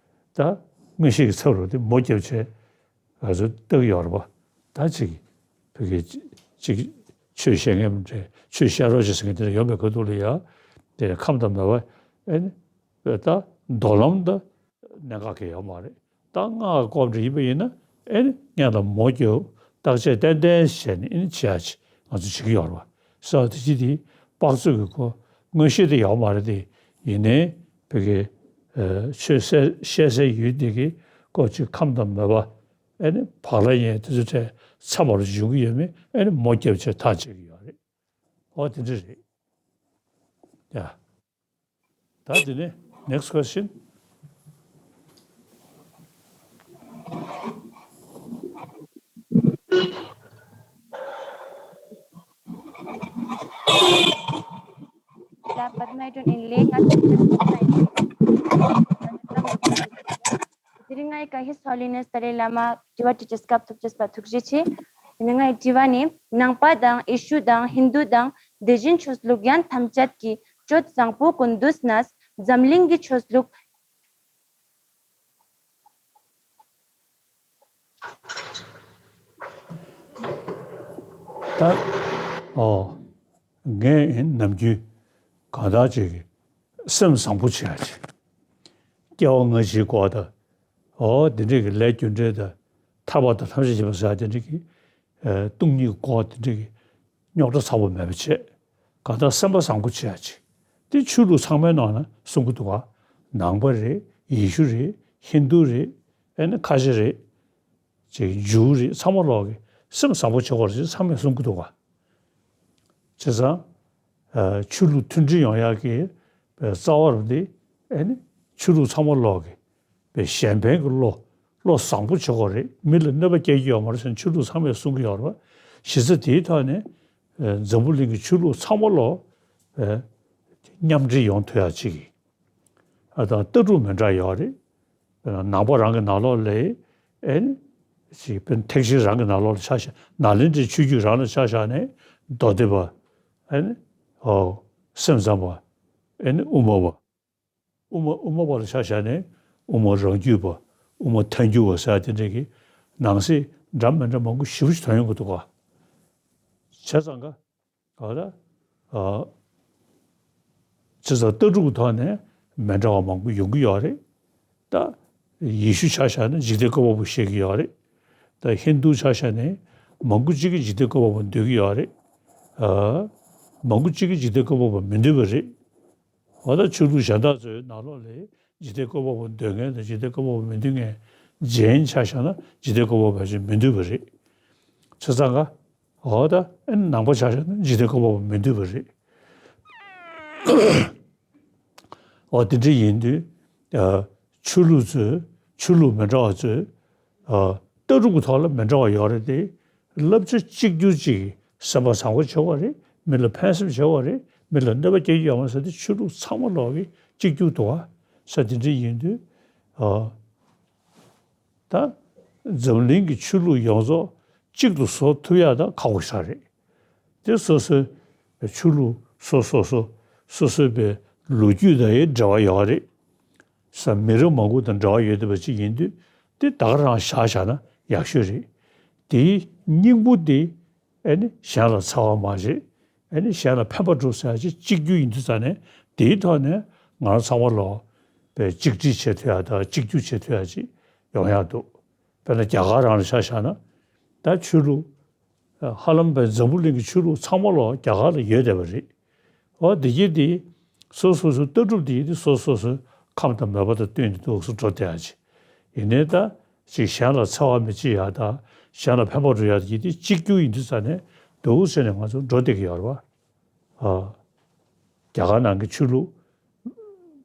ད་མངོན་ཤེས་ཀྱི་ཚབ་རུ་དེ་མོ་རྒྱབ་བྱས། ང་ཚོ་ལྟ་གི་ཡོད་རེད་པ། ད་ཅིག་བོད་སྐད་ཅིག་ཆོས་བཤད་མཁན་མ་རེད། ཆོས་བཤད་རོགས་བྱེད་ཟེར་མཁན་དེ་འདྲ་ཡོང་བའི་ཁ་ཐུག་ལ་ཡ། དེ་ནས་ཁམས་དང་མོས་པ། ཨེ་ནི། ད་མདོ་ལམ་ད་གནད་འགག་གི་ཡོད་མ་རེད། ད་སྔགས་ཀྱི་སྐོར་འདྲ་ཡིན་པ་ཡིན་ན། ཨེ་ནི་སྔགས་དང་མོ་རྒྱབ། བརྟག་དཔྱད་ཏན་ཏན་བྱས་ནས་ཨེ་ནི་བྱེད་ཡ་ཅིག་ང་ཚོ་བྱེད་ཀྱི་ཡོད་རེད་པ། ས་དེ་ཅི་དེ་དཔག་ཚོད་ཀྱི་སྐོར་མངོན་ཤེས་དེ་ཡོད་མ་རེད་དེ། ཡིན་ནའི་བོད་སྐད་ཆོས་བཤད་བཤད་སའི་ཡུལ་འདི་གི་སྐོར་ཅིག་ཁམས་དང་མོས་པ། ཨེ་ནི་བག་ལ་ཉལ་དེ་ཚོ་གྲས་ཚ་བར་འཇུག་གི་ཡོད་མེད། ཨེ་ནི་མོ་རྒྱབ་བྱས་ཐག་བཅད་ཀྱི་ཡོད་རེད། འོ་དེ་འདྲ་རེད། ཡ། ད་དེ་ནས་next question. ལ་པདྨ་སྒྲོན་ཨིན་ལེ། ང་ཚོ་དེ་རིང་ང་ཡི་ཀ་ཧི་སོ་ལི་ནས་ཏཱ་ལའི་བླ་མ་དྲི་བ་དྲི་རྒྱུའི་སྐབས་ཐོབ་ཅེས་པ་ཐུགས་རྗེ་ཆེ། དེ་ནས་ང་ཡི་དྲི་བ་ནི། ནང་པ་དང་ཡེ་ཤུ་དང་ཧིན་དུ་དང་དེ་བཞིན་ཆོས་ལུགས་གཞན་ཐམས་ཅད་ཀྱི་སྤྱོད་བཟང་པོ་ཀུན་འདུས་ནས་འཛམ་གླིང་གི་ཆོས་ལུགས། ད། ཨོ། ངས་ནམ་རྒྱུན་གང་ལྟར་ཅིག་སེམས་བཟང་པོ་བྱེད་ཡ་ཅིག་སྐྱེ་བ་སྔ་ཕྱིའི་སྐོར་དང་། ཨོ་དེ་འདྲས་ཀྱི་ལས་རྒྱུ་འབྲས་དང་། ཐར་པ་དང་ཐམས་ཅད་མཁྱེན་པ་ཟེར་ཡ་དེ་འདྲས་ཀྱི། ཨ། སྟོང་ཉིད་སྐོར་དེ་འདྲས་ཀྱི་རྙོག་དྲ་ཚ་པོ་མེད་པ་བྱེད། གང་ལྟར་སེམས་པ་བཟང་པོ་བྱེད་ཡ་ཅིག་དེ་ཆོས་ལུགས་ཚང་མའི་ནང་ན་གསུང་གི་འདུག་ག་ནང་པ་རེད། ཡེ་ཤུ་རེད། ཧིན་དུ་རེད། ཨེ་ནི་ཁ་ཆེ་རེད། ཅིག་ཇུའུ་རེད། ཚང་མ་ལོག་གི་སེམས་བཟང་པོ་བྱེད་དགོས་རེད་ཅེས་ཚང་མས་གསུང་གི་འདུག་ག་བྱས་ཙང་། ཨ། ཆོས་ལུགས་མཐུན་སྒྲིལ་ཡོང་ཡག་གི་རྩ་བ་རུ་དེ། ཨེ་ནི་ཆོས་ལུགས་ཚང་མ་ལོག་གི་པའི་གཞན་ཕན་གྱི་བློ། བློ་བཟང་པོ་བྱེད་དགོས་རེད། མི་ལ་གནོད་པ་སྐྱེལ་གྱི་ཡོད་མ་རེད་ཟེར་ནས་ཆོས་ལུགས་ཚང་མས་གསུང་གི་ཡོད་རེད་པ། གཞི་རྩ་དེའི་ཐོག་ནས། ཨ། འཛམ་བུ་གླིང་གི་ཆོས་ལུགས་ཚང་མ་ལོག་ཨ། མཉམ་འབྲེལ་ཡོང་ཐུབ་ཡག་ཅིག་ཨ། དང་ལྟ་གྲུབ་མི་འདྲ་ཡོད་རེད། དཔེར་ན་ནང་པ་རང་གི་ནང་ལོགས་ལ། ཨེ་ནི། ཅིག་དཔེར་ན་ཐེག་ཆེན་རང་གི་ནང་ལོགས་ལ་ཆ་བཞག་ནཱ་ལེནྡྲའི་ཆོས་བརྒྱུད་རང་ལ་ཆ་བཞག་ནས་མདོ་སྡེ་པ། ཨེ་ནི། ཨོ། སེམས་ཙམ་པ། ཨེ་ནི་དབུ་མ་པ། དབུ་མ་དབུ་མ་པ་ལ་ཆ་བཞག་ནས་དབུ་མ་རང་རྒྱུད་པ། དབུ་མ་ཐལ་འགྱུར་བ་ཟེར་ཡ་དེ་འདྲ་གི་ནང་གསེས་འདྲ་མི་འདྲ་མང་པོ་ཞེ་པོ་ཞིག་ཐོན་ཡོང་གི་འདུག་ག་བྱས་ཙང་ག་ག་ལ། ཨ། བྱས་ཙང་ལྟ་གྲུབ་ཀྱི་ཐོག་ནས་མི་འདྲ་བ་མང་པོ་ཡོང་གི་ཡོད་རེད། ད་ཡེ་ཤུ་ཆ་བཞག་ན་འཇིག་རྟེན་བཀོད་པ་པོ་བཤད་ཀྱི་ཡོད་རེད། ད་ཧིན་དུ་ཆ་བཞག་ན་མང་པོ་གཅིག་གིས་འཇིག་རྟེན་བཀོད་པ་པོ་འདོད་ཀྱི་ཡོད་རེད། ཨ། མང་པོ་གཅིག་གིས་འཇིག་རྟེན་བཀོད་པ་པོ་མི་འདོད་པ་རེད། འོ་ད་ཆོས་ལུགས་གཞན་དག་ཚོའི་ནང་ལོགས་ལ་འཇིག་རྟེན་བཀོད་པ་པོ་འདོད་མཁན་དང་འཇིག་རྟེན་བཀོད་པ་པོ་མི་འདོད་མཁན། ཇེན་ཆ་བཞག་ན་འཇིག་རྟེན་བཀོད་པ་པོ་ཕལ་ཆེར་མི་འདོད་པ་རེད། བྱས་ཙང་ག་འོ་ད་ཨེ་ནང་པ་ཆ་བཞག་ན་འཇིག་རྟེན་བཀོད་པ་པོ་མི་འདོད་པ་རེད། འོ་དེ་འདྲ་ཡིན་དུས། ཨ། ཆོས་ལུགས་ཚོས། ཆོས་ལུགས་མི་འདྲ་བ་ཚོས། ཨ། ལྟ་གྲུབ་ཀྱི་ཐོག་ལ་མི་འདྲ་བ་ཡོད་རེད་དེ། བསླབ་བྱ་གཅིག་གྱུར་ཅིག་སེམས་པ་བཟང་པོ་བྱེད་དགོས་རེད། མི་ལ་ཕན་སེམས་བྱེད་དགོས་རེད། མི་ལ་གནོད་པ་སྐྱེལ་གྱི་ཡོད་མ་རེད་ཟེར་དེ་ཆོས་ལུགས་ཚང་མ་ལོག་གི་གཅིག་གྱུར་འདུག་ག་ས་དེ་འདྲ་ཡིན་དུས། ཨ། ད་འཛམ་གླིང་གི་ཆོས་ལུགས་ཡོངས་རྫོགས་གཅིག་ཏུ་བཟོ་ཐུབ་ཡག་ད་ཁག་པོ་ཞིག་རེད། དེ་སོ་སོའི་ཆོས་ལུགས་སོ་སོ་སོ། སོ་སོའི་པའི་ལོ་རྒྱུས་དང་ཡང་འབྲེལ་བ་ཡོད་རེད། ས་མི་རབས་མང་པོ་དང་འབྲེལ་བ་ཡོད་བསྡད་པ་ཅིག་ཡིན་དུས། དེ་ད་ག་རང་བཞག་བཞག་ན་ཡག་ཤོས་རེད། དེའི་སྙིང་པོ་དེ། ཨེ་ནི་གཞན་ལ་འཚེ་བ་མ་བྱེད། ཨེ་ནི་གཞན་ལ་ཕན་པ་སྒྲུབ་ཟེར་ཡ་ཅིག་གཅིག་གྱུར་ཡིན་དུས་ཙ་ནས། དེའི་ཐོག་ནས་ང་རང་ཚང་མ་ལོག་པའི་གཅིག་སྒྲིལ་བྱེད་ཐུབ་ཡ་དང་གཅིག་གྱུར་བྱེད་ཐུབ་ཡ་ཅིག་ཡོང་ཡག་འདུག་དཔེར་ན་རྒྱ་གར་རང་ལ་ཆ་བཞག་ན། ད་ཆོས་ལུགས། ཧ་ལམ་པའི་འཛམ་བུ་གླིང་གི་ཆོས་ལུགས་ཚང་མ་ལོག་རྒྱ་གར་ལ་ཡོད་བསྡད་པ་རེད། འོ་འདི་གྱིས་དེ། སོ་སོ་སོའི་ལྟ་གྲུབ་དེ་ཡིན་དུས་སོ་སོ་སོའི་ཁམས་དང་མོས་པ་དང་བསྟུན་ནས་འདུག་སེ་འགྲོ་བསྡད་ཡ་ཅིག་ཡིན་ནའི་ད་ཅིག་གཞན་ལ་འཚེ་བ་མི་བྱེད་ཡ་དང་གཞན་ལ་ཕན་པ་སྒྲུབ་ཡ་དེ་ཡིན་དུས་གཅིག་གྱུར་ཡིན་དུས་ཙ་ནས་འདུག་སེ་ནས་ང་ཚོ་འགྲོ་བསྡད་ཀྱི་ཡོད་རེད་པ། ཨ། རྒྱ་གར་ནང་གི་ཆོས་ལུགས་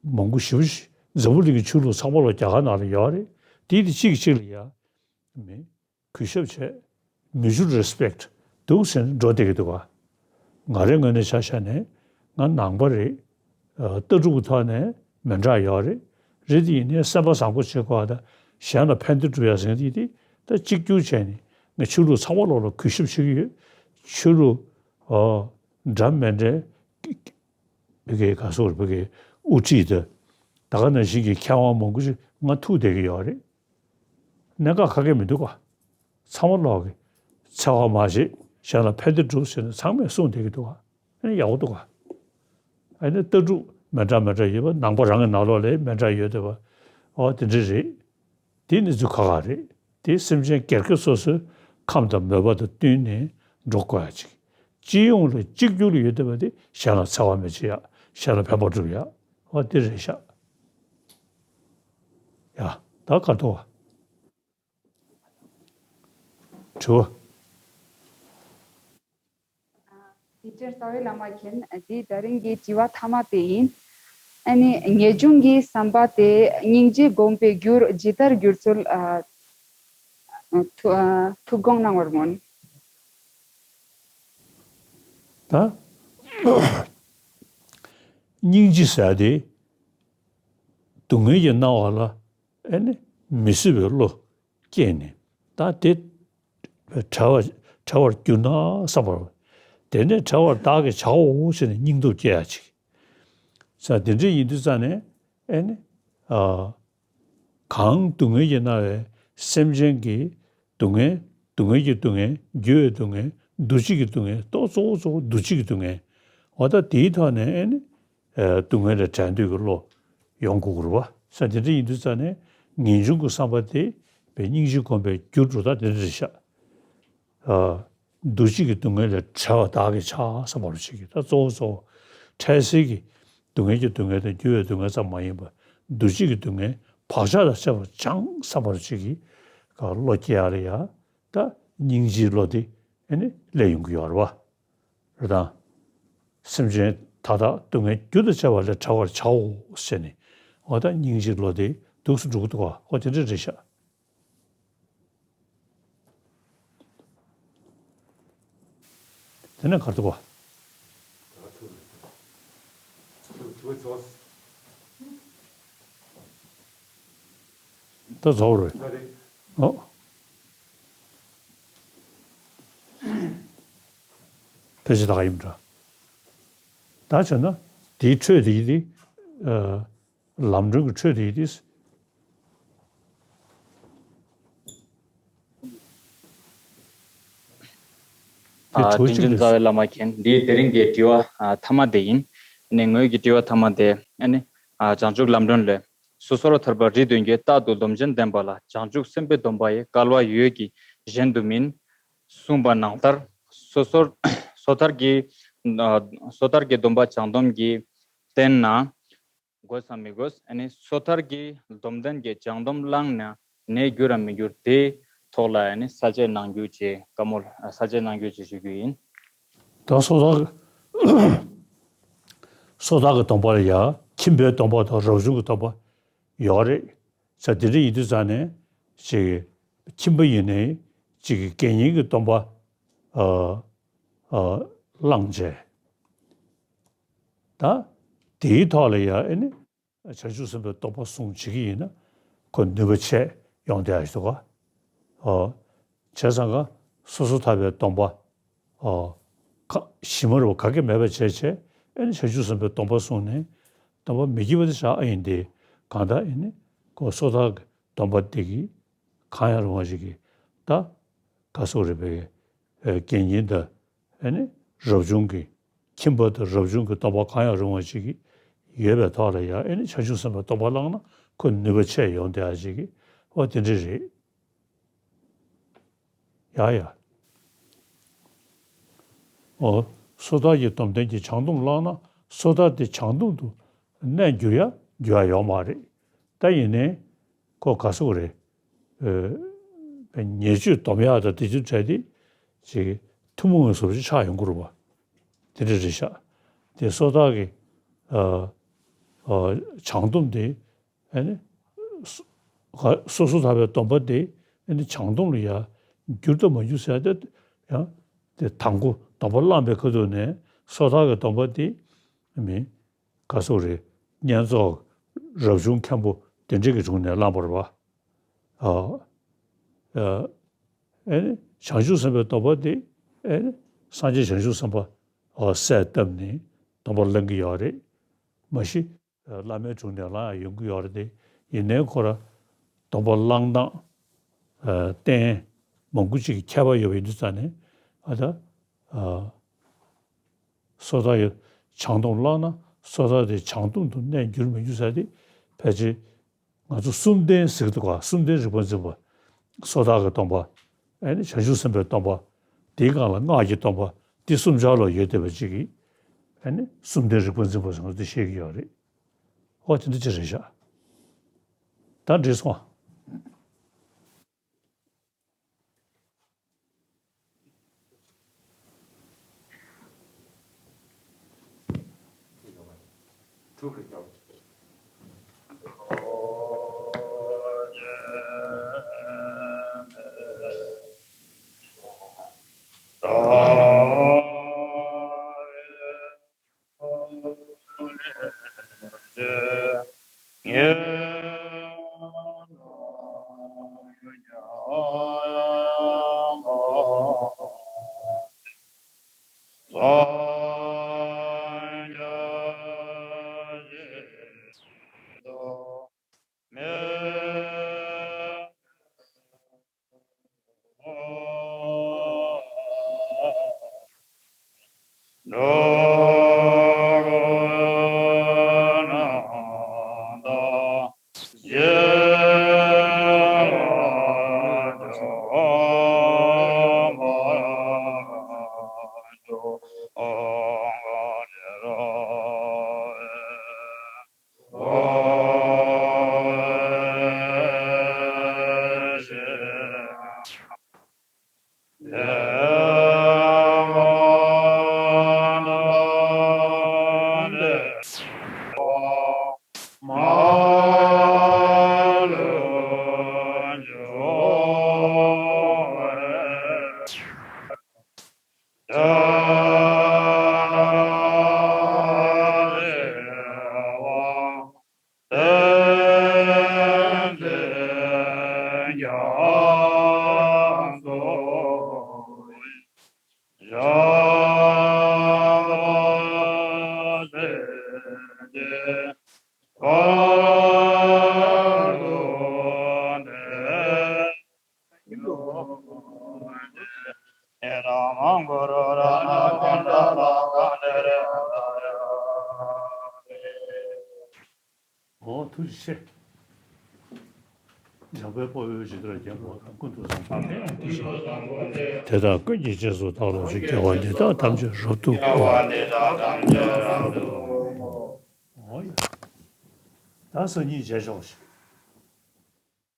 མང་པོ་ཞེ་པོ་ཞིག་འཛམ་བུ་གླིང་གི་ཆོས་ལུགས་ཚང་མ་ལོག་རྒྱ་གར་ནང་ལ་ཡོད་རེད། དེ་ཡིན་དུས་གཅིག་གིས་གཅིག་ལ་ཡ། མི། གུས་ཞབས་བྱས། Mutual respect འདུག་ཟེར་ནས་འགྲོ་བསྡད་ཀྱི་འདུག་ག་ང་རའི་ངོས་ནས་ཆ་བཞག་ནས་ང་ནང་པ་རེད། ཨ། ལྟ་གྲུབ་ཀྱི་ཐོག་ནས་མི་འདྲ་ཡོད་རེད། རེད་དེ་ཡིན་ནའི་སེམས་པ་བཟང་པོ་བྱེད་དགོས་པ་དང་གཞན་ལ་ཕན་བདེ་སྒྲུབ་ཡ་ཟེར་མཁན་དེ་དེ་ ད་གཅིག་གྱུར་བྱས་ནས་ངས་ཆོས་ལུགས་ཚང་མ་ལོག་ལ་གུས་ཞབས་བྱེད་ཀྱི་ཡོད། ཆོས་ལུགས་ཨ་འདྲ་མི་འདྲའི་བོད་ཀྱི་ག་སོགས་བོད་ཀྱི་དབུ་ཁྲིད་དང་ད་ག་ནང་བཞིན་གྱི་མཁས་དབང་མང་པོ་ཞིག་ང་ཐུག་བསྡད་ཀྱི་ཡོད་རེད། གནད་འགག་ག་གེ་མི་འདུག་ག་ཚང་མ་ལོག་གི་འཚེ་བ་མ་བྱེད། གཞན་ལ་ཕན་བདེ་སྒྲུབ་ཟེར་ནས་ཚང་མས་གསུངས་བསྡད་ཀྱི་འདུག་ག་ཨ་ནི་ཡག་པོ་འདུག་ག་ཨ་ནི་ལྟ་གྲུབ་མི་འདྲ་མི་འདྲ་ཡོད་པ། ནང་པ་རང་གི་ནང་ལོགས་ལ་མི་འདྲ་ཡོད་བསྡད་པ། ཨོ་དེ་འདྲ་རེད། དེ་གནས་ཚུལ་ཁག་ཁག་རེད། དེ་སེམས་ཅན་སྒེར་གྱི་སོ་སོའི་ཁམས་དང་མོས་པ་དང་བསྟུན་ནས་འགྲོ་དགོས་ཡ་ཅིག་སྤྱི་ཡོངས་ལ་གཅིག་གྱུར་ལ་ཡོད་བསྡད་པ་དེ་གཞན་ལ་འཚེ་བ་མི་བྱེད་ཡ། གཞན་ལ་ཕན་པ་སྒྲུབ་ཡ། ཨོ་དེ་རེད་ཤག་ཡ། ད་ག་རེ་འདུག་ག་དྲི་བ། དེ་ཕྱིར་རྩ་བའི་བླ་མ་མཁྱེན། འདི་ད་རིང་གི་དྲི་བ་མཐའ་མ་དེ་ཡིན། ཨ་ནི་ངེས་འབྱུང་གི་བསམ་པ་དེ་སྙིང་རྗེ་སྒོམ་པའི་རྒྱུར་ཇི་ལྟར་འགྱུར་ཚུལ། ཨ། ཐུ་ཨ་ཐུགས་དགོངས་གནང་བར་སྨོན། ད་སྙིང་རྗེ་ཟེར་ཡ་དེ་སྡུག་བསྔལ་གྱི་སྣང་བ་ལ་ཨེ་ནི་མི་བཟོད་པའི་བློ་སྐྱེས་ནས། ད་དེ་བྲལ་བ་བྲལ་བར་གྱུར་ན་བསམ་པར། དེ་ནས་བྲལ་བར་བདག་གིས་བྱའོ་ཟེར་ནས་སྙིང་སྟོབས་སྐྱེ་ཡ་ཅིག་ས་དེ་འདྲ་ཡིན་དུས་ཙང་ནས་ཨེ་ནི་ཨ། གང་སྡུག་བསྔལ་གྱིས་མནར་བའི་སེམས་ཅན་གྱི་སྡུག་བསྔལ། སྡུག་བསྔལ་གྱི་སྡུག་བསྔལ། འགྱུར་བའི་སྡུག་བསྔལ། འདུ་བྱེད་ཀྱི་སྡུག་བསྔལ། ཏོ་གཙོ་བོ་གཙོ་བོ་འདུ་བྱེད་ཀྱི་སྡུག་བསྔལ། འོ་ད་དེའི་ཐོག་ནས་ཨེ་ནི་ཨ་སྡུག་བསྔལ་ལས་བྲལ་འདོད་ཀྱི་བློ་ཡོང་དགོས་ཀྱི་རེད་བ། ས་དེ་འདྲ་ཡིན་དུས་ཙང་ནས་ངེས་འབྱུང་གི་བསམ་པ་དེ་བའི་སྙིང་རྗེ་སྒོམ་པའི་རྒྱུར་འགྲོ་སྟངས་དེ་འདྲ་རེད་ཤག་ཨ། འདུ་བྱེད་ཀྱི་སྡུག་བསྔལ་ལས་བྲལ་བ་བདག་གིས་བྱ་བསམ་པ་རུ་བྱེད་ཀྱི། ད་གཙོ་བོ་གཙོ་བོ་འཕྲལ་སེལ་གྱི་སྡུག་བསྔལ་གྱི་སྡུག་བསྔལ་དང་འགྱུར་བའི་སྡུག་བསྔལ་ཙམ་མ་ཡིན་པར་འདུ་བྱེད་ཀྱི་སྡུག་བསྔལ་བག་ཆགས་དང་བཅས་པ་སྦྱངས་བསམ་པ་རུ་བྱེད་ཀྱི་བློ་སྐྱེ་ཡ་ལ་ཡ། ད་སྙིང་རྗེའི་བློ་དེ་ཨེ་ནི་སླེབས་ཡོང་གི་ཡོད་རེད་བ། རེད་དང་། སེམས་ཅན་མཐའ་དག་སྡུག་བསྔལ་རྒྱུ་དང་བཅས་པ་ལས་བྲལ་བར་བྱའོ་ཟེར་ནས། འོ་ད་སྙིང་རྗེའི་བློ་དེ་འདུག་སེ་འགྲོ་གི་འདུག་ག་འོ་དེ་འདྲ་རེད་ཤག་དེ་ནས་ག་རེ་འདུག་ག་ད་རྫོགས་རེད། ཨོ། ཕལ་ཆེར་ད་ག་ཡིན་འདྲ། ད་བྱས་ན་དེའི་འཕྲོས་དེ་ཡིན་ཏེ། ཨ། ལམ་སྒྲོན་གྱི་འཕྲོས་དེ་ཡིན་ཏེ། དེ་ཨ། དྲི་བ་དྲིན་གཅིག་ཅན་རྩ་རེད། བའི་བླ་མ་མཁྱེན། འདིའི་དེ་རིང་གི་དྲི་བ་ཨ་མཐའ་མ་དེ་ཡིན། ཨ་ནི་ངོས་ཀྱི་དྲི་བ་མཐའ་མ་དེ་ཨ་ནི་ཨ་བྱང་ཆུབ་ལམ་སྒྲོན་ལས། སོ་སོར་ཐར་པ་རིགས་བདུན་གྱིས། རྟག་ཏུ་སྡོམ་ཅན་བསྟེན་པ་ལ། བྱང་ཆུབ་སེམས་དཔའི་སྡོམ་པ་ཡི། བསྐལ་པ་ཡོད་ཀྱི་གཞན་དུ་མིན། གསུངས་པ་ནང་ལྟར། སོ་སོར་སོ་ཐར་གྱི་ཨ་སོ་ཐར་གྱི་སྡོམ་པ་བྱང་སྡོམ་གྱིས་བསྟེན་ན། དགོས་སམ་མི་དགོས། ཨ་ནི་སོ་ཐར་གྱི་སྡོམ་ལྡན་གྱིས་བྱང་སྡོམ་བླངས་ན་ནད་འགྱུར་རམ་མི་འགྱུར། དེའི་ཐོག་ལ་ཨ་ནི་ས་བཅད་གནང་རྒྱུ་བཅས་བཀའ་མོལ་ས་བཅད་གནང་རྒྱུ་བཅས་ཞུ་རྒྱུ་ཡིན། ད་སོ་ཐར་སོ་ཐར་གྱི་སྡོམ་པ་ལ་ཡ་ཁྱིམ་པའི་སྡོམ་པ་དང་རབ་བྱུང་གི་སྡོམ་པ་ཡོད་རེད། ས་དེ་འདྲ་ཡིན་དུས་ཙང་ནས་ཅིག་ཁྱིམ་པ་ཡིན་ནའི་ཅིག་དགེ་བསྙེན་གྱི་སྡོམ་པ་ཨ་ཨ་བླངས་བྱས། ད་དེའི་ཐོག་ལ་ཡ་ཨེ་ནི་བྱང་ཆུབ་སེམས་དཔའི་སྡོམ་པ་བསྲུང་བྱེད་ཀྱི་ཡིན་ན་ཁོ་ནུས་པ་ཆེ་ཡོང་བསྡད་ཡ་ཞིག་འདུག་ག་ཨོ། བྱས་ཙང་ཀ་སོ་སོར་ཐར་པའི་སྡོམ་པ། ཨོ། ཁ་ཞིབ་མོ་རེད་བ་ག་གེ་མེད་པ་བྱས་བྱས་ཨེ་ནི་བྱང་ཆུབ་སེམས་དཔའི་སྡོམ་པ་བསྲུངས་ནས་སྡོམ་པ་མི་བགྱིད་པ་དེ་བཞག་ཨེ་ཡིན་ཏེ། གང་ལྟར་ཨེ་ནི་ཁོ་སོ་ཐར་གྱི་སྡོམ་པ་དེ་གིས་གང་ཡང་རུང་བ་ཞིག་གིས་ད་ག་སོགས་རེད་པས། ཨེ་དགེ་བསྙེན་དང་ཨེ་ནི་རབ་བྱུང་གི་ཁྱིམ་པ་དང་རབ་བྱུང་གི་སྡོམ་པ་གང་ཡང་རུང་བ་ཞིག་གིས་ཡོད་པའི་ཐོག་ལ་ཡང་ཨེ་ནི་བྱང་ཆུབ་སེམས་དཔའི་སྡོམ་པ་བླངས་ན་ཁོ་ནུས་པ་ཆེ་ཡོང་བསྡད་ཡ་ཞིག་གིས་ཨོ་དེ་འདྲ་རེད། ཡ་ཡ། ཨོ། སོ་ཐར་གྱི་སྡོམ་ལྡན་གྱིས་བྱང་སྡོམ་བླངས་ན་སོ་ཐར་དེ་བྱང་སྡོམ་དུ་གནས་འགྱུར་ཡ་འགྱུར་ཡ་ཡོད་མ་རེད། ད་ཡིན་ནའི་ཁོ་ག་སོགས་རེད། ཨེ་ཉེས་སྤྱོད་སྡོམ་ཡག་དང་དེ་ཚོའི་གྲས་དེ་ཅིག་ཐུན་མོང་བའི་བཟོ་བཅོས་ཆགས་ཡོང་གི་རེད་པ། དེ་འདྲ་རེད་ཤག་དེ་སོ་ཐར་གྱི་ཨ་ཨ་བྱང་སྡོམ་དེ་ཨ་ནི་སོ་སོ་སོ་ཐར་པའི་སྡོམ་པ་དེ་ཨ་ནི་བྱང་སྡོམ་ལ་ཡ་འགྱུར་དང་མ་འགྱུར་ཟེར་ཏེ་ཡང་དེ་དང་པོ་སྡོམ་པ་བླངས་པའི་ཁ་ཐུག་ནས་སོ་ཐར་གྱི་སྡོམ་པ་དེ་མིན། ག་སོགས་རེད། བསྙེན་རྫོགས་རབ་བྱུང་མཁན་པོ་དེ་འདྲ་གི་དྲུང་ནས་བླངས་པ་རེད་པ། ཨ། ཨ་ཨེ་ནི་བྱང་ཆུབ་སེམས་དཔའི་སྡོམ་པ་དེ་ཨེ་ནི་སངས་རྒྱས་བྱང་ཆུབ་སེམས་དཔའ་ཨ་གསལ་བཏབ་ནས་སྡོམ་པ་བླང་གི་ཡོད་རེད། མ་གཞི་ཨ་བླ་མའི་དྲུང་ནས་བླང་ཡང་ཡོང་གི་ཡོད་རེད་དེ། ཡིན་ནའི་ཁོ་ར་སྡོམ་པ་བླང་སྟངས་ཨ་རྟེན་མང་པོ་ཅིག་གི་ཁྱད་པར་ཡོད་པ་ཡིན་དུས་ཙང་ནས། ཨ་ད་ཨ་སོ་ཐར་ཡི་བྱང་སྡོམ་བླངས་ན་སོ་ཐར་དེ་བྱང་སྡོམ་དུ་གནས་འགྱུར་མི་འགྱུར་ཟེར་དེ་ཕལ་ཆེར་ང་ཚོ་གསུམ་ལྡན་ཟེར་གི་འདུག་ག། གསུམ་ལྡན་རིག་པ་འཛིན་པ། སོ་ཐར་གྱི་སྡོམ་པ། ཨ་ནི་བྱང་ཆུབ་སེམས་དཔའི་སྡོམ་པ། དེའི་སྒང་ལ་སྔགས་ཀྱི་སྡོམ་པ། འདི་གསུམ་ཆར་ལ་ཡོད་བསྡད་པ་ཅིག་གིས། ཨ་ནི་གསུམ་ལྡན་རིག་པ་འཛིན་པ་ཟེར་ང་ཚོ་བཤད་ཀྱི་ཡོད་རེད། ཨོ་དེ་འདྲ་ཅིག་རེད་ཤག། ད་འགྲིག་སོང་ཨ། ཨོ་ཐུགས་རྗེ་ཆེ། འཇམ་དཔལ་དཔའ་བོས་ཇི་ལྟར་མཁྱེན་པ་དང་། ཀུན་ཏུ་བཟང་པོ་དེ་ཡང་དེ་བཞིན་དེ་དག་ཀུན་གྱི་རྗེས་སུ་བདག་སློབ་ཅིང་། དགེ་བ་འདི་དག་ཐམས་ཅད་རབ་ཏུ་དགའ་བ། ཨོ་ཡ། ད་སང་ཉིན་མཇལ་ཆོག་ཤིག།